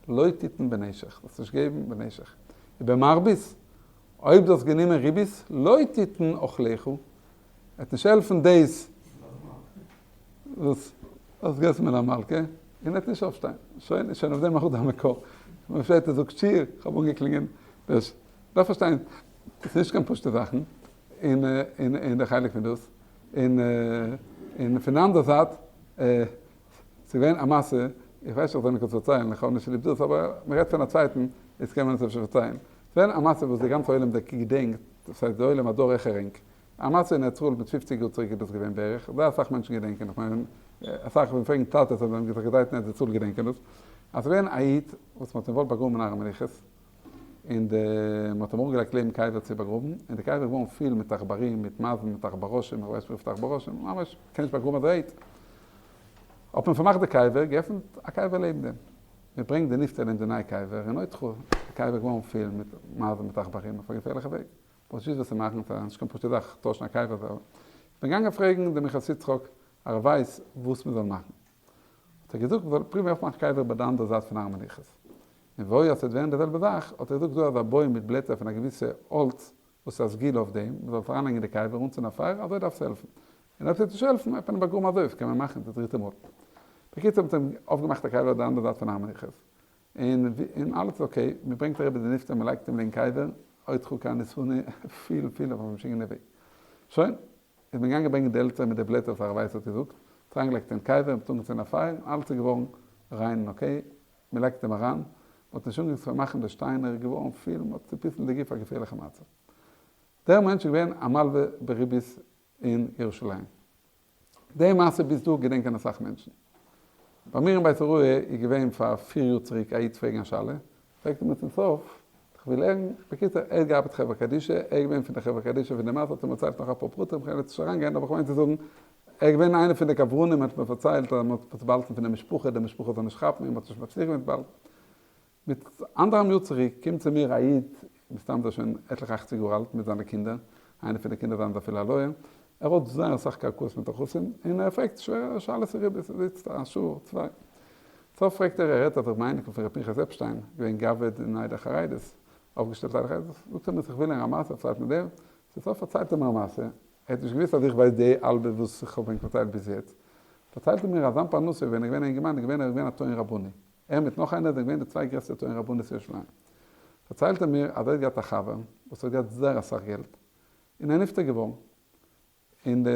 לא תיתן בנשך, זאלסט נישט געבן בנשך, ובמרבית, אויב דו האסט גענומען ריבית, לא תיתן אכלך, וועט נישט העלפן דאס וואס האסט געגעסן מלוה מלכה, און וועט נישט אויפשטיין. שוין, איז שוין אויף דעם אויך דא א מקור. מען פארשטייט ער זאגט שיעור, איך האב אנגעקלינגען, דאס דארף פארשטיין, עס איז נישט קיין פשוטע זאכן, און און און די חלק פון דאס, און און פון די אנדערע זייט, ס'איז געווען א מעשה, איך ווייס נישט אויב איך זאל עס פארציילן, איך האב נישט ליב דאס, אבער מען רעדט פון א צווייטן, איז קען מען עס אפשר פארציילן. ס'איז געווען א מעשה וואס די גאנצע עולם געדענקט, דאס הייסט די עולם הדור העכער ענק, א מעשה אין ארץ ישראל מיט פופציג יאר צוריק איז דאס געווען בערך, זייער אסאך מענטשן געדענקען, איך מיין אסאך ווען פרעגן טאטעס אויב זיי האבן זיך געדרייט אין ארץ ישראל געדענקען דאס, אז ס'איז געווען א איד וואס מ'האט אים געוואלט באגראבן אין הר המנוחות, און די מ'האט אים אראפגעלייגט לעבן קבר צו באגראבן, און די קבר איז געווארן פיל מיט עכברים, מיט מייזן, מיט עכברושים, איך ווייס נישט וויפיל עכברושים, ממש מ'קען נישט באגראבן אזא איד. האט מען פארמאכט די קבר, געעפנט א קבר לעבן דעם. מ'ברענגט די נפטר אין די נייע קבר, און אוי תחו, די קבר איז געווארן פיל מיט מייזן מיט עכברים אויף א געפערליכע וועג. וואס איז וואס צו מאכן, ס'איז נישט קיין פשוטע זאך טוישן א קבר זאל. איך בין געגאנגען פרעגן דעם מנחת יצחק הרב ווייס וואס מ'זאל מאכן. האט ער געזאגט מ'זאל פרימער אויפמאכן קבר ביי די אנדערע זייט פון הר המנוחות. און והיה אז ס'וועט ווערן די זעלבע זאך, האט ער געזאגט דא אזא בוים מיט בלעטער פון א געוויסע האלץ וואס איז א סגולה אויף דעם, מ'זאל עס אריינלייגן אין די קבר אנצינדן א פייער, אזוי דארף עס העלפן. און אויב ס'וועט נישט העלפן וועט מען אים באגראבן אזוי, וואס קען מען מאכן די דריטע מאל. בקיצור מ'האט אים אויפגעמאכט א קבר אויף די אנדערע זייט פון הר המנוחות. און און אלעס איז okay, מען ברענגט אריבער די נפטר מען לייגט אים לעבן קבר, עוד חוקה ניסוני, פיל פיל אויף א משוגענע וועג. שוין, איז מען געגאנגען ברענגען די עלטערן מיט די בלעטער וואס הרב ווייס האט געזאגט, האט אריינגעלייגט אין קבר, מען האט אנגעצינדן א פייער, אלעס איז געווארן ריין און okay, מען לייגט אים אריין, מען האט נישט אנגעהויבן צו פארמאכן די שטיינער, איז געווארן פיל, מען האט צופיסלט די גוף א געפערליכע מצב. דער מענטש איז געווען א מלווה בריבית אין ירושלים. די מעשה ביז דא געדענקען אסאך מענטשן. ביי מיר אין בית הוראה איז געווען פאר פיר יאר צוריק א איד פרעגן א שאלה, פרעגט ער מיר צום סוף, איך וויל הערן, בקיצור ער האט געארבעט חברה קדישא, ער איז געווען פון די חברה קדישא פון די מעשה האט ער מיר פארציילט נאך אפאר פרטים, כ'וועל יעצט נישט אריינגיין, אבער כ'מיין צו זאגן, ער איז געווען איינער פון די קברנים, האט מיר פארציילט אז מ'האט עס באהאלטן פון די משפחה, די משפחה זאל נישט כאפן און מ'האט נישט מצליח געווען צו באהאלטן. מיט אנדערהאלבן יאר צוריק קומט צו מיר א איד, מסתם איז ער שוין עטליכע אכציג יאר אלט, מיט זיינע קינדער, איינער פון די קינדער זיינע איז אפילו א לויער, ער האט זייער אסאך קרקעות מיט נכסים, און ער פרעגט שווערע שאלות אין ריבית, ער זיצט א שעה צוויי, סוף פרעגט ער, ער הערט אז ר' אייניקל פון ר' פנחס עפשטיין, געווען גאבד אין עדה החרדית, אויפגעשטעלט עדה החרדית, זאגט ער מיר איך וויל הערן א מעשה, פארציילט מיר דער, צו סוף פארציילט ער מיר א מעשה, ער האט נישט געוואוסט אז איך ווייס די האלבע וואס איך האב ענק פארציילט ביז יעצט, פארציילט ער מיר אז זיין פרנסה ווען ער איז געווען א אינגערמאן איז געווען ער איז געווען א טוען רבני, ער מיט נאך איינער זענען געווען די צוויי גרעסטע טוען רבנית אין ירושלים. פארציילט ער מיר אז ער האט געהאט א חבר וואס האט געהאט זייער אסאך געלט, און ער איז נפטר געווארן, און די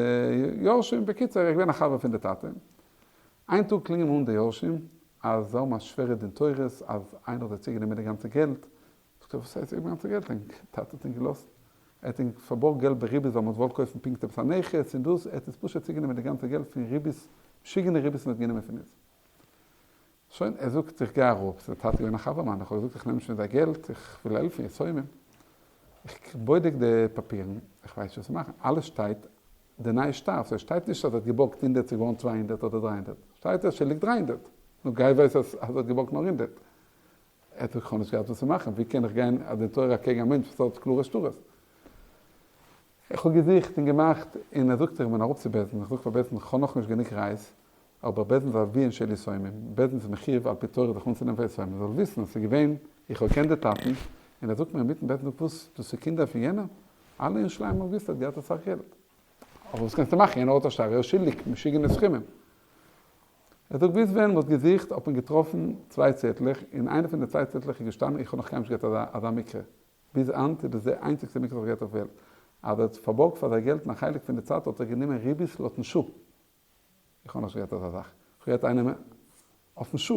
יורשים, בקיצור ער איז געווען א חבר פון די טאטע, איין טאג קלינגען אים אן די יורשים אז זיי האבן א שווערע דין תורות אז איינער האט זיי צוגענומען די גאנצע געלט, זאגט ער וואס הייסט די גאנצע געלט, דיין טאטע האט אים געלאזט, ער האט אים פארבארגט געלט בריבית ווייל מען האט געוואלט קויפן פונקט עפעס א נכס און דאס, ער האט עס פשוט צוגענומען די גאנצע געלט פון ריבית, משוגענע ריבית און האט גענומען פון אונז. שוין, ער זאגט איך גיי אראפ, ס'איז דער טאטע געווען א חבר מיינער, איך האב געזאגט איך נעם נישט פון זיי געלט, איך וויל העלפן יתומים, איך בודק די פאפירן, איך ווייס נישט וואס צו מאכן, אלעס שטייט די נייע שטר, סאו עס שטייט נישט אז ער האט געבארגט הונדערט ס'איז געווארן 200 אדער 300, שטייט אז ס'ליגט 300, נו גיי ווייס אז ער האט געבארגט נאר הונדערט. ער האט בכלל נישט געהאט וואס צו מאכן, ווי קען איך גיין א דין תורה אקעגן א מענטש וואס האט קלארע שטרות? איך האב געזוכט און געמאכט, און ער זאגט איך בין אראפ צו בית דין, איך זאג פאר בית דין איך האב נאכנישט גענוג ראיות, אבער בית דין איז אביהן של יתומים, בית דין איז מחיוב על פי תורה זיך אנצונעמען פאר יתומים, זאל וויסן אז ס'איז געווען, איך האב געקענט די טאטן, און ער זאגט מיר אינמיטן בית דין זאגט וואס, דאס איז קינדער פון יענער? אלע אין ירושלים האבן געוואוסט ער האט געהאט אסאך געלט. אבער וואס קענסטו מאכן, יענער האט א שטר, ער איז שולדיג משוגענע סכומים. ער זאגט ביז ווען מ'האט געזוכט האט מען געטראפן צוויי צעטלעך, און איינע פון די צוויי צעטלעך איז געשטאנען, איך האב נאך קיינמאל נישט געהערט אזא מקרה, ביז היינט איז דאס די איינציגסטע מקרה וואס איך האב געהערט אויף וועלט, אז ער האט פארבארגט פאר זיי געלט און א חלק פון די צייט האט ער גענומען ריבית לויטן שעה. איך האב נאך נישט געהערט אזא זאך. איך האב געהערט איינעם אויפן שעה.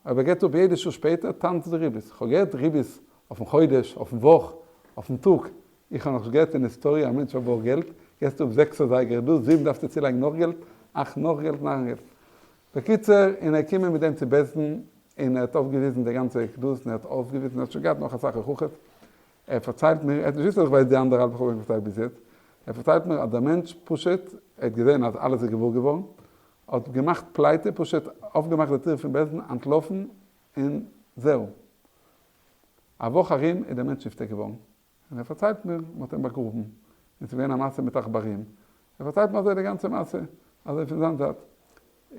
אויב ער געבט אפ יעדע שעה שפעטער טאנצט די ריבית. איך האב געהערט ריבית אויפן חודש, אויפן וואך, אויפן טאג. איך האב נאך נישט געהערט אין היסטאריע א מענטש פארבארגט געלט, געסט אפ זעקס אזייגער דא, זיבן דארפסטו צולייגן נאך געלט, אכט נאך געלט, ניין געלט. בקיצור, און ער קומען מיט דעם צו בית דין, און ער האט אויפגעוויזן די גאנצע קדוש, און ער האט אויפגעוויזן, ער האט שוין געהאט נאך אסאך הוכחות, ער פארציילט מיר, ער האט נישט געוואוסט אז איך ווייס די אנדערע האלב איך האב אים פארציילט ביז יעצט, ער פארציילט מיר אז דער מענטש פשוט, ער האט געזען אז אלעס איז געוואר געווארן, האט געמאכט פלייטע, פשוט אויפגעמאכט די טיר פון בית דין, אנטלאפן, און זהו. א וואך ארום איז דער מענטש נפטר געווארן. און ער פארציילט מיר, מען האט אים באגראבן, און ס'איז געווען א מעשה מיט עכברים, ער פארציילט מיר אזוי די גאנצע מעשה, אזוי פון זיין זייט,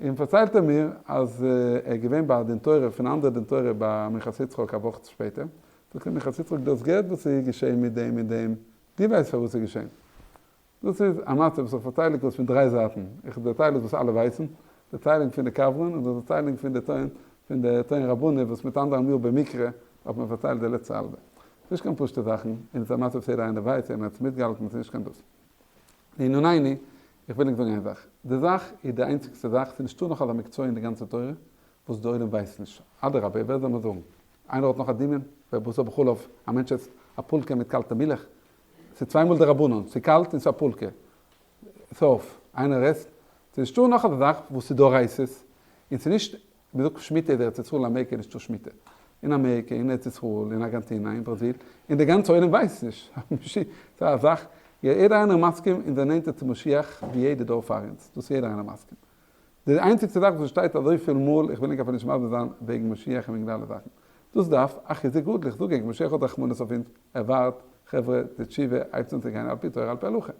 און פארציילט ער מיר אז ער איז געווען ביי א דין תורה פון א אנדערע דין תורה ביי מנחת יצחק א וואך שפעטער, זאגט אים מנחת יצחק דו האסט געהערט וואס איז געשען מיט דעם און דעם, דו ווייסט פארוואס ס'איז געשען? דאס איז א מצב וואס איך פארצייל ענק אויס פון דריי זייטן, איך דערצייל עס וואס אלע ווייסן, די ציילונג פון די קברן און די ציילונג פון די טוען פון די טוען רבני וואס מיט אנדערע מאל במקרה האט מען פארציילט די לעצטע האלבע. ס'איז נישט קיין פשוטע זאכן, און עס איז א מצב וואס יעדער איינער ווייסט און האט עס מיטגעהאלטן, ס'איז נישט קיין דאס. לענינינו, איך וויל ענק זאגן איין זאך, די זאך איז די איינציגסטע זאך, ס'איז נישטא נאך אזא מקצוע אין די גאנצע תורה וואס די עולם ווייסט נישט, אדרבה ווער זאל מיר זאגן, איינער האט נאך א דמיון? בשר בחלב, א מענטש עסט א פולקע מיט קאלטע מילך, ס'איז צוויי מאל דרבנן, ס'איז קאלט און ס'איז א פולקע. סוף, איינער עסט. ס'איז נישטא נאך אזא זאך וואס איז דאורייתא'ס, און ס'איז נישט, מ'זאגט שמיטה איז ארץ ישראל, אמעריקע איז נישטא שמיטה. אין אמעריקע, אין ארץ ישראל, אין ארגענטינא, אין בראזיל, און די גאנצע עולם ווייסט נישט. ס'איז א זאך, יעדער איינער מסכים אונז זענען נענטער צו משיח ווי יעדע דור פאר אונז, דאס איז יעדער איינער מסכים. די איינציגסטע זאך וואס שטייט אזויפיל מאל, איך וויל ענק אפילו נישט מסביר זיין וועגן משיח און וועגן די אלע זאכן. דאס דארף א חיזוק גדול, איך זאג ענק, משיח האט רחמנות אויף אונז, ער ווארט, חברה, די תשובה הייבט אן צו גיין על פי תורה על פי הלכה.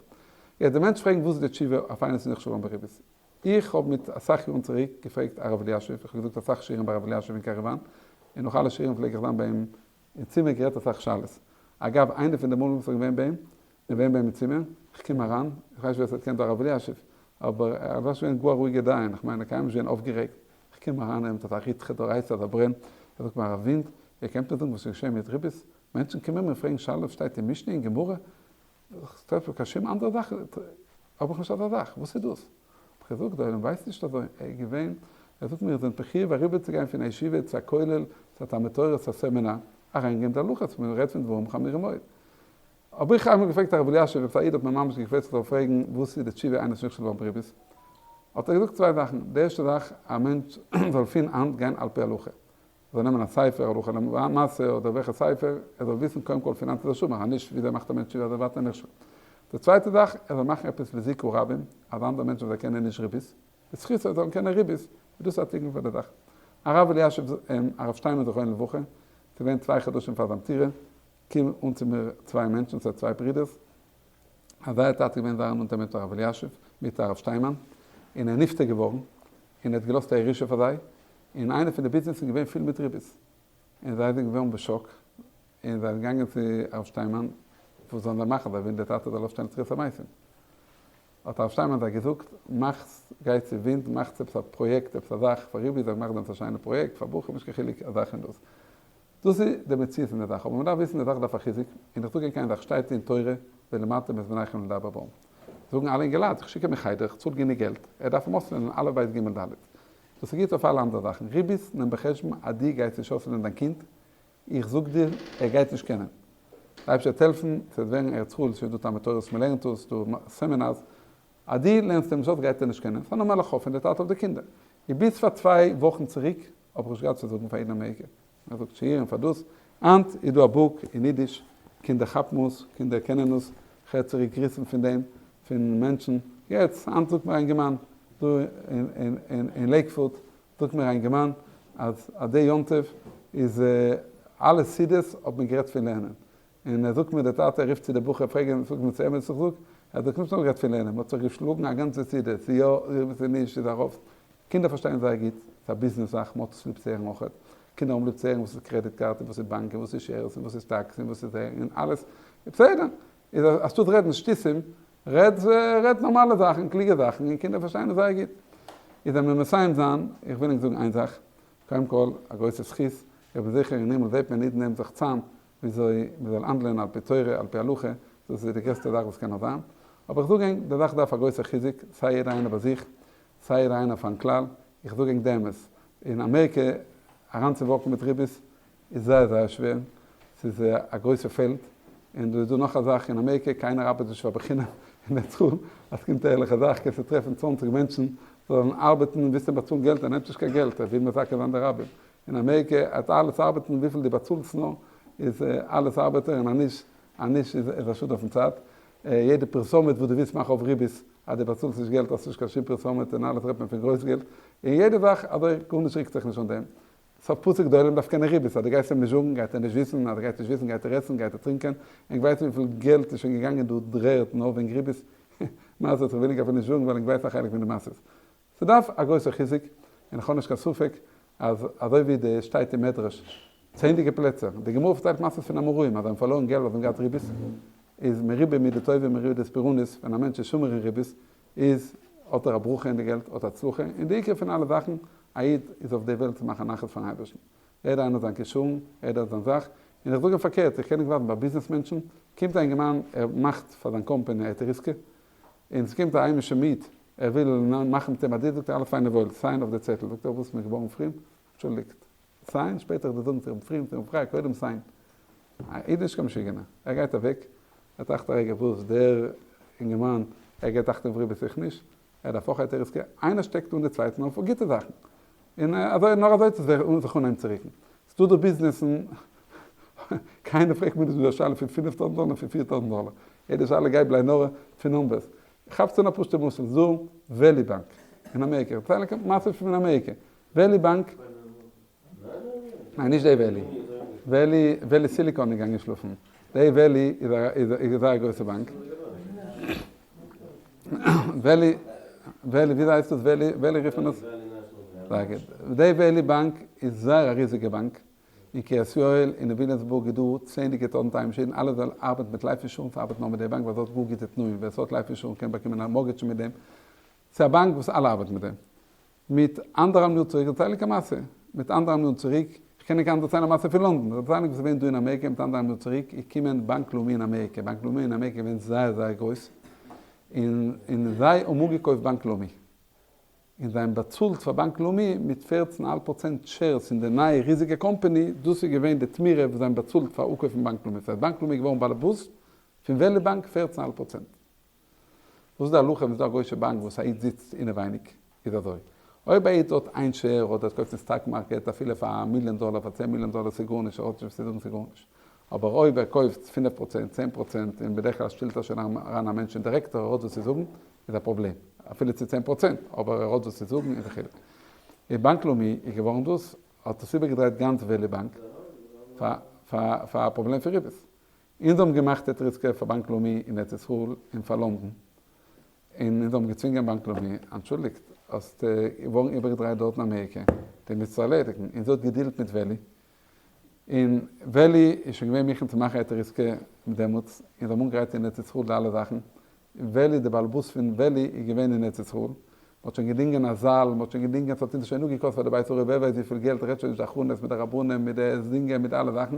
יעצט די מענטש פרעגן וואס איז די תשובה אויף איינער ס'איז נכשל געווארן בריבית. איך האב מיט אסאך יארן צוריק געפרעגט הרב אלישיב, איך האב געזאגט אסאך שיעורים ביי הרב אלישיב אין קאראוואן, און נאך אלע שיעורים פלעג איך זיין ביי אים אין צימער גערעדט אסאך שאלות. אגב, איינע פון די מאלן וואס איך געווען ביי אים, געווען ביי אים אין צימער, איך קום אריין, איך ווייס נישט ווער עס האט געקענט הרב אלישיב, אבער ער איז געווען גאר א רואיגער דיין, איך מיין ער קיינמאל נישט געווען אויפגערעגט, איך קום אריין ער מיט אזא ריתחא דאורייתא אזא ברען, ער זאגט מיר הרב ווינד, איר קענט מיר זאגן וואס איז געשען מיט ריבית? מענטשן קומען מיר פרעגן שאלות שטייט אין משנה אין גמרא, איך טרעף קיין שום אנדערע זאך האב איך נישט אזא זאך, וואס איז דאס? האב איך געזאגט, דער עולם ווייסט נישט אזוי, ער איז געווען, ער זאגט מיר, איר זענט מחיוב אריבערצוגיין פון א ישיבה צו א כולל, צו א תלמוד תורה, צו א סעמינאר, אריינגעבן די הלכות, מען רעדט פון דברים חמורים מאוד. האב איך איינמאל געפרעגט הרב אלישיב, עפעס א איד האט מיר ממש געקוועטשט איך זאל פרעגן וואס איז די תשובה איינער איז נכשל געווארן בריבית, האט ער געזאגט צוויי זאכן, די ערשטע זאך, א מענטש זאל פון היינט גיין על פי הלכה, זאל נעמען א ספר הלכה למעשה אדער וועלכע ספר, ער זאל וויסן קודם כל פון היינט איז ער שומר, אז נישט וויאזוי מאכט א מענטש תשובה אז ער ווארט נכשל. די צווייטע זאך, ער זאל מאכן עפעס לזיכוי רבים, אז אנדערע מענטשן וואס זיי קענען נישט ריבית, בזכות זיי זאלן קענען ריבית, איז דאס א תיקון פאר די זאך. הרב אלישיב, הרב שטיינמאן זכרונו לברכה, ס'איז געווען צוויי חדשים פאר זיין פטירה, קומען אן צו מיר צוויי מענטשן, ס'הייסט צוויי ברודערס, אז זייער טאטע איז געווען זייער נאנטער מיט הרב אלישיב, מיט הרב שטיינמאן, און ער איז נפטר געווארן, און ער האט געלאזט א ירושה פאר זיי, און איינע פון די ביזנעסן איז געווען פיל מיט ריבית, און זיי זענען געווארן בשאק, און זיי זענען געגאנגען צו הרב שטיינמאן, וואס זאלן זיי מאכן, זיי ווילן דער טאטע זאל אויפשטיין לתחיית המתים. האט הרב שטיינמאן זיי געזאגט, מאכטס, גייטס צו ווינט, מאכטס עפעס א פראיעקט, עפעס א זאך פאר ריבית, זיי מאכן דעמאלטס א שיינע פראיעקט פאר בחורים, נישט קיין חילוק א זאך און דאס. דאס איז די מציאות אין די זאך, אבער מען דארף וויסן די זאך דארף א חיזוק, און איך זאג ענק איין זאך, שטייט אין תורה ולמדתם את בניכם לדבר בם, זאגן אלע אינגעלייט, איך שיק אים אין חדר, איך צאל גענוג געלט, ער דארף אים אויסלערנען אלף בית גימל דלת. דאס איז גוט אויף אלע אנדערע זאכן, ריבית נעם בחשבון אז דו גייסט נישט אויסלערנען דיין קינד, איך זאג דיר, ער גייט נישט קענען. די אייבערשטער וועט העלפן, ס'וועט ווערן ארץ ישראל, ס'איז שוין דא תלמוד תורה'ס, מ'לערנט עס, ס'דא סעמינארס, אז דו לערנסט אים נישט אויס גייט ער נישט קענען, ס'איז א נארמאלע חוב פון די טאטע אויף די קינדער. און ביז פאר צוויי וואכן צוריק האב איך נישט געהאט צו זאגן פאר אידן אמעריקע, מען זאגט שיעורים פאר דאס, היינט איז דא א book אין אידיש, קינדער כאפן עס, קינדער קענען עס, כ'הער צוריק גריסן פון דעם, פון מענטשן, יעצט היינט זאגט מיר א אינגערמאן דא אין לעיקוואוד, זאגט מיר א אינגערמאן אז אז די יום טוב איז אלע סעודות האט מען גערעדט פון לערנען, און ער זאגט מיר דער טאטע רופט צו די בחור פרעג אים זאגט מיר צו אמת וואס איך זאג, ער זאגט נישט נאר גערעדט פון לערנען, מען האט זיך געשלאגן א גאנצע סעודה, צו יא צו נישט, איז ארויף, קינדער פארשטייען זייער גוט, ס'איז א ביזנעס זאך, מען האט עס ליב צו הערן אויכעט, קינדער האבן ליב צו הערן וואס איז credit card און וואס איז באנק און וואס איז shares און וואס איז סטאקס און וואס איז און אלעס, בסדר, איז אנשטאט רעדן שטותים, רעד רעד נארמאלע זאכן, קלוגע זאכן, און קינדער פארשטייען עס זייער גוט. איז ווען מיר מסיים זיין, איך וויל ענק זאגן איין זאך, קודם כל, א גרויסע זכות, איך בין זיכער אין הימל זעט מען אידן נעמען זיך צאם, וויאזוי מען זאל האנדלען על פי תורה, על פי הלכה, דאס איז די גרעסטע זאך וואס קען נאר זיין. אבער איך זאג ענק, די זאך דארף א גרויסע חיזוק, סיי יעדער איינער ביי זיך, סיי יעדער איינער פארן כלל, איך זאג ענק די אמת, אין אמעריקע אריינצואוואקן מיט ריבית איז זייער זייער שווער, ס'איז א גרויסע פעלד, און דא איז דא נאך א זאך, אין אמעריקע קיינער ארבעט נישט פאר בחינם, אין ארץ ישראל אז ס'קומט א ערליכע זאך קענסטו טרעפן צוואנציג מענטשן זאלן ארבעטן און ווילסט אים באצאלן געלט ער נעמט נישט קיין געלט ער וויל מזכה זיין די רבים, אין אמעריקע האט אלעס ארבעטן וויפיל דו באצאלסט נאר איז אלעס ארבעטער און א נישט א נישט איז א שאד אויפן צייט, יעדע פרסומת וואס דו ווילסט מאכן אויף ריבית אז דו באצאלסט נישט געלט האסטו נישט קיין שום פרסומת און אלעס רעדט מען פון גרויס געלט און יעדע זאך אזוי גארנישט ריקט זיך נישט אן דעם. סוף פסוק גדולים דארף קענען ריבית, אז דו גייסט אים נישט זאגן גייט ער נישט וויסן, אז ער גייט נישט וויסן גייט ער עסן גייט ער טרינקען, ענק ווייסן וויפיל געלט איז שוין געגאנגען דא דר'ערד נאר וועגן ריבית, מעשיות איך וויל ענק אפילו נישט זאגן ווייל ענק ווייסן א חלק פון די מעשיות. ס'דארף א גרויסע חיזוק, און איך האב נישט קיין ספק אז אזוי ווי די שטייט אין מדרש צענדליגע פלעצער, די גמרא פארציילט מעשיות פון אמוראים אז זיי האבן פארלוירן געלט ווייל זיי האבן געהאט ריבית, איז מריבה מידה טובה מריבה דספירנית, ווען א מענטש איז שומר אין ריבית איז האט ער א ברכה אין די געלט, האט הצלחה, און די עיקר פון אלע זאכן, א איד איז אויף די וועלט צו מאכן נחת פארן אייבערשטן. יעדער איינער האט זיין כשרון, יעדער האט זיין זאך, און איך זאג אים פארקערט, איך קען נישט ווארטן ביי ביזנעס מענטשן, קומט א אינגערמאן ער מאכט פאר זיין קאמפעני היתר עסקה, און ס'קומט א היימישע מיד, ער וויל מאכן מיט אים א deal, זאגט ער אלעס פיין און וואויל, sign אויף די צעטל, זאגט ער וואס מ'איז געווארן פרום, אנטשולדיגט, sign, שפעטער איך דיר זאגן צו איך בין פרום צו איך בין פריי, קודם sign. א איד איז נישט קיין משוגענער, ער גייט אוועק, ער טראכט א רגע וואס דער אינגערמאן, ער געבט אכטונג אויף ריבית איך נישט, ער דארף אויך היתר עסקה, איינער שטעקט אן די צווייטן אויף גוטע זאכן, און אזוי נאר אזוי טוט זיך זיך אנהייבן צו ריקן. ס'דא דא ביזנעסן, קיינער פרעגט מיר נישט די שאלה פון פינף טויזנט דאלער און פון פיר טויזנט דאלער, יעדע שאלה גייט בלי נורא פון numbers. כאפטס אן א פשוטע משל, ס'דא וועלי באנק אין אמעריקע, איך דערצייל ענק מעשה פון אמעריקע, וועלי באנק, ניין נישט די וועלי, וועלי וועלי סיליקאן איז געגאנגען שלאפן, די וועלי איז א איז זייער גרויסע באנק, וועלי וועלי וויאזוי הייסט עס וועלי וועלי רופט מען עס? זייער גוט, די וועלי באנק איז זייער א ריזיגע באנק, אין קרית יואל און אין וויליאמסבורג איז דא צענדליגע טויזנט היימישע אידן אלע זאל ארבעטן מיט life insurance ארבעט נאר מיט די באנק ווייל זי האט גאר גוטע תנאים ווער ס'האט life insurance קען באקומען א mortgage מיט דעם, ס'איז א באנק וואס אלע ארבעטן מיט דעם. מיט אנדערהאלבן יאר צוריק, דערצייל איך א מעשה, מיט אנדערהאלבן יאר צוריק, איך קען ענק היינט דערציילן א מעשה פון לונדון, דערצייל איך וואס איז געווען דא אין אמעריקע מיט אנדערהאלבן יאר צוריק, איז געקומען באנק לאומי אין אמעריקע, באנק לאומי אין אמעריקע איז געווען זייער זייער גרויס, און און זיי האבן אפגעקויפט באנק לאומי, און זיי האבן באצאלט פאר באנק לאומי מיט פערצן האלב פראצענט shares אין די נייע ריזיגע קאמפאני, דאס איז געווען די תמורה וואס זיי האבן באצאלט פאר אפקויפן באנק לאומי, ס'הייסט באנק לאומי איז געווארן באלעבאס פון וועלי באנק פערצן האלב פראצענט. וואס איז די הלכה ווען ס'איז דא א גוישע באנק וואס א איד זיצט אינעווייניג? איז אזוי, אויב א איד האט איין share אדער ער קויפט אין stock market אפילו פאר א מיליאן דאלער פאר צען מיליאן דאלער ס'איז גארנישט ער האט נישט וואס צו זאגן ס'איז גארנישט, אבער אויב ער קויפט פינף פראצענט צען פראצענט און בדרך כלל שטעלט ער שוין אריין א מענטש אין דירעקטאר ער האט וואס צו זאגן איז א פראבלעם אפילו צו צען פראצענט אבער ער האט וואס צו זאגן איז א חילוק. אין באנק לאומי איז געווארן דאס האט עס איבערגעדרייט גאנץ וועלי באנק פאר פאר א פראבלעם פון ריבית. אונז האבן געמאכט היתר עסקה פאר באנק לאומי אין ארץ ישראל און פאר לונדון, און אונז האבן געצווינגען באנק לאומי, אנטשולדיגט, האסט געווארן איבערגעדרייט דארט אין אמעריקע, דו מוזט עס ערלעדיגן, און זי האט געדילט מיט וועלי, און וועלי איז שוין געווען מוכן צו מאכן היתר עסקה דעמאלטס, און זיי האבן אנגעגרייט אין ארץ ישראל די אלע זאכן, וועלי די בעל הבית פון וועלי איז געווען אין ארץ ישראל. מ'האט שוין געדינגען א זאל, מ'האט שוין געדינגען, ס'האט אונז שוין אפגעקאסט פאר די בית הוראה ווער ווייסט וויפיל געלט, רעדט שוין נישט די הכנות מיט די רבנים, מיט די זינגען, מיט אלע זאכן,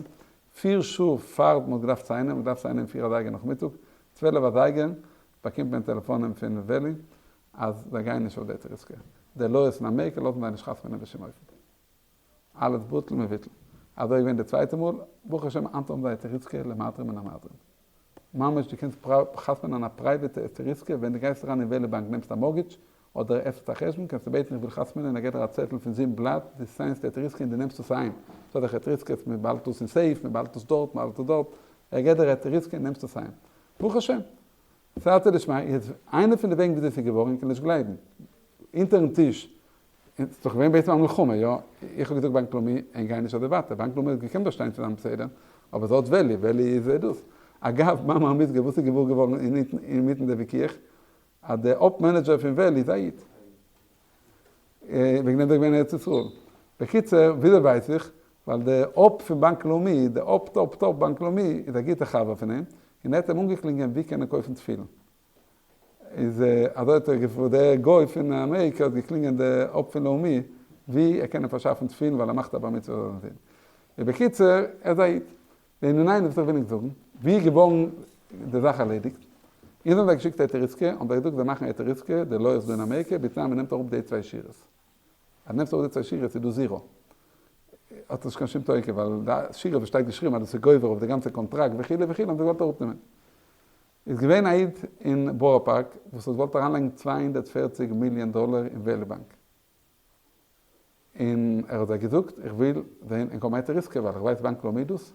פיר שעה פאר מ'האט געדארפט סיינען, מ'האט געדארפט סיינען פיר אזייגער נאכמיטאג, 12 אזייגער באקומט מען טעלעפאנען פון וועלי אז זיי גייען נישט אויף די היתר עיסקא, די lawyers אין אמעריקע לאזן זיי נישט חתמ'נען בשום אופן. אלעס בטל מבוטל. אזוי איז געווען די צווייטע מאל, ברוך השם היינט האבן זיי היתר עיסקא למהדרין מן המהדרין. ממש דו קענסט חתמ'נען א פרייוועטע היתר עיסקא, ווען דו גייסט אריין אין וועלי באנק נעמסט א mortgage אדער עפנסט א חשבון קענסטו בעטן איך וויל חתמ'נען ער געט דיר א צעטל פון זיבן בלאט דו סיינסט היתר עיסקא און דו נעמסט עס אהיים. ס'איז דאך היתר עיסקא מען באהאלט דאס אין safe מען באהאלט עס דארט מען האלט עס דארט, ער געט דיר היתר עיסקא און נעמסט עס אהיים. ברוך השם. סייעתא דשמיא איז איינע פון די וועגן וויאזוי ס'איז געווארן, איך קען נישט גלייבן. אונטערן טיש, און ס'איז דאך געווען בעצם א מלחמה, יא? איך האב געזאגט באנק לאומי, און גיי נישט אזוי ווייטער, באנק לאומי האט געקענט באשטיין צו זיין בסדר, אבער ס'האט וועלי, וועלי איז דאס. אגב, מאמר המוסגר, וואס איז געוואר געווארן אינמיטן די וויכוח? אז דער הויפט manager פון וועלי איז א איד. וועגן דעם איז ער געווען אין ארץ ישראל. בקיצור, וויאזוי ווייס איך? ווייל דער הויפט פון באנק לאומי, דער הויפט הויפט הויפט באנק לאומי, איז א גוטער חבר פון אים, און ער האט אים אנגעקלינגען ווי קען ער קויפן תפילין. איז אזוי האט ער געפרעגט, דער גוי פון אמעריקע האט געקלינגען דער הויפט פון לאומי ווי ער קען אים פארשאפן תפילין ווייל ער מאכט א בר מצוה פאר זיין זון. און בקיצור, ער איז א איד. לענינינו וואס איך וויל ענק זאגן, ווי איז געווארן די זאך ערלעדיגט? אונז האבן זיי געשיקט היתר עיסקא, האבן זיי געזאגט זיי מאכן היתר עיסקא, די lawyers דא אין אמעריקע, בתנאי מען נעמט אראפ די צוויי שורות. אז נעמסט אראפ די צוויי שורות איז דא zero. האט עס נישט קיין שום תוקף, ווייל די שורה וואס שטייט געשריבן אז דאס איז גובר אויף די גאנצע קאנטראקט וכו' וכו' האבן זיי געוואלט אראפנעמען. איז געווען א איד אין בארא פארק וואס האט געוואלט אריינלייגן 240 מיליאן דאלער אין וועלי באנק. און ער האט זיי געזאגט איך וויל זען אין קאם היתר עיסקא ווייל איך ווייס באנק לאומי דאס.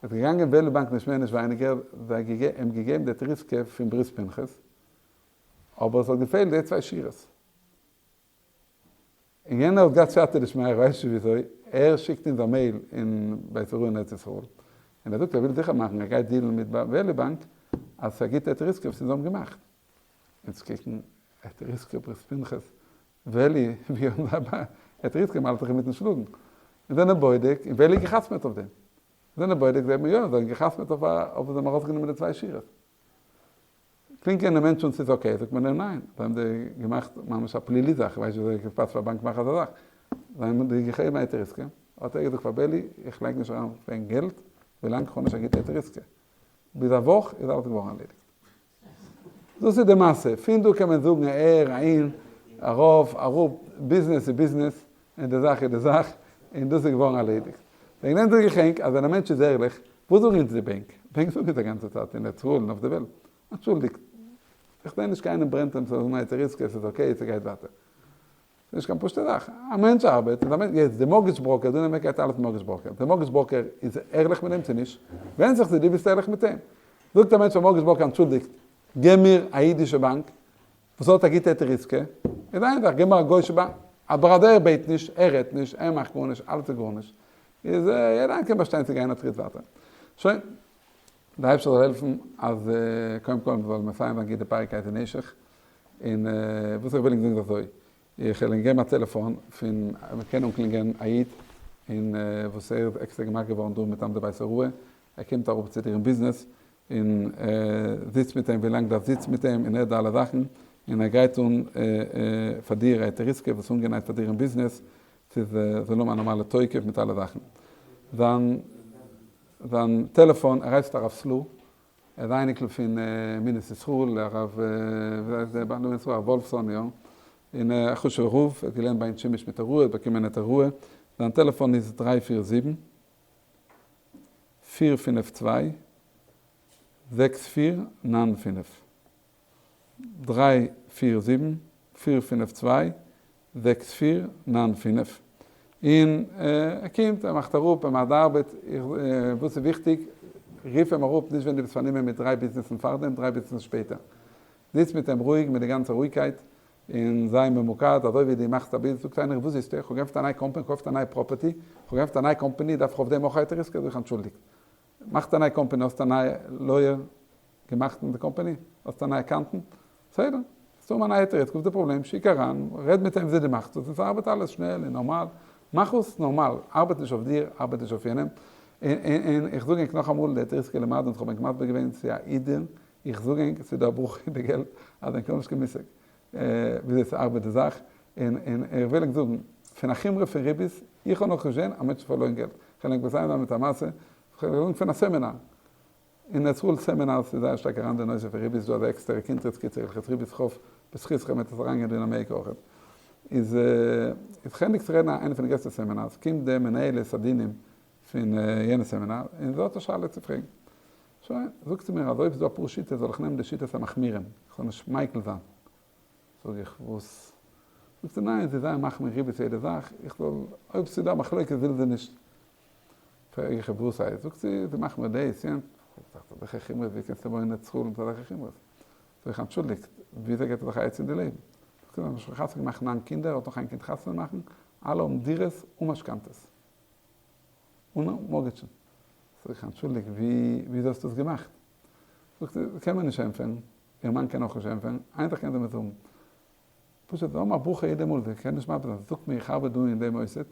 איז געגאנגען וועלי באנק נישט מער נישט ווייניגער זיי אים געגעבן די היתר עיסקא פון ברית פנחס אבער עס האט געפעלט די צוויי שורות. און יענער האט געהאט סייעתא דשמיא איך ווייס נישט וויאזוי, ער שיקט אונז א mail אין בית הוראה אין ארץ ישראל, און ער זאגט ער וויל זיכער מאכן ער גייט דיעלן מיט וועלי באנק אז ס'איז א גוטע היתר עיסקא וואס אונז האבן געמאכט. אונז קוקן היתר עיסקא ברית פנחס וועלי ווי האבן זיי א היתר עיסקא מ'האלט זיך אינמיטן שלאגן. און זענען בודק און וועלי געחתמעט אויף דעם. זענען בודק זעט מען יא זיי האבן געחתמעט אויף א אויף וואס זיי האבן ארויסגענומען די צוויי שורות. קלינגט יענער מענטש אן ס'איז okay, זאגט מען אים ניין, זיי האבן דיר געמאכט ממש א פלילי זאך, איך ווייס נישט וויאזוי עס פאסט פאר א באנק מאכן אזא זאך, זיי האבן דיר געגעבן א היתר עיסקא, האט ער געזאגט פאר בעלי איך לייג נישט אריין קיין געלט ווילאנג איך האב נישט א גוטע היתר עיסקא, ביז א וואך איז אלעס געווארן ערלעדיגט. דאס איז די מעשה, פון דא קען מען זאגן אהער אהין, ארויף אראפ, ביזנעס איז ביזנעס, און די זאך איז די זאך, און דאס איז געווארן ערלעדיגט. וועגן דעם זאג איך ענק אז ווען א מענטש איז ערליך, וואס זאגן אונז די בענק? בענק זאגן אונז א גאנצע צייט אין ארץ ישראל און אויף די וועלט, אנטשולדיגט, איך זע נישט קיינעם ברענט אים צו זאגן היתר עיסקא, עס איז okay, ס'גייט ווייטער. ס'איז נישט קיין פשוטע זאך. א מענטש ארבעט, און א מענטש, יעצט די mortgage broker, דא אין אמעריקע הייסט אלעס mortgage broker, די mortgage broker איז ערליך מיט דעם צו נישט? ווענדט זיך צו דו ביסט ערליך מיט אים. זאגט א מענטש פאר mortgage broker אנטשולדיגט, געב מיר א אידישע באנק וואס האט א גוטע היתר עיסקא, איז איין זאך, געב מיר א גוישע באנק, אבער אז ער בעט נישט, ער רעדט נישט, ער מאכט גארנישט, אלעס איז גארנישט, איז יעדער איינער קען באשטיין צו גיין א טריט ווייטער. שוין. דער אייבערשטער זאל העלפן אז קודם כל מ'זאל מסיים זיין גוט די פרק איזהו נשך, און וואס איך וויל ענק זאגן איז אזוי, איך וועל ענק געבן א טעלעפאן פון, מ'קען אנקלינגען א איד, און וואס ער איז עקסטער געמאכט געווארן דא מטעם די בית הוראה, ער קומט אראפ צו דיר אין ביזנעס, און זיצט מיט אים ווילאנג דארף זיצן מיט אים און הערט די אלע זאכן, און ער גרייט אן פאר דיר א היתר עיסקא וואס איז אנגענייט פאר דיר אין ביזנעס, ס'איז זאל האבן א נארמאלע תוקף מיט אלע זאכן. זיין זיין טעלעפאן, ער הייסט הרב סלו, ער איז אייניקל פון מינס ישראל, הרב, ווי הייסט דער בעל מינס ישראל, הרב וואלפסאן, יא, און א חשוב'ער רב, ער האט געלערנט ביי אונז שימוש מיט הוראה, האט באקומען היתר הוראה, זיין טעלעפאן איז 347 452 6495. 347 452 6495. און ער קומט, ער מאכט אראפ, ער מאכט די ארבעט, וואס איז וויכטיג, רוף אים אראפ נישט ווען דו ביסט פארנומען מיט דריי ביזנעסן פארדעם, דריי ביזנעסן שפעטער. זיץ מיט אים רואיג, מיט די גאנצע רואיגקייט, און זיי ממוקד, אזוי ווי דו מאכסט א ביזנעס, זאגט איינער, וואס זיצסטו? איך האב געעפנט א נייע קאמפאני, געקויפט א נייע property, איך האב געעפנט א נייע קאמפאני, דארף איך אויף דעם אויך היתר עיסקא? זאג איך, אנטשולדיגט, מאכסט א נייע קאמפאני, האסט א נייע lawyer געמאכט אין די קאמפאני? האסט א נייע accountant? בסדר, האסט אן א נייע תירוץ, וואס איז די פראבלעם? שיק אריין, רעד מיט אים וויאזוי דו מאכסט עס, און ס'ארבעט אלעס שנעל און נארמאל, מאך עס נארמאל, ארבעט נישט אויף דיר, ארבעט נישט אויף יענעם, און איך זאג ענק נאכאמאל, די היתר עיסקא למדנו, איך האב ענק מסביר געווען, ס'איז א אידעל, איך זאג ענק, ס'איז דא א ברכה אין די געלט, אז ענק האבן נישט קיין מושג. וויאזוי ס'ארבעט די זאך, און און איך וויל ענק זאגן, פון א חומרא פון ריבית, איך האב נאך נישט געזען א מענטש האט פארלוירן געלט, כ'וועל ענק מסיים זיין מיט א מעשה, כ'וועל זאגן פון א סעמינאר, אין ארץ ישראל סעמינארס איז זייער שטארק אריין די נושא פון ריבית, ס'דא אזא עקסטערע קונטרס קיצור הלכות ריבית כ'האף בזכותכם וועט עס אריינגיין דא אין אמעריקע אויכעט, איז איז כ'ענדיג צו רעדן איינע פון די גרעסטע סעמינארס, קומט די מנהלת הדינים פון יענע סעמינאר און זי האט א שאלה צו פרעגן, שוין, זאגט זי מיר אז אויב ס'דא אפאר שיטות זאל איך נעמען די שיטת המחמירים, איך זאל נישט מיקל זיין. זאג איך, וואס? זאגט זי, ניין, זי איז זייער מחמיר ריבית יעדע זאך, איך זאל, אויב ס'איז דא א מחלוקת וויל זי נישט. פרעג איך איר, וואס הייסט? זאגט זי, זי מחמיר דאס, יענץ. זאג איך, אזעלכע חומרות, ווי קענסטו בויען ארץ ישראל מיט אזעלכע חומרות? זאג איך, אנטשולדיגט, וויאזוי געט ער זיך א עצה אין די לעבן? זאגט זי, זיי האבן שוין חתונה געמאכט ניין קינדער, האט נאך איין קינד חתונה מאכן, אלע האבן דירות אן משכנתאות. אן מארגעטשן. זאג איך, אנטשולדיגט, ווי וויאזוי האסטו עס געמאכט? זאגט זי, קען מיר נישט ענטפערן, איר מאן קען אויך נישט ענטפערן, איין זאך קען זי מיר זאגן, פשוט זיי האבן א ברכה יעדע מאל, זי קען נישט מסביר זיין, זי זאגט מיר איך ארבעט דא אין דעם מוסד,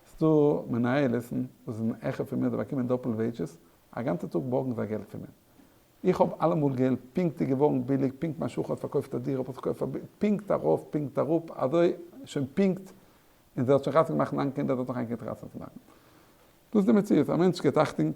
ס'דא מנהלת'ן וואס זענען העכער פון מיר, זיי באקומען דאפלט וועידזשעס, א גאנצע טאג בארגן זיי געלט פון מיר. איך האב אלעמאל געלט, פונקט איז געווארן ביליג, פונקט מיין שכן האט פארקויפט א דירה, האב איך געקויפט פאר ביליג, פונקט ארויף, פונקט אראפ, אזוי שוין פונקט און זי האט שוין חתונה געמאכט ניין קינדער, זי האט נאך איין קינד חתונה צו מאכן. דאס איז די מציאות, א מענטש געבט אכטונג,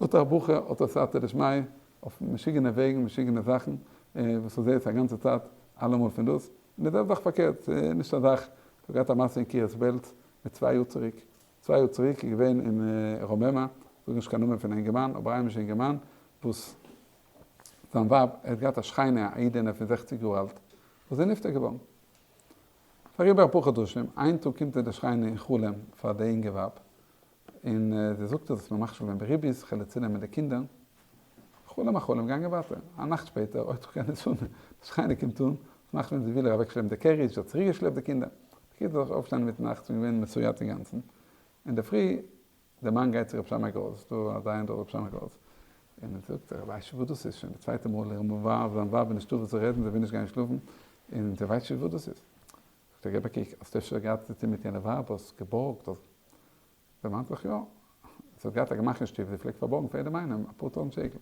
האט ער א ברכה, האט ער סייעתא דשמיא, אויף משוגענע וועגן, משוגענע זאכן, וואס ער זעהט א גאנצע צייט, אלעמאל פון דאס, און די זעלבע זאך פארקערט, ס'איז נישט א זאך, כ'האב געהאט א מעשה אין קרית בעלז מיט צוויי יאר צוריק, צוויי יאר צוריק איז געווען אין רוממה, כ'זאג נישט קיין נאמען פון אינגערמאן, אבער א היימישע אינגערמאן, וואס זיין ווייב, ער האט געהאט א שכנה א אידענע פון זעכציג יאר אלט, וואס איז נפטר געווארן. פאריבער אפאר חדשים, איין טאג קומט איר די שכנה אין חלום פאר די אינגע ווייב, און זי זאגט איר זאלסט מיר מכשיל ווערן בריבית, כ'על דיר צונעמען די קינדער. חלום א חלום, געגאנגען ווייטער. א נאכט שפעטער, אוי טאג קיין נשמה, די שכנה קומט אן, מאכט ווען זי וויל איר אוועקשלעפן די carriage, זי האט צוריקגעשלעפט די קינדער. בקיצור, זיך אויפשטיין אינמיטן נאכט, שוין געווען מסויט אינגאנצן. אינדערפרי דער מאן גייט צו רב שמאי גראס, דא א דיין דא רב שמאי גראס, און ער זאגט ער ווייסט נישט וואס דאס איז, שוין די צווייטע מאל איר ווייב, זיין ווייב איז נישטא וואס צו רעדן, זי וויל נישט גיין שלאפן, און זי ווייסט נישט וואס דאס איז. זאגט ער געב א קוק, האסט אפשר געהאט צו טון מיט יענע ווייב, האסט געבארגט, האסט. דער מאן זאגט יא, זי האט געהאט א גמח אין שטוב, זי פלעגט פארבארגן פאר יעדעם איינעם אפאר טויזנט שקל,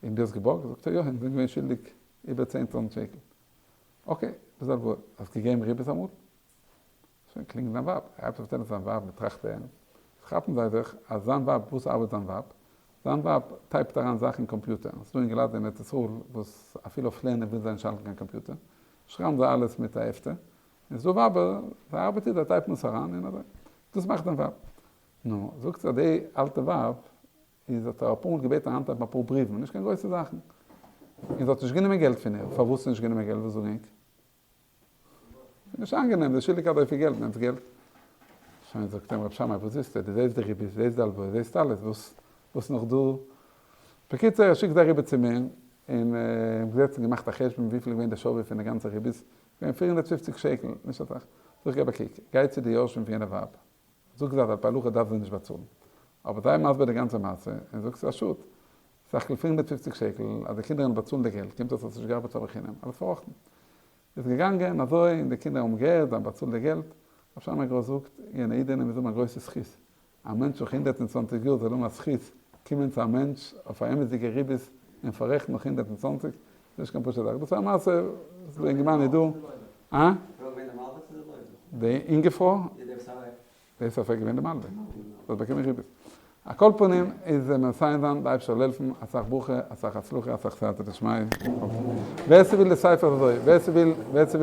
און דו האסט געבארגט? זאגט ער יא, און זיי זענען געווען שולדיג איבער 10,000 שקל. okay, דאס איז הלוואה, האסט געגעבן ריבית אמאל? שוין קלינגט זיין ווייב, ער הייבט אויף טעלעפאן זיין ווייב מען טראכט אים, כאפן זיי זיך אז זיין ווייב, וואס ארבעט זיין ווייב? זיין ווייב טייפט אריין זאכן אין קאמפיוטער, ס'איז דא אינגעלייט אין ארץ ישראל וואס אפילו אויף לערנען ווילן זיי נישט האלטן קיין קאמפיוטער, שרייבן זיי אלעס מיט א הפטר, און ס'איז דא ווייבער, זיי ארבעט איר, זיי טייפן עס אריין און אזוי, דאס מאכט זיין ווייב. נו, זאגט זי אז די אלטע ווייב איז האט ער אפאר מאל געבעטן אריינטייפן אפאר בריוון, נישט קיין גרויסע זאכן, און זי האט נישט גענומען געלט פון איר, פארוואס נישט גענומען געלט, וואס זאגן ענק? נישט איינגענעם, די שולדיג האט אזויפיל געלט, נעמט געלט. שוין זאגט אים רב שמאי, וואס ווילסטו, דו זעסט די ריבית, זעסט די הלוואה, זעסט אלעס, וואס וואס נאך דא? בקיצור, ער שיקט זיי אריבער צו מיר, און געזעצן געמאכט א חשבון וויפיל איז געווען די שווי פון די גאנצע ריבית, געווען 450 שקל, נישט אסאך. זאג איך געב א קוק, גיי צו די יורשים פון יענע ווייב, זאג זיי אז על פי הלכה דארף זי נישט באצאלן, אבער זיי מסביר די גאנצע מעשה, און זאג ס'איז א שאד, סך הכל 450 שקל, אז די קינדער וועלן באצאלן די געלט, קומט אויס אז האסט נישט געארבעט פאר בחינם, אלעס פארראכטן. איז געגאנגען אזוי און די קינדער האבן געהערט, זיי האבן באצאלט די געלט, רב שמאי גראס זאגט, יענע אידענע מוז האבן א גרויסע זכות, א מענטש נאך 120 יאר זאל האבן א זכות קומען צו א מענטש אויף א אמת'דיגע ריבית און פאררעכטן נאך 120, איז נישט קיין פשוטע זאך, דאס איז א מעשה וואס די אינגערמאן איז דא, אה? די אינגע פרוי? די איז ספק געווען די מלווה, זי האט באקומען ריבית. על כל פנים איז מסיים זיין, די אייבערשטער זאל העלפן, אסאך ברכה, אסאך הצלחה, אסאך סייעתא דשמיא. ווער ס'וויל די ספר אזוי, ווער ס'וויל, ווער ס'וויל.